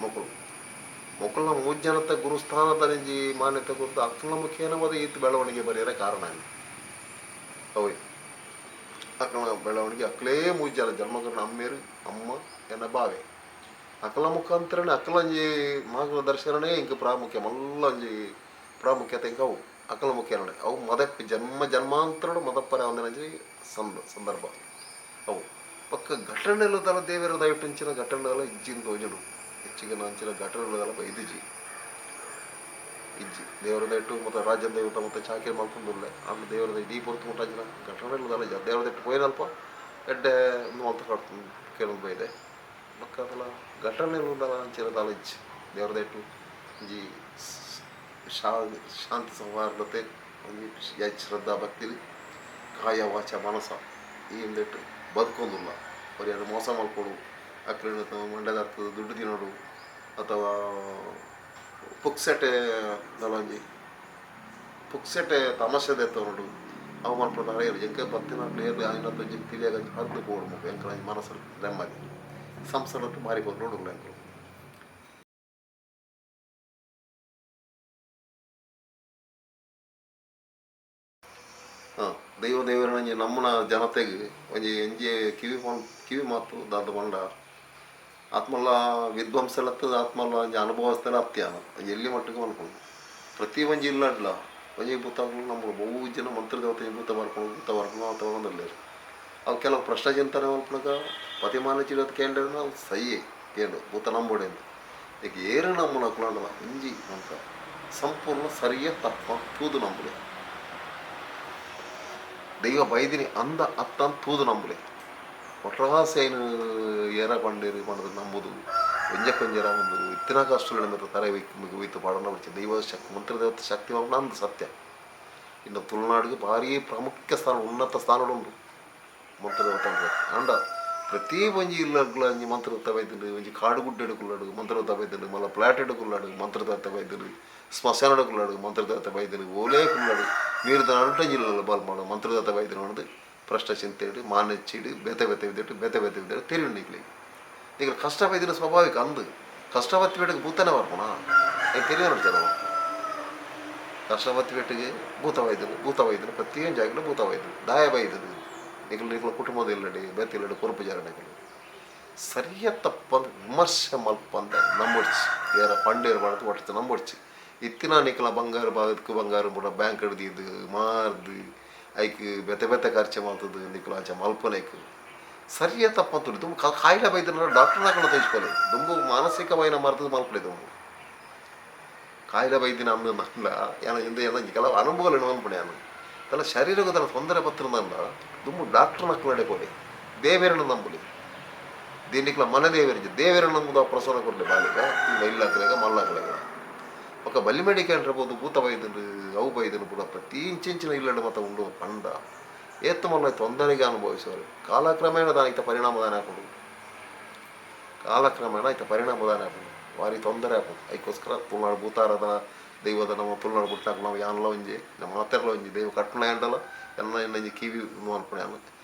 ಮಕ್ಕಳು ಮಕ್ಕಳನ್ನ ಮೂರು ಜನತ ಗುರುಸ್ಥಾನದ ನೆಂಜಿ ಮಾನ್ಯತೆ ಕೊಟ್ಟು ಅಕ್ಕನ ಮುಖೇನವಾದ ಈತ ಬೆಳವಣಿಗೆ ಬರೆಯರ ಕಾರಣ ಏನು ಅವೇ ಅಕ್ಕನ ಬೆಳವಣಿಗೆ ಅಕ್ಕಲೇ ಮೂರು ಜನ ಜನ್ಮಗಂಡ ಅಮ್ಮೇರು ಅಮ್ಮ ಎನ್ನ ಬಾವೆ ಅಕ್ಕಲ ಮುಖಾಂತರನೇ ಅಕ್ಕಲಂಜಿ ಮಾರ್ಗದರ್ಶನನೇ ಇಂಕ ಪ್ರಾಮುಖ್ಯ ಮಲ್ಲಂಜಿ ಪ್ರಾಮುಖ್ಯತೆ ಇಂಕ ಅವು ಅಕ್ಕಲ ಮುಖೇನನೆ ಅವು ಮದಪ್ಪಿ ಜನ್ಮ ಜನ್ಮಾಂತರಡು ಮದಪ್ಪರ ಒಂದನಂಜಿ ಸಂದರ್ಭ ಅವು ಪಕ್ಕ ಘಟನೆಲು ದಲ ದೇವರ ದಯಟಂಚಿನ ಘಟನೆಲ ಇಜ್ಜಿನ ತೋಜುಡು ಹೆಚ್ಚಿಗೆ ಅಂಚಿನ ಘಟನೆಲು ಬೈದಿಜಿ ಇಜ್ಜಿ ದೇವರ ದಯಟು ಮತ್ತು ರಾಜ್ಯ ದೇವತ ಮತ್ತು ಚಾಕಿರಿ ಮಲ್ತೊಂದುಲ್ಲೆ ಆಂಡ ದೇವರ ದಯ ಈ ಪೊರ್ತು ಮುಟ್ಟ ಅಂಚಿನ ಘಟನೆಲು ದಲ ದೇವರ ದಯಟು ಪೋಯಿನಲ್ಪ ಎಡ್ಡೆ ಮಲ್ತ ಕಡ್ತು ಕೇಳೊಂದು ಬೈದೆ ಬೊಕ್ಕ ಅದಲ ಘಟನೆಲು ದಲ ಅಂಚಿನ ದಲ ಇಜ್ಜಿ ದೇವರ ದಯಟು ಒಂಜಿ ಶಾಂತಿ ಸೌಹಾರ್ದತೆ ಒಂಜಿ ಶ್ರದ್ಧಾ ಭಕ್ತಿಲಿ ಕಾಯ ವಾಚ ಮನಸ ಈ ಇಂದೆಟ್ ಬದುಕೊಂದುಲ್ಲ ಅವ್ರು ಮೋಸ ಮಲ್ಕೊಡು ಅಕ್ಲೆನ ಮಂಡ್ಯದ ದುಡ್ಡು ತಿನ್ನೋಡು ಅಥವಾ ಪುಕ್ಸೆಟೆ ದಲೊಂಜಿ ಪುಕ್ಸೆಟೆ ತಮಾಷೆ ದೆತ್ತೊನೊಡು ಅವು ಮಲ್ಪುನ ಎಂಕ ಬತ್ತಿನ ಏರ್ ಆಯಿನಂತ ಒಂಜಿ ತಿಳಿಯಾಗ ಹದ್ದು ಪೋಡು ಮುಖ ಎಂಕಲ ಮನಸ್ಸು ನೆಮ್ಮದಿ ಸಂಸಾರಟ್ಟು ಮಾರಿ ನೋಡುಲ್ಲ ಎಂಕಲು ದೈವ ದೇವರ ಒಂಜಿ ನಮ್ಮನ ಜನತೆಗ್ ಒಂಜಿ ಎಂಜಿ ಕಿವಿ ಕಿವಿ ಮಾತು ದಾದ ಪಂಡ ಆತ್ಮಲ್ಲ ವಿದ್ವಾಂಸಲತ್ತದ ಆತ್ಮಲ್ಲ ಒಂಜಿ ಅನುಭವಸ್ಥಲ ಅತ್ಯಾನ ಒಂಜಿ ಎಲ್ಲಿ ಮಟ್ಟಿಗೆ ಮನ್ಕೊಂಡು ಪ್ರತಿ ಒಂಜಿ ಇಲ್ಲಡ್ಲ ಒಂಜಿ ಭೂತಗಳು ನಮ್ಗೆ ಬಹು ಜನ ಮಂತ್ರದೇವತೆ ಭೂತ ಬರ್ಕೊಂಡು ಭೂತ ಬರ್ಕೊಂಡು ಅಂತ ಒಂದಿಲ್ಲ ಅವು ಕೆಲವು ಪ್ರಶ್ನೆ ಚಿಂತನೆ ಮಲ್ಪನಗ ಪತಿಮಾನ ಚಿಡೋದು ಕೇಂದ್ರ ಅವು ಸಹಿ ಕೇಂದ್ರ ಭೂತ ನಂಬೋಡೆ ಅಂತ ಈಗ ಏರು ನಮ್ಮನ ಕುಲಾಂಡಲ ಒಂಜಿ ಅಂತ ಸಂಪೂರ್ಣ ಸರಿಯ ತಪ್ಪ ತೂದು ನಂಬುಲೆ ದೈವ ಬೈದಿನಿ ಅಂದ ಅತ್ತಂತ ತೂದು ನಂಬುಲೆ ಒಟ್ರಾಸೆ ಏರ ಪಂಡೇರು ಪಂಡದು ನಂಬುದು ಒಂಜಕ್ಕೊಂಜರ ಒಂದು ಇತ್ತಿನ ಕಷ್ಟಗಳ ಮತ್ತು ತರೆ ಒಯ್ತು ಪಾಡೋಣ ದೈವ ಶಕ್ತಿ ಮಂತ್ರದೇವತೆ ಶಕ್ತಿ ನಂದು ಸತ್ಯ. ಇನ್ನು ತುಳುನಾಡಿಗೆ ಭಾರಿ ಪ್ರಾಮುಖ್ಯ ಸ್ಥಾನ ಉನ್ನತ ಸ್ಥಾನಡುಂಡು ಮಂತ್ರದೇವತೆ ಅಂಡ ಪ್ರತಿ ಒಂಜಿ ಇಲ್ಲಗ್ಲ ಒಂಜಿ ಮಂತ್ರದೇವತೆ ಬೈದುಂಡು, ಒಂಜಿ ಕಾಡುಗುಡ್ಡೆ ಕುಲ್ಲಾಡು ಮಂತ್ರದೇವತೆ ಬೈದುಂಡು, ಮಲ್ಲ ಪ್ಲಾಟ್ ಕುಲ್ಲಾಡು ಮಂತ್ರದೇವತೆ ಬೈದುಂಡು, ಸ್ಮಶಾನ ಕುಲ್ಲಾಡು ಮಂತ್ರದೇವತೆ ಬೈದುಂಡು, ಓಲೇ ಕುಲ್ಲಾಡು ನೀರ್ದ ನಡುಟಂಜಿ ಇಲ್ಲ ಬಾಲ್ ಮಾಡು ಮಂತ್ರದೇವತೆ ಬೈದುಂಡು ಅನ್ನೋದು ಪ್ರಶ್ನೆ ಚಿಂತೆ ಮಾನೆಚ್ಚಿಡು ಬೇತೆ ಬೇತೆ ವಿದ್ಯೆಟ್ಟು ಬೇತೆ ಬೇತೆ ವಿದ್ಯೆ ತೆರಿಯುಂಡು. ನಿಕ್ಲಿಗೆ ಈಗ ಕಷ್ಟ ಬೈದಿನ ಸ್ವಾಭಾವಿಕ ಅಂದು ಕಷ್ಟಪತ್ತಿ ಬೇಟೆಗೆ ಭೂತನೇ ಬರ್ಪುಣ తెలియదు ಜನ. ಕಷ್ಟಪತ್ತಿ ಬೇಟೆಗೆ ಭೂತ ವೈದ್ಯರು ಭೂತ ವೈದ್ಯರು ಪ್ರತಿಯೊಂದು ಜಾಗಲು ಭೂತ ವೈದ್ಯರು ದಾಯ ಬೈದರು ನಿಕಲು ನಿಕಲ ಕುಟುಂಬದ ಇಲ್ಲಡಿ ಬೇತೆ ಇಲ್ಲಡಿ ಕೊರಪು ಜಾರ ನಿಕಲು ಸರಿಯ ತಪ್ಪಂದು ವಿಮರ್ಶೆ ಮಲ್ಪಂದೆ ನಂಬೊಡ್ಚಿ ಏರ ಪಂಡೇರು ಮಾಡದು ಒಟ್ಟು ನಂಬೊಡ್ಚಿ ಇತ್ತಿನ ನಿಕಲ ಬಂಗಾರ ಬಾಗದಕ್ಕೆ ಬಂಗಾರ ಪೂರ ಬ್ಯಾಂಕ್ ಹಿಡ್ದಿದ್ದು ಮಾರ್ದು ಐಕ್ ಬೆತೆ ಬೆತೆ ಖರ್ಚು ಮಾಡ್ತದ್ದು ನಿಕಲ ಆಚೆ ಮಲ್ಪನೈಕ್ ಸರಿಯ ತಪ್ಪಂತ ದುಂಬು ಕಾಯಿಲೆ ಬೈದ್ರೆ ಡಾಕ್ಟರ್ನ ಕಡೆ ತೆಗೆದುಕೊಳ್ಳಿ ದುಂಬು ಮಾನಸಿಕమైన ಮರ್ತದ ಮಲ್ಪಲೆ ದುಂಬು ಕಾಯಿಲೆ ಬೈದಿನ ಅಂದ ಏನ ಇಂದ ಏನ ಕೆಲವು ಅನುಭವಗಳು ಮಲ್ಪಣೆ ಅನ್ನ ತನ್ನ ಶರೀರಕ್ಕೆ ತನ್ನ ತೊಂದರೆ ಪತ್ತಿನಂದ ದುಂಬು ಡಾಕ್ಟರ್ನ ಕಡೆ ಕೊಡಿ ದೇವೇರನ್ನು ನಂಬಲಿ దీనికి మన ದೇವರಿಗೆ ದೇವರ ನಂಬುದು ಆ ಪ್ರಸನ್ನ ಕೊಡಲಿ ಬಾಲಿಗ ಇಲ್ಲ ಇಲ್ಲಕಲೆಗ ಮಲ್ಲಕಲೆಗ ఒక ಬಲಿಮೆಡಿಕೆ ಅಂಡ್ರಬೋದು ಭೂತ ಬೈದನು ಅವು ಬೈದನು ಪೂರ ಪ್ರತಿ ಇಂಚಿಂಚಿನ ಇಲ್ಲಡೆ ಮತ ಉಂಡು ಪಂಡ ಏತ್ತು ಮಲ್ಲ ತೊಂದರೆಗೆ ಅನುಭವಿಸುವರು. ಕಾಲಕ್ರಮೇಣ ದಾನಿತ ಪರಿಣಾಮ ದಾನ ಹಾಕೊಂಡು ಕಾಲಕ್ರಮೇಣ ಈತ ಪರಿಣಾಮ ದಾನ ಹಾಕೊಂಡು ಭಾರಿ ತೊಂದರೆ ಹಾಕೊಂಡು ಅದಕ್ಕೋಸ್ಕರ ತುಳುನಾಡು ಭೂತಾರಾಧನ ದೈವದ ನಮ್ಮ ತುಳುನಾಡು ಪುಟ್ಟಾಕ ನಾವು ಯಾನ್ಲ ಒಂಜಿ ನಮ್ಮ ಮಾತೆರ್ಲ ಒಂಜಿ ದೈವ ಕಟ್ಟಣ ಅಂಡಲ ಎನ್ನ ಎನ್ನಂಜಿ ಕಿವಿ ಅನ್ಪಣೆ ಅನ್ನ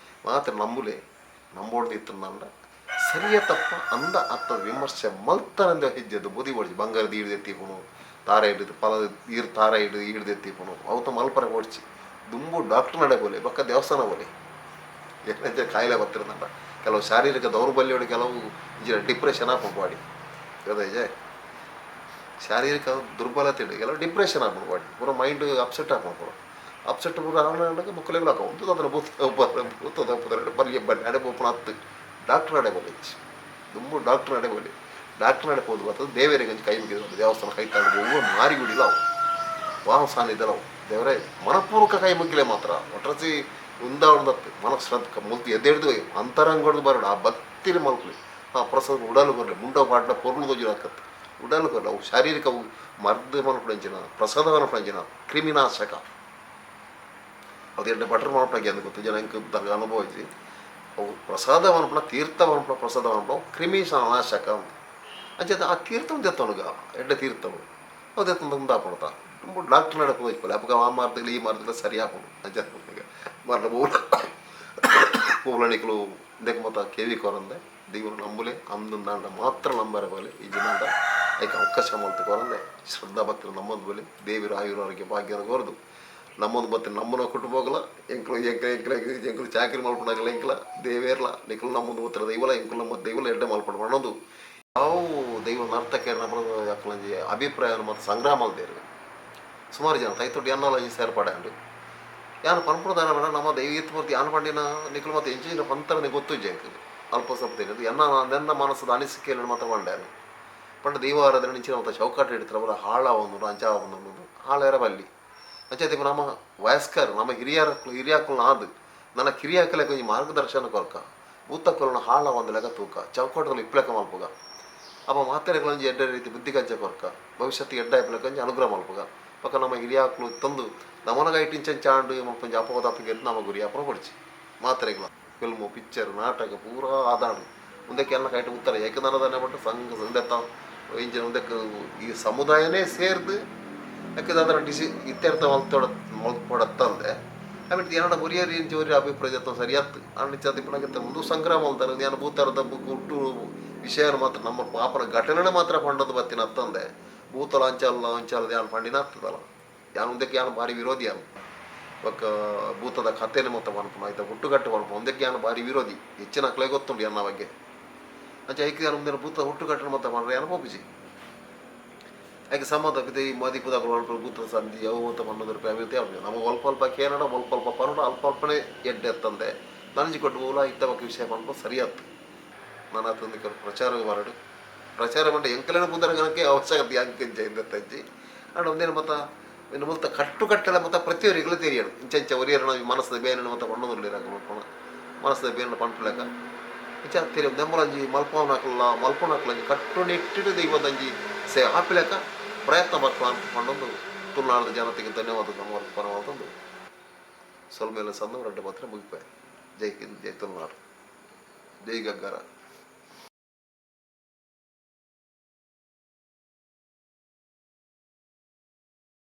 ಮಾತ್ರ ನಂಬುಲೆ ನಂಬೋಡ್ದು ಇತ್ತಂದ ಸರಿಯ ತಪ್ಪ ಅಂದ ಅತ್ತ ವಿಮರ್ಶೆ ಮಲ್ತನಂದ ಹೆಜ್ಜೆದು ಬುದಿ ಓಡಿಸಿ ಬಂಗಾರದ ಈಡ್ದೆತ್ತೀಪುನು ತಾರ ಹಿಡಿದು ಫಲ ಈರ್ ತಾರ ಹಿಡಿದು ಈಡ್ದೆತ್ತೀಪುನು ಅವತ ಮಲ್ಪರೆ ಓಡಿಸಿ ದುಂಬು ಡಾಕ್ಟರ್ ನಡೆ ಬೋಲೆ ಬಕ್ಕ ದೇವಸ್ಥಾನ ಬೋಲೆ ಏನಂತ ಕಾಯಿಲೆ ಬರ್ತಿರೋದಂಡ ಕೆಲವು ಶಾರೀರಿಕ ದೌರ್ಬಲ್ಯ ಕೆಲವು ಡಿಪ್ರೆಷನ್ ಆಪುಂಡು ಬಾಡಿ ಗೊತ್ತಾಯ್ಜೆ. ಶಾರೀರಿಕ ದುರ್ಬಲತೆ ಕೆಲವು ಡಿಪ್ರೆಷನ್ ಆಪುಂಡು ಬಾಡಿ ಪೂರ ಮೈಂಡ್ ಅಪ್ಸೆಟ್ ಆಪುಂಡು ಪೂರ ಅಪ್ಸೆಟ್ ಪೂರ ಆವಣ ಮುಕ್ಕಲೆಗಳು ಹಾಕ ಒಂದು ಅದರ ಭೂತ ಭೂತದ ಬಲ್ಲಿ ಬಲ್ಲಿ ಅಡೆ ಬೋಪಣ ಹತ್ತು ಡಾಕ್ಟರ್ ಅಡೆ ಬೋಲೆ ದುಂಬು ಡಾಕ್ಟರ್ ಅಡೆ ಬೋಲೆ ಡಾಕ್ಟರ್ ಅಡೆ ಹೋದು ಬರ್ತದೆ ದೇವರಿಗೆ ಕೈ ಮುಗಿದು ದೇವಸ್ಥಾನ ಕೈ ತಾಂಡು ಹೋಗುವ ಮಾರಿಗುಡಿಲ್ಲ ಅವು ವಾಹ ಸಾನ್ನಿಧ್ಯ ಅವು ದೇವರೇ ಮನಪೂರ್ವಕ ಕೈ ಮುಗಿಲೆ ಮಾತ್ರ ಒಟ್ರಸಿ ಉಂದಾವಣದತ್ತು ಮನಸ್ಸು ಶ್ರದ್ಧ ಮುಲ್ತು ಎದ್ದೆಡ್ದು ಅಂತರಂಗಡ್ದು ಬರೋಣ ಆ ಭಕ್ತಿಲಿ ಮಲ್ಪಲಿ ಆ ಪ್ರಸಾದ ಉಡಲು ಬರಲಿ ಮುಂಡ ಪಾಟ್ನ ಪೊರ್ಲು ದೊಜ್ಜು ಹಾಕತ್ತು ಉಡಲು ಬರಲಿ ಅವು ಶಾರೀರಿಕ ಅವು ಮರ್ದು ಮಲ್ಪಡಂಚಿನ ಪ್ರಸಾದ ಮಲ್ಪಡಂಚಿನ ಕ್ರಿಮಿನಾಶಕ ಅದು ಎರಡು ಬಟರ್ ಮಲ್ಪಡಂಗೆ ಅಂದ್ ಗೊತ್ತು ಜನ ಇಂಕ ಅನುಭವಿಸಿ ಅವು ಪ್ರಸಾದ ಮಲ್ಪಣ ತೀರ್ಥ ಮಲ್ಪಣ ಪ್ರಸಾದ ಮಲ್ಪಣ ಕ್ರಿಮಿ ನಾಶಕ ಅಂತ ಅಂಚೆ ಆ ತೀರ್ಥ ದೆತ್ತವನುಗ ಎಡ್ಡೆ ತೀರ್ಥವು ಅವು ದೆತ್ತಂದು ಉಂದಾಪಡ್ತಾ ತುಂಬ ಡಾಕ್ಟರ್ ನಡಕ್ಕೆ ಹೋಯ್ಪಲ್ಲ ಅಪ್ಪಗ ಆ ಮಾರ್ದಗಳು ಈ ಮಾರ್ದಗಳು ಸರಿ ಹಾಕೊಂಡು ಅಂಚೆ ಮರಣ ಪೂಲಣಿಕಲು ಇದಕ್ಕೆ ಮತ್ತ ಕೆವಿ ಕೊರಂದೆ ದೇವರು ನಂಬುಲೆ ಅಂದಂದಾಂಡ ಮಾತ್ರ ನಂಬರ ಬೋಲೆ ಈ ಜಿನಾಂಡ ಐಕ ಅವಕಾಶ ಮಲ್ತು ಕೊರಂದೆ ಶ್ರದ್ಧಾ ಭಕ್ತರು ನಮ್ಮೊಂದು ಬೋಲೆ ದೇವರು ಆಯುರ ಆರೋಗ್ಯ ಭಾಗ್ಯನ ಕೋರದು ನಮ್ಮೊಂದು ಮತ್ತೆ ನಮ್ಮನ ಕುಟುಂಬಗಳ ಎಂಕ್ಲು ಎಂಕ್ಲ ಎಂಕ್ಲ ಎಂಕ್ಲು ಚಾಕರಿ ಮಲ್ಪಡಾಗಲ ಎಂಕ್ಲ ದೇವೇರ್ಲ ನಿಕ್ಲು ನಮ್ಮೊಂದು ಉತ್ತರ ದೈವಲ ಎಂಕ್ಲು ನಮ್ಮ ದೈವಲ ಎಡ್ಡೆ ಮಲ್ಪಡ ಅನ್ನೋದು ಯಾವ ದೈವ ನರ್ತಕರ ಅಕ್ಲಂಜಿ ಅಭಿಪ್ರಾಯ ಮತ್ತು ಸಂಗ್ರಹ ಮಲ್ದೇರು ಸುಮಾರು ಜನ ತೈತೊಟ್ಟು ಎನ್ನಲ ಸೇರ್ಪಡೆ ಯಾನು ಪನ್ಪುಣದಾನ ಬೇಡ ನಮ್ಮ ದೈವ ಇತ್ತು ಮತ್ತು ಯಾನು ಪಂಡಿನ ನಿಕ್ಲು ಮತ್ತು ಎಂಚಿನ ಪಂತರನೆ ಗೊತ್ತು ಜಂಕ್ ಅಲ್ಪ ಸ್ವಲ್ಪ ತಿನ್ನದು ಎನ್ನ ನನ್ನ ಮನಸ್ಸದ ಅನಿಸಿಕೆಯನ್ನು ಮಾತ್ರ ಪಂಡ್ಯಾನು ಪಂಡ ದೈವ ಆರಾಧನೆ ನಿಂಚಿನ ಮತ್ತು ಚೌಕಾಟ ಹಿಡಿತಾರೆ ಅವರ ಹಾಳ ಒಂದು ಅಂಚ ಒಂದು ಹಾಳೆರ ಬಲ್ಲಿ ಅಂಚೆ ನಮ್ಮ ವಯಸ್ಕರು ನಮ್ಮ ಹಿರಿಯರ ಹಿರಿಯಾಕುಲ್ನ ಆದು ನನ್ನ ಕಿರಿಯಾಕಲೆ ಕೊಂಚ ಮಾರ್ಗದರ್ಶನ ಕೊರ್ಕ ಭೂತಕ್ಕುಲನ ಹಾಳ ಒಂದು ಲೆಕ್ಕ ತೂಕ ಚೌಕಾಟದಲ್ಲಿ ಇಪ್ಲೆಕ ಮಲ್ಪುಗ ಅಪ್ಪ ಮಾತೆರೆಗಳೊಂಜಿ ಎಡ್ಡೆ ರೀತಿ ಬುದ್ಧಿ ಕಜ್ಜ ಕೊರ್ಕ ಭವಿಷ್ಯತ್ತಿಗೆ ಎಡ್ಡ ಇಪ್ಲೆಕ ಅನುಗ್ರಹ ಮಲ್ಪುಗ ಪಕ್ಕ ನಮ್ಮ ಹಿರಿಯಾಕ್ಲು ತಂದು ನಮನಗ ಇಟ್ಟಿಂಚನ್ ಚಾಂಡು ಮಲ್ಪಂಜಿ ಅಪವಾದ ನಮ್ಮ ಗುರಿ ಅಪನ ಕೊಡ್ಚಿ ಮಾತ್ರೆಗಳ ಫಿಲ್ಮು ಪಿಕ್ಚರ್ ನಾಟಕ ಪೂರಾ ಆದಾಡು ಮುಂದಕ್ಕೆ ಎಲ್ಲ ಕೈಟ್ ಉತ್ತರ ಏಕದಾನದಾನೆ ಬಟ್ಟು ಸಂಘ ಸಂದೆತ್ತ ಇಂಜಿನ ಮುಂದಕ್ಕೆ ಈ ಸಮುದಾಯನೇ ಸೇರ್ದು ಯಾಕಂದ್ರೆ ಅದರ ಡಿಸಿ ಇತ್ಯರ್ಥ ಮಲ್ತೊಡ ಮಲ್ಪೊಡತ್ತಂದೆ ಆಮೇಲೆ ಏನಡ ಒರಿಯರ್ ಇಂಚ ಒರಿ ಅಭಿಪ್ರಾಯ ಸರಿಯತ್ತು ಅಣ್ಣ ಪಣಕ್ಕೆ ಮುಂದು ಸಂಗ್ರಹ ಮಲ್ತಾರೆ ನಾನು ಭೂತಾರದ ಹುಟ್ಟು ವಿಷಯ ಮಾತ್ರ ನಮ್ಮ ಪಾಪನ ಘಟನೆ ಮಾತ್ರ ಪಂಡದು ಬತ್ತಿನ ಅತ್ತಂದೆ ಭೂತಲ ಅಂಚಾಲ ಅಂಚಾಲದ ಯಾನು ಪಂಡಿನ ಆಗ್ತದಲ್ಲ ಯಾನು ಮುಂದಕ್ಕೆ ಯಾನು ಭಾರಿ ವಿರೋಧಿ ಯಾನು ಬೊಕ್ಕ ಭೂತದ ಕಥೆನೆ ಮೊತ್ತ ಮನ್ಪುನ ಆಯ್ತಾ ಹುಟ್ಟುಗಟ್ಟು ಮನ್ಪುನ ಒಂದಕ್ಕೆ ಯಾನು ಭಾರಿ ವಿರೋಧಿ ಹೆಚ್ಚಿನ ಅಕ್ಲೆ ಗೊತ್ತುಂಟು ಎನ್ನ ಬಗ್ಗೆ ಅಂಚ ಐಕ್ ಯಾನು ಮುಂದಿನ ಭೂತ ಹುಟ್ಟುಗಟ್ಟನೆ ಮೊತ್ತ ಮಾಡ್ರೆ ಯಾನು ಪೋಪಿಜಿ ಐಕೆ ಸಂಬಂಧ ಪಿತೆ ಈ ಮದಿ ಪುದಕಲು ಭೂತದ ಸಂಧಿ ಅವು ಅಂತ ಪನ್ನೊಂದು ರೂಪಾಯಿ ಅಭಿವೃದ್ಧಿ ಆಪುಜಿ ನಮಗೆ ಅಲ್ಪ ಅಲ್ಪ ಕೇನಡ ಅಲ್ಪ ಅಲ್ಪ ಪನ್ನಡ ಅಲ್ಪ ಅಲ್ಪನೇ ಎಡ್ಡೆ ಎತ್ತಂದೆ ನನಜಿ ಕೊಟ್ಟು ಓಲ ಇತ್ತ ಬೊಕ್ಕ ವಿಷಯ ಪನ್ಪ ಸರಿಯಾತು ನಾನು ಆತಂದು ಪ್ರಚಾರ ಬರಡು ಪ್ರಚಾರ ಮಂಡ ಎಂಕಲೆನ ಪುದರ ಗಣಕ್ಕೆ ಅವಶ್ಯಕತೆ ಅಂಕಿಂಚ ಇಂದತ್ತಂಚಿ ಅಂಡ್ ಒಂದೇನು ಮತ್ತ ಇನ್ನು ಮುಲ್ತ ಕಟ್ಟುಕಟ್ಟಲೆ ಮತ್ತ ಪ್ರತಿಯೊರಿಗಳು ತೆರಿಯಡು ಇಂಚ ಇಂಚ ಒರಿಯರಣ ಮನಸ್ಸದ ಬೇನೆ ಮತ್ತ ಪಣ್ಣೊಂದುಲ್ಲೇರ ಮನಸ್ಸದ ಬೇನೆ ಪನ್ಪುಲೆಕ ಇಂಚ ತೆರಿಯೊಂದು ನೆಮ್ಮಲಂಜಿ ಮಲ್ಪವನಕಲ್ಲ ಮಲ್ಪುನಕಲಂಜಿ ಕಟ್ಟುನಿಟ್ಟಿಡು ದೈವದಂಜಿ ಸೇ ಆಪಿಲೆಕ ಪ್ರಯತ್ನ ಬರ್ಪ ಪಂಡೊಂದು ತುಳುನಾಡದ ಜನತೆಗೆ ಧನ್ಯವಾದ ಸಮರ್ಪಣೆ ಮಲ್ತೊಂದು ಸೊಲ್ಮೆಲ ಸಂದ ರಡ್ಡ ಮಾತ್ರ ಮುಗಿಪೆ. ಜೈ ಹಿಂದ್, ಜೈ ತುಳುನಾಡು, ಜೈ ಗಗ್ಗರ.